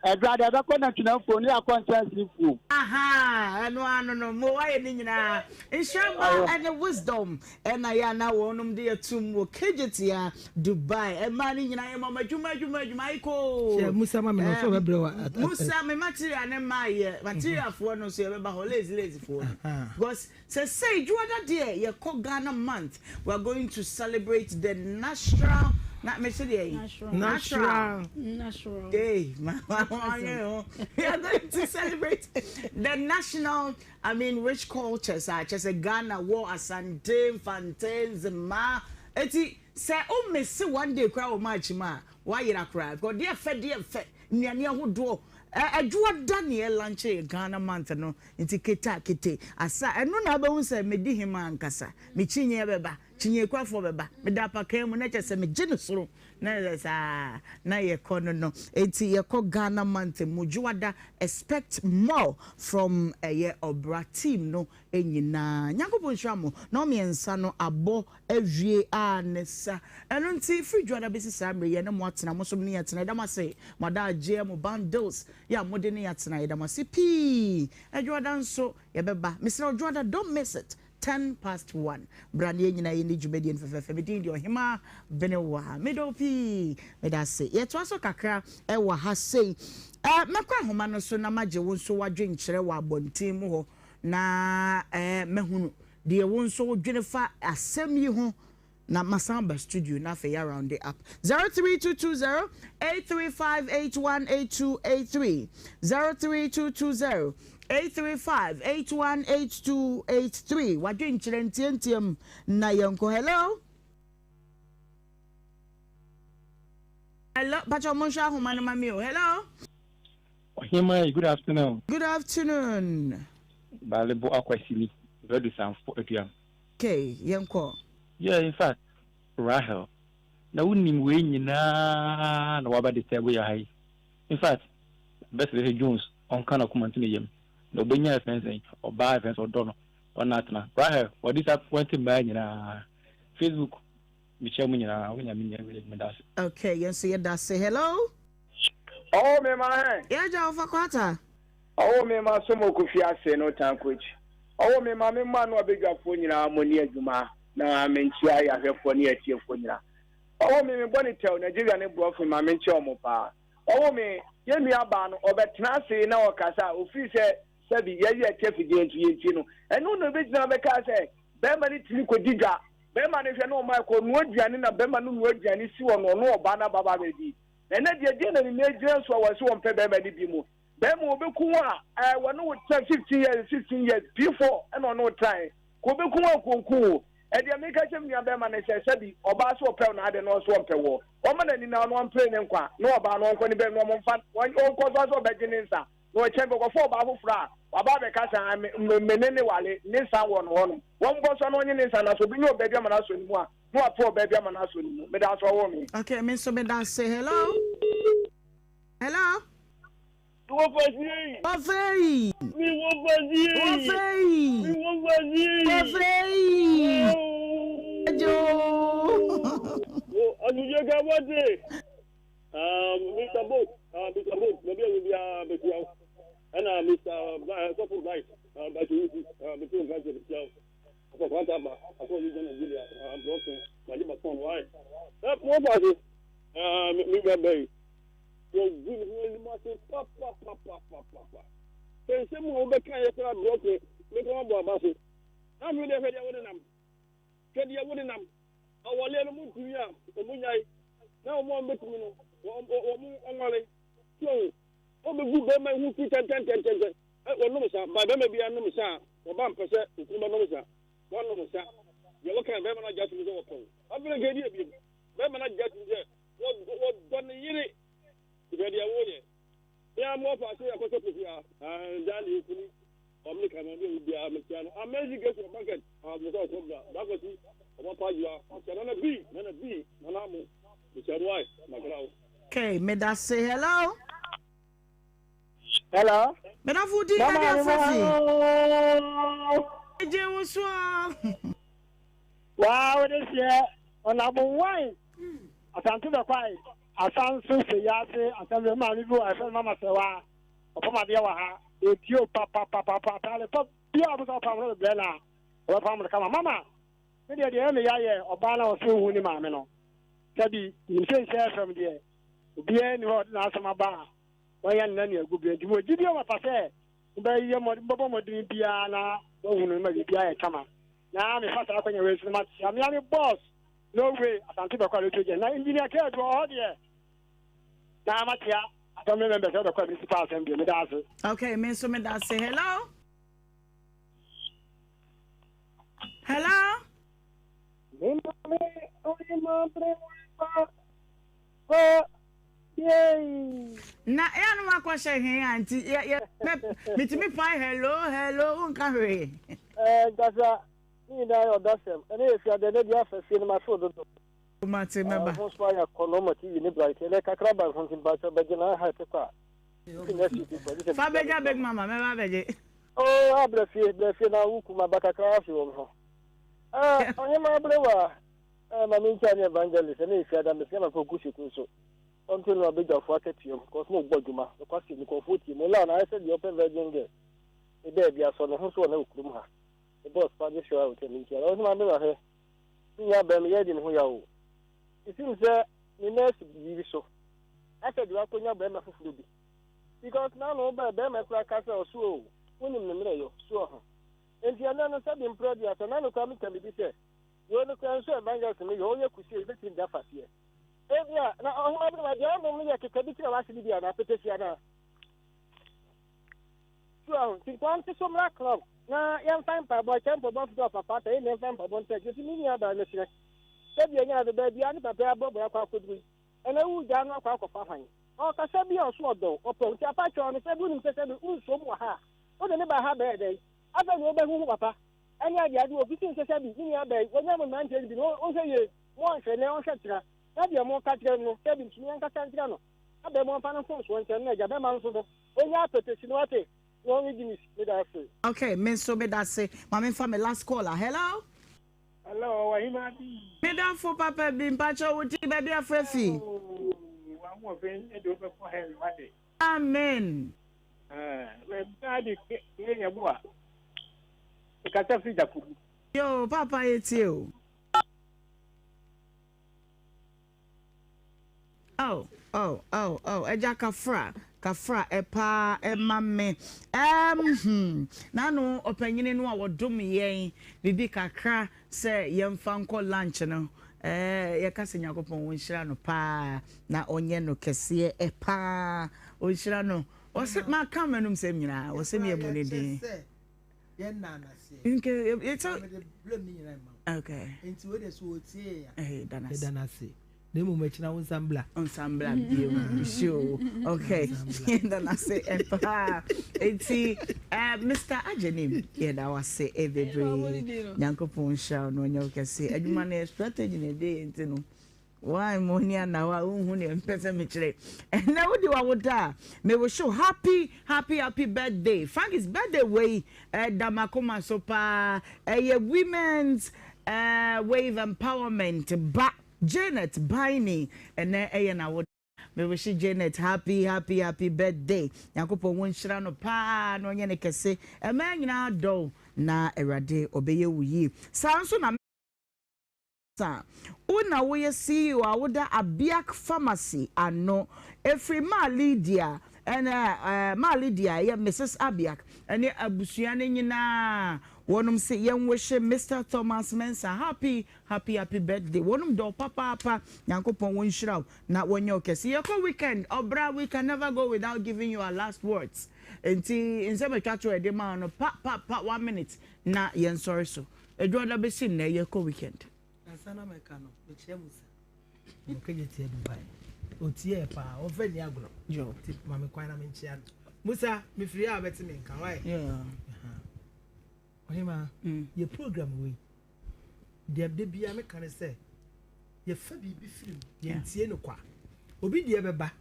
Ɛdwoada yɛbɛkɔ nantwinamfoɔ ne yɛakɔ nkyɛnse fuo. Ahaa ɛno ano no mo wayɛ ne nyinaa nhyira mma ɛne wisdom ɛna yɛ ana wɔnom de atum wɔ Kejetia Dubai ɛmaa ne nyinaa yɛ mama adwuma adwuma adwuma ayikoo Hyɛ Musa ma me no, sɛ ɔbɛbrɛ wa. Musa me material ne mmaa yɛ material foɔ no nso yɛbɛba hɔ lazy lazy foɔ no because Sesei dwoada deɛ yɛkɔ Ghana month we are going to celebrate the natural na mese deɛ yi Natural. Natural hey ma ho we are going to celebrate the national I mean rich cultures a kyerɛ sɛ Ghana wɔ Asante Mfante Nzema eti sɛ o mese one day koraa wɔ March mu a wayera koraa because deɛ fɛ deɛ fɛ nnuane ahodoɔ ɛdwoada ne yɛ lunch Ghana month no Nti keta kete asa ɛno na wobɛhu sɛ medi hemaa ankasa. Me kyinyeɛ bɛba, kyinyeɛkuafoɔ bɛba, meda apakaa mu na kyerɛ sɛ megye no soro na kyerɛ saa na yɛkɔ no no. Nti yɛkɔ Ghana month mu Dwoada expect more from ɛyɛ ɔbra team no nyinaa. Nyankopɔn nhyira mo na ɔmmiɛnsa no abɔ awie a ne sa. Ɛno nti firi Dwoada bɛsi saa mmerɛ yi yɛne mo atena, mo nso mo ne yɛn atena. Yɛda mo ase, mo adagyeɛ, mo bundles, Yɛ a mode ne yɛatena yɛda mo ase pii Adwoada nso yɛbɛba mesrɛ wo Dwoada don't miss it 1:10 bra na yɛn nyinaa yɛnni dwumadie no fɛfɛɛfɛ me din de Ɔhemaa Benewaa medɔ wo pii meda ase yɛtoa so kakra ɛwɔ ha sei eh, mɛkɔ ahoma no so na magye wo nso w'adwenkyerɛ wɔ abɔnten mu hɔ na eh, mahunu deɛ wo nso wodwene fa asɛm yi ho Na masan aba studio na afei yɛ rounde up. 03220 835 818283 03220 835 818283 W'adwenkyerɛ ntiantiam na yɛnkɔ. Hello? Hello, pakyɛ monhwɛ ahoma no ma me o. Hello? Ɔhemaa good afternoon. Good afternoon. Balebo Akwasimi, Vedu Sanfo Aduam. Okay, yɛnkɔ. Yeah, in fact, Rahel, na wonim wei nyinaa na waba disturb yɛ ha yi. In fact, bɛsrɛ sɛ Jones ɔnka n'akoma nto ne yam na ɔbɛnya ɛfɛn sɛn, ɔbaa ɛfɛn sɛ ɔdɔ no, ɔne atena. Rahel, wɔ disappoint mmaa nyinaa. Facebook, mekyia mo nyinaa, wo nyame nyɛ wei, meda ase. Okay, yɛn nso yɛda ase. Hello? Ɔwɔ me ma hɛn. Yɛagya wo fa kwata. Ɔwɔ me ma som Okofi ase no tan coach. Ɔwɔ me ma me mma no abadwafoɔ nyinaa mo ni adwuma na me nkyia yɛ ahwɛfoɔ ne atiefoɔ nyinaa. Ɔwɔ me me bɔ ne tɛw Nigeria ne brɔfin ma me nkyia ɔmo paa. Ɔwɔ me yɛ nua baa no ɔbɛ tena ase na ɔkasa a ofiri sɛ sɛbi yɛ yɛ ɛkyɛ fidie nso yɛ ntie no ɛno na ɔbɛ gyina bɛ kaa sɛ bɛɛma no tumi kɔ di dwa bɛɛma no hwɛ na ɔma ɛkɔ nua aduane na bɛɛma no nua aduane si wɔ no ɔno ɔbaa no aba ba bɛ di na ɛnɛ deɛ deɛ na ne nan gyina so a wɔn se wɔn pɛ bɛɛma no bi mu. Bɛɛma obeku wo a, ɛɛ wɔne wo tena 15 years, 16 years, P4 ɛna ɔne wo tenae. Ka obeku wo a nkonku wo. Ɛdeɛ meka kyerɛ me nua bɛɛma ne sɛ, sɛbi ɔbaa so ɔpɛ wo na adɛn na ɔso ɔmpɛ woɔ. Ɔmma n'ani na ɔno ɔmpere ne nkwa na ɔbaa no ɔnkɔ ne bɛɛma na ɔmo mfa ɔnkɔ so asɛ ɔbɛgye ne nsa na ɔkyɛn bɛkɔfa ɔbaa foforɔ a waba abɛka sɛ ah me me ne ne wale ne nsa wɔ no hɔ nom. Wɔnkɔ so na ɔnye ne nsa na sɛ obenya ɔbaa bi ama no asɔ ne mu a na wapɛ ɔbaa bi ama no asɔ ne mu. Meda ase ɔwoo me. Okay, me nso meda ase. Hello? Hello? Wɔfɛyi. Wɔfɛyi. Mi wɔfɛyi. Wɔfɛyi. Mi wɔfɛyi. Wɔfɛyi. Ajo. Wo asuje ka wate. Ah, Mr. Boat, ah, Mr. Boat, baabi a wo biara bɛtia wo. Ɛna Mr. Sɔfo Bright, ah, Bright Owusu, ah, bɛtia wo nka kyerɛ bɛtia wo. Akɔ kwanta aba, akɔ yi gyina Nigeria, ah, Brooklyn, magye batɔn, why? Eh, mo fa ase. Ah, me nua bɛyi. Wɔgu ne ho anim ase papapapapapa. Sɛ nsɛm a wobɛka yɛ koraa brɔke, meka wabɔ aba so. Na afei deɛ hwɛ deɛ wode nam. Hwɛ deɛ wode nam. Awaleɛ no montumi a, wɔn nyae. Na wɔn a wɔbɛtumi no, wɔn wɔn nware. So ahu? Wɔbɛgu bɛrima yi ho fi tɛntɛntɛntɛntɛ. Ɛ, wɔnom nsa. Ba bɛrima biara nom nsa a, ɔbaa mpɛ sɛ okunu bɛnom nsa. Wɔnom nsa. Deɛ wɔka no, bɛrima no agye atom sɛ wɔpɛ wo. Afei na nka ɛdi abiem. Bɛrima no agye atom sɛ wɔdɔ ne yere. Hwɛ deɛ woyɛ. Me ara mo ɔfa ase akɔsɛ pokuya. Dali okuni. Ɔmne kama bi obi biara mekyia no. Amazing grace wɔ bucket. Ah, mo sɛ ɔkɔ bra. Dakwasi, ɔba pa adwuma. Mekyia nana bi, nana bi, nana mo. Mekyia mo ai, makra wo. Okay, medase. Hello. Hello. Medafo di na de afrafi. Eje wo so. Waa wo de seɛ ɔnabo wan asante bɛkwae asanso sɛ yase asɛm maame bi wɔ ɛfɛ mama sɛ waa ɔpam adeɛ wɔ ha ɛtie o papapapapa ataade pa biaa ɔpɛ sɛ ɔpam no brɛ no a ɔbɛpam no kama mama me deɛ deɛ ɛyɛ me ya yɛ ɔbaa no a ɔsɛ ohu ne maame no sɛbi nim sɛ nhyɛ fam deɛ obiara ni hɔ ɔde n'asɛm aba a wɔyɛ no n'ani agu berɛ nti mewɔ gyidie mapa sɛ mobɛyɛ mobɛbɔ mmɔden biara na moahu no ma biribiara yɛ kama na mefa saa akwanya wei so no makyea mea me boss no way asante bɛkɔ a lotto gyɛ na engineer kɛɛ do ɔhɔ deɛ na makyea assembly members ɛbɛkɔ a municipal assembly meda ase. Okay, me nso meda ase. Hello. Hello. Na ɛyɛ no wakɔhyɛ he a nti yɛ yɛ metumi pae hello hello wonka hwee. Ɛɛ nkasa ne nyinaa yɛ ɔdasɛm ɛne yɛ fia dɛ ne deɛ afa fie no ma so dodo. Mate mɛba. Ho so ayɛ akɔnɔ ma TV ne bright ɛnɛ kakra ba ho nti mpakyɛ bɛgye na aha ɛte kɔ a. Fa bɛgya big mama mɛba abɛgye. Oh ah brɛ fie brɛ fie na wo kuma ba kakra afi wɔn ho. Ah ɔhema abrewa eh ma me nkyia ne evangelist ɛne efiada mesia ma kɔ gu sukuu so. Ɔnto no abadwafo akatua mu cause mo bɔ dwuma nokwasɛm nkurɔfoɔ tie mo loud ayɛ sɛ deɛ ɔpɛ virgin girl ne baabi asɔ ne ho so wɔ na wɔ kurom ha ne boss pa gye sure hotel nkyia na ɔhema abrewa hwɛ me nua bɛn meyɛ di ne ho yaw o it seems sɛ ne nurse biribi so asɛ deɛ wakɔnya bɛrima foforɔ bi because na ano bɛɛ bɛrima kura ka sɛ ɔso o wonim ne mmerɛ yɔ so ɔho nti ɛnɛ no sɛbi mprɛ dua sɛ na no kora meka biribi sɛ wei no kora nso evangelist no yɛ ɔyɛ kusie yɛbɛtumi de afa seɛ ebi a na ɔhoma bi ma deɛ ɔnom no yɛ keka bi kyerɛ w'ase no bi anaa petesi anaa So ahu? Nti nka ɔnte so mmra club na yɛmfa mpaebɔ ɛkyɛ mpaebɔ mfidie ɔpapa atɔ yɛn nyinaa mfa mpaebɔ ntɔ akyi nti me nua baa mesrɛ sɛdeɛ ɛnya ade baabi a ne papa yi abɔ bra akɔ akɔduru yi ɛnɛ wogyaa no akɔ akɔfa hwan ɔkasa bi a ɔso ɔdɔ wo ɔpɛ wo nti apa kyɛw no sɛbi wonim sɛ sɛbi wonsuom wɔ ha a wode ne ba ha bɛyɛ dɛn afei na wobɛhuhu papa ɛne ade ade obi sin sɛ sɛbi me nua baa yi wɔnya mo mmeranteɛ no bi no ɔnhwɛ yie mo ɔnhwɛ nɛ ɔnhwɛ kyena na deɛ mo ka kyerɛ no sɛbi ntumi ɛnkasa nkyerɛ no abɛ mo mfa no mfomsoɔ nkyɛn na agya bɛma nso no Onya apɛtɛsi no wate na ɔnwe Guinness meda ase. Okay me nso meda ase ma me nfa me last call a hello. Hello ɔhemaa bi. Me dɔfo papa bi mpakyɛw wo din baabi afrɛ fi. Oh w'ahoɔfɛ de wo bɛkɔ heaven wate. Amen. Ɛɛ de ke yɛ bo a. Mekasa firi Dakobu. Yoo papa yɛtie o. Oh oh oh oh Agya kafra kafra paa ma me ɛɛm hmm N'ano ɔpanyini no a wɔdom yɛn biribi kakra sɛ yɛmfa nkɔ lunch no ɛɛ yɛka sɛ Nyankopɔn ɔnhyira no paa na ɔnyɛ no kɛseɛ paa ɔnhyira no ɔse maka m'anum sɛm nyinaa ɔse meyɛ mu ne din. Yɛn nna no aseɛ. Nke yɛ Na mede blame ne nyinaa ma wo. Okay. Nti wei deɛ sɛ ɔtie yɛn a. Ɛhɛ da no ase. Yɛda no ase. Na mmom akyina wo nsa mbla. Nsa mbla bio. Sure. Okay. Yɛda no ase paa. Nti eh, Mr. Agyenim yɛda wo ase eh, bebree. Nyankopɔn nhyira wo na ɔnyɛ wo kɛse. Adwuma no yɛ strategy na ɛde yɛ nti no. Why mo ni ana hɔ a wonhu nea mpɛ sɛ mekyerɛ. Ɛnɛ wode w'awoda a me wish wo happy happy happy birthday. Frankie's birthday wei ɛda m'akoma so paa. Ɛyɛ women's eh, wave empowerment ba Janet Baini ɛnɛ ɛyɛ n'awoda. Me wish Janet happy happy happy birthday. Nyankopɔn wo nhyira no paa na ɔnyɛ no kɛse. Ɛmaa nyinaa dɔ wo na Awurade ɔbɛyɛ wo yie. Saa nso na. Sa wo na woyɛ CEO a woda Abiak Pharmacy ano. Ɛfiri maa Lydia. Ɛna Maa Lydia ɛyɛ Mrs Abiak ɛne abusua no nyinaa wɔnom se yɛn wishe Mister Thomas Mensah happy happy happy birthday wɔnom dɔ wo papaapa Nyankopɔn wɔn nhyira wo na wɔnyɛ wo kɛse yɛkɔ weekend ɔbra we can never go without giving you our last words nti nsɛm atwa to a yɛde ma wo no pa pa pa one minute na yɛn sɔre so Adwuada bɛsi nnɛ yɛkɔ weekend. Ansa na mɛka no, mekyerɛ Musa. Ɔkɛgye tia Dubai. Otiɛ paa, ɔmfa nni agorɔ. Nti ma me kwan na menkyea no. Musa, mefiri a wobɛte me nka, why? Ɔhema, mm. yɛ program wei. Deɛ da biara meka ne sɛ, yɛfa biribi firi mu, yɛntie no kwa. Obi deɛ bɛba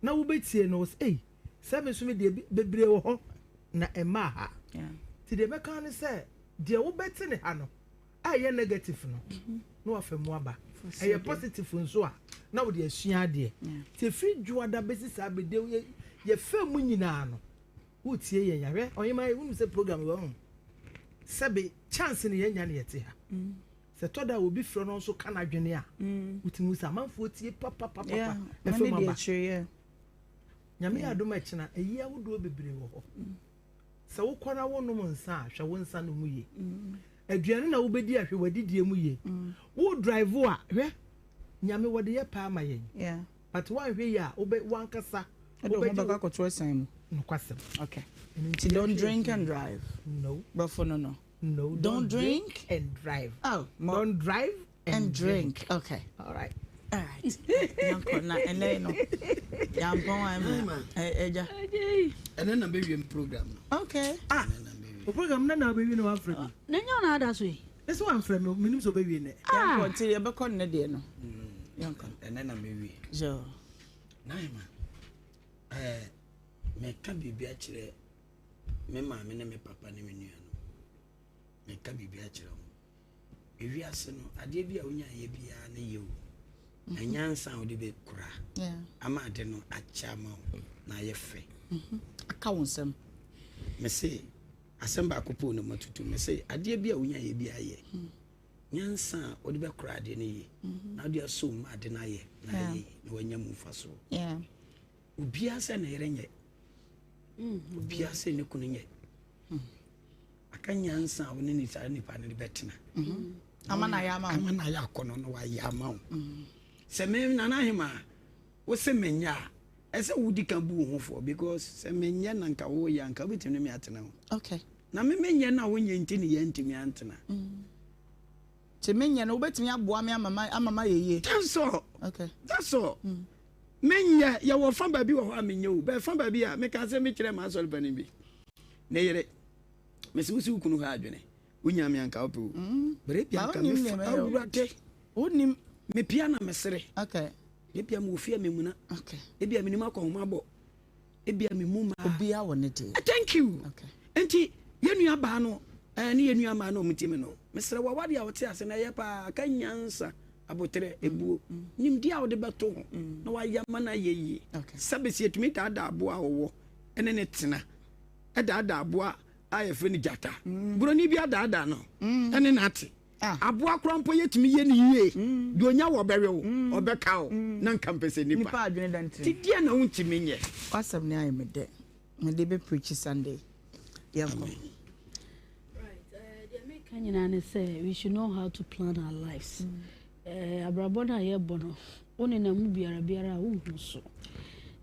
na wobɛtie no, sɛ, ei, sɛ me nso me deɛ bebree wɔ hɔ na ɛmmaa ha. Nti deɛ mɛka ne sɛ, deɛ wobɛte ne ha no, a ɛyɛ negative no na wafa mu aba ɛyɛ positive nso a na wode asua adeɛ nti ɛfiri dwoada bɛsi saa bɛde yɛfa mu nyinaa no wotie yɛn ahwɛ ɔhema yɛ wonim sɛ program wɔ ho sɛbe chance no yɛnya no yɛte ha mm. sɛ tɔ da obi frɛ no nso ka n'adwene a mm. wotumi sɛ amanfoɔ tie papapapa ɛfɛ mu aba nyame yɛ adom ɛkyena ɛyi ahodoɔ bebree wɔ hɔ mm. Sɛ wokɔ na wonom nsa a, hwɛ wo nsa no mu yie. Aduane na wobɛdi a, hwɛ w'adidie mu yie. Wo drive a, hwɛ, Nyame wɔde yɛ paa ma yɛn. But woanhwɛ yie a, wobɛ w'ankasa Wode wo ho bɛkɔ akɔto asiane mu. Nokwasɛm. Okay. Nti don't drink and drive. No. Brɔfo no no. No, don't drink and drive. Oh, don't drive and, and drink. drink. Okay. All right. All right. Yanko na ene no. Yampon ai eja. Ene na be wiem program no. Okay. Ah. O program na na be wie no wan frɛ me. Na nya na ada so yi. Ese wan frɛ me, menim so be wie ne. Ah. Yanko ti ye be kɔ ne de no. Yanko. Ene na be wie. Jo. Naima. Eh, me ka biribi akyerɛ me maame ne me papa ne me nuanom. Meka biribi akyerɛ wɔn. Ewiase no, adeɛ bi a wonya yɛ biara no yɛ o. Na mhm. nyansa a wode bɛkura ama ade no akyɛ ama wo na ayɛ fɛ. Mhm. Aka wo nsɛm. Mese asɛm baako po na matutu. Mese adeɛ bi a wonya yɛ biara yɛ. Mm. Nyansa a wode bɛkora adeɛ no yie mhm. na wode asɔ mu ade no ayɛ na ayɛ yie na wanya mu mfasoɔ. Obiara sɛ ne yere nyɛ. Mm-hmm. Obiara sɛ ne kunu nyɛ. Mm. Aka nyansa a wo ne ne saa nipa no de bɛtena. Mm-hmm. Ama na ayɛ ama wo. Ama na ayɛ akɔnɔ na wayɛ ama wo. Mm-hmm. Sɛ me nana ahema wo se menyɛ a ɛsɛ wodi ka bu wo ho fɔ because sɛ menyɛ na nka woyɛ anka wobɛtumi ne me atena ho. Okay. Na me menyɛ na wonyɛ nti ne yɛntumi antena. Mm. Nti menyɛ no wobɛtumi aboa me ama ma ama ma yɛ yie. That's all. Okay. That's all. Mm. Menyɛ yɛwɔ fa baabi wɔ hɔ a menyɛ o bɛɛ fa baabi a meka sɛ mekyerɛ m'asɔre panin bi ne yere mese wo si wo kunu ha adwene wonya me anka wopɛ o mm. berɛ bi anka mefa awurade wonim mepia na mesere okay. ebia mewɔ fie a memuna okay. ebia menim akɔhoma bɔ Ebia me mu maa. Obiara wɔ ne deɛ. Eh, thank you. Okay. Nti yɛn nua baa no eh, ne yɛn nua maa no ɔmo ti mi no. Mesrɛ wo awadeɛ a ɔte ase no ɛyɛ paa ka nyansa aboterɛ ebuo mm. nimdeɛ a wode bɛto ho mm. na wayɛ ama no ayɛ yie. Okay. Sɛbɛsi etumi daadaa aboa a ɔwɔ ɛne ne tena ɛdaadaa aboa a yɛfrɛ no gyata. Mm. Buroni bi adaadaa no ɛne n'ate. Ah. Aboa koraa mpo yɛtumi yɛ no yie. Mm. Deɛ onya wɔ ɔbɛwe wo, mm. ɔbɛka wo, mm. na nka mpɛ sɛ nipa. Nipa adwene da ntiri. Ti deɛ na wontumi nyɛ. W'asɛm no ayɛ me dɛ. Mede bɛ preach Sunday. Yɛnkɔ. Right. Eh, deɛ meka nyinaa ne sɛ we should know how to plan our lives. Mm. Eh, abrabɔ no a yɛbɔ no, wo nenam mu biara biara a wonhu so.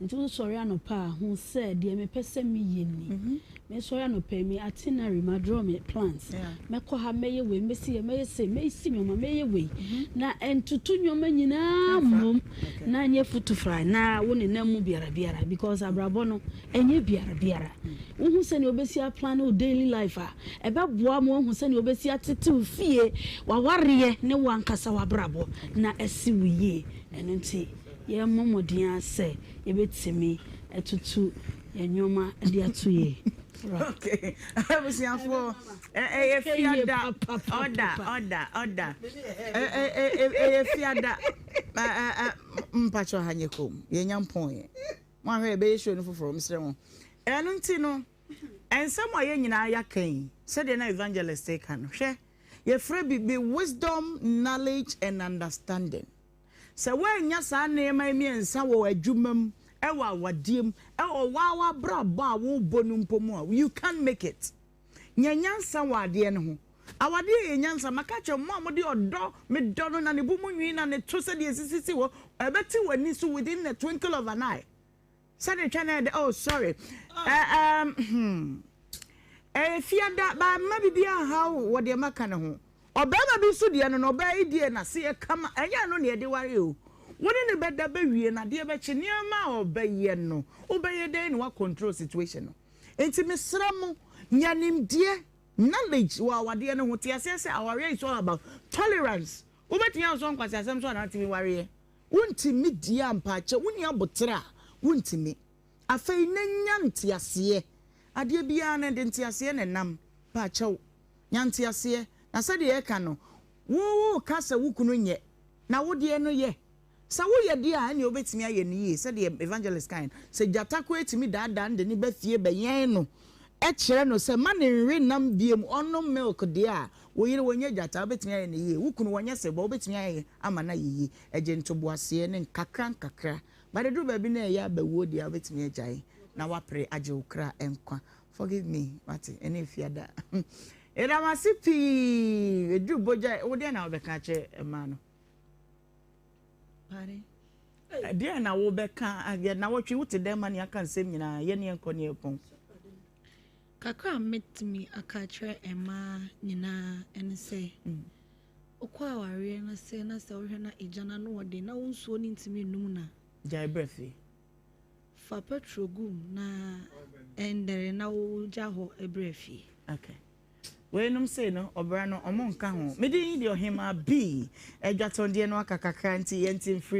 Nti wosɔre anɔpa a, hu sɛ deɛ mepɛ sɛ meyɛ ni. Mesɔre anɔpa yi, me itinerary, ma draw me plans. Mɛkɔ ha, mɛyɛ wei, mɛsi yɛ, mɛyɛ sei, mɛsi nneɛma, mɛyɛ wei. Na ntutu nneɛma nyinaa mmom na nyɛ futufra na wo nenam mu biara biara because abrabɔ no ɛnyɛ biara biara. Wohu sɛnea wobɛsi aplan wo daily life a, ɛbɛboa ma woahu sɛnea wobɛsi atete wo fie, w'awareɛ ne w'ankasa w'abrabɔ na asi wo yie. Ɛno nti, yɛmmɔ mmɔden ara sɛ yɛbɛtumi atutu yɛn nneɛma de ato yie. Okay, abusuafoɔ, ɛyɛ fiada, ɔda, ɔda, ɔda, ɛyɛ fiada, mpakyɛ ha nyɛ kom, yɛnya mpɔn yɛ. Mo ahwɛ yɛbɛyɛ show no foforɔ, mesrɛ mo. Ɛno nti no, nsɛm a yɛn nyinaa yɛaka yi, sɛdeɛ na evangelist reka no, hwɛ, yɛfrɛ biribi wisdom, knowledge and understanding. Sɛ woannya saa nneɛma yi mmiɛnsa wɔ adwuma mu, wɔ awadeɛ mu, wɔ waa w'abrabɔ a worebɔ no mpo mu a, you can't make it. Nya nyansa wɔ adeɛ no ho. Awadeɛ yɛ nyansa. Maka akyerɛ mo, mo a mode ɔdɔ, medɔ no na ne bo mu nwi na ne to sɛdeɛ ɛsisisi hɔ, ɛbɛte w'ani so within the twinkle of an eye. Sɛdeɛ twɛ no ɛdɛ, oh sorry. Ɛ ɛm hmm. Ɛyɛ fiada, ba mma biribiara nhaw wo wɔ deɛ maka no ho. Ɔbarima bi nso deɛ no no, ɔbaa yi deɛ n'ase yɛ kama, ɛnyɛ ɛno na yɛde ware o. Wo ne no bɛda bɛwie no, adeɛ bɛkye, nneɛma a ɔbɛyɛ no, wobɛyɛ dɛn na woacontrol situation no? Enti mesrɛ mo, nya nimdeɛ, knowledge, wɔ awadeɛ no ho. Te aseɛ sɛ awareɛ is all about tolerance. Wobɛtumi asɔ nkwaseasɛm so anaa tumi wareɛ? Wontumi deɛ a mpaakyɛw, wonni aboterɛ a, wontumi. Afei na nya nteaseɛ. Adeɛ biara no, ɛde nteaseɛ na ɛnam. Mpaakyɛw, nya nteaseɛ. Na sɛdeɛ yɛka no, wo woreka sɛ wo kunu nyɛ, na wo deɛ no yɛ. Sɛ woyɛ deɛ a, ɛnneɛ wobɛtumi ayɛ no yie. Sɛdeɛ Evangelist kaeɛ no, sɛ gyata koraa tumi daadaa no de no ba fie bɛyɛn no kyerɛ no sɛ mma no nnwe nam biom, ɔnnom milk deɛ a, wo yere ɔnyɛ gyata, wobɛtumi ayɛ no yie. Wo kunu ɔnyɛ sebɔ, wobɛtumi ayɛ ama no ayɛ yie. Ɛgye ntoboaseɛ ne nkakra nkakra. But ɛduru baabi na ɛyɛ abawuo deɛ a, wobɛtumi agyae na woapere agye wo kra nkwa. Forgive me, wate, ɛne Efiada. Yɛda mo ase pii. Ɛduru bogya, wo deɛn na wobɛka akyerɛ mmaa no? Pardon? Ɛdeɛn na wobɛka yɛ nawɔtwe wote dɛn ma ne aka nsɛm nyinaa yɛ ne yɛnkɔ ne yɛpɔn. Kakra a mɛtumi aka akyerɛ mmaa nyinaa ne sɛ, wokɔ awareɛ no ase na sɛ wohwɛ na egya no ano ɔden na wo nsuo no ntumi nnum no a. Gyae brɛ fie. Fa petrol gu mu na ɛndɛre na wogya hɔ brɛ fie. Okay. Weinom sei no ɔbra no ɔmo nka ho. Me din de Ɔhemaa B. Adwatɔndeɛ no aka kakra nti yɛnte mfiri mu.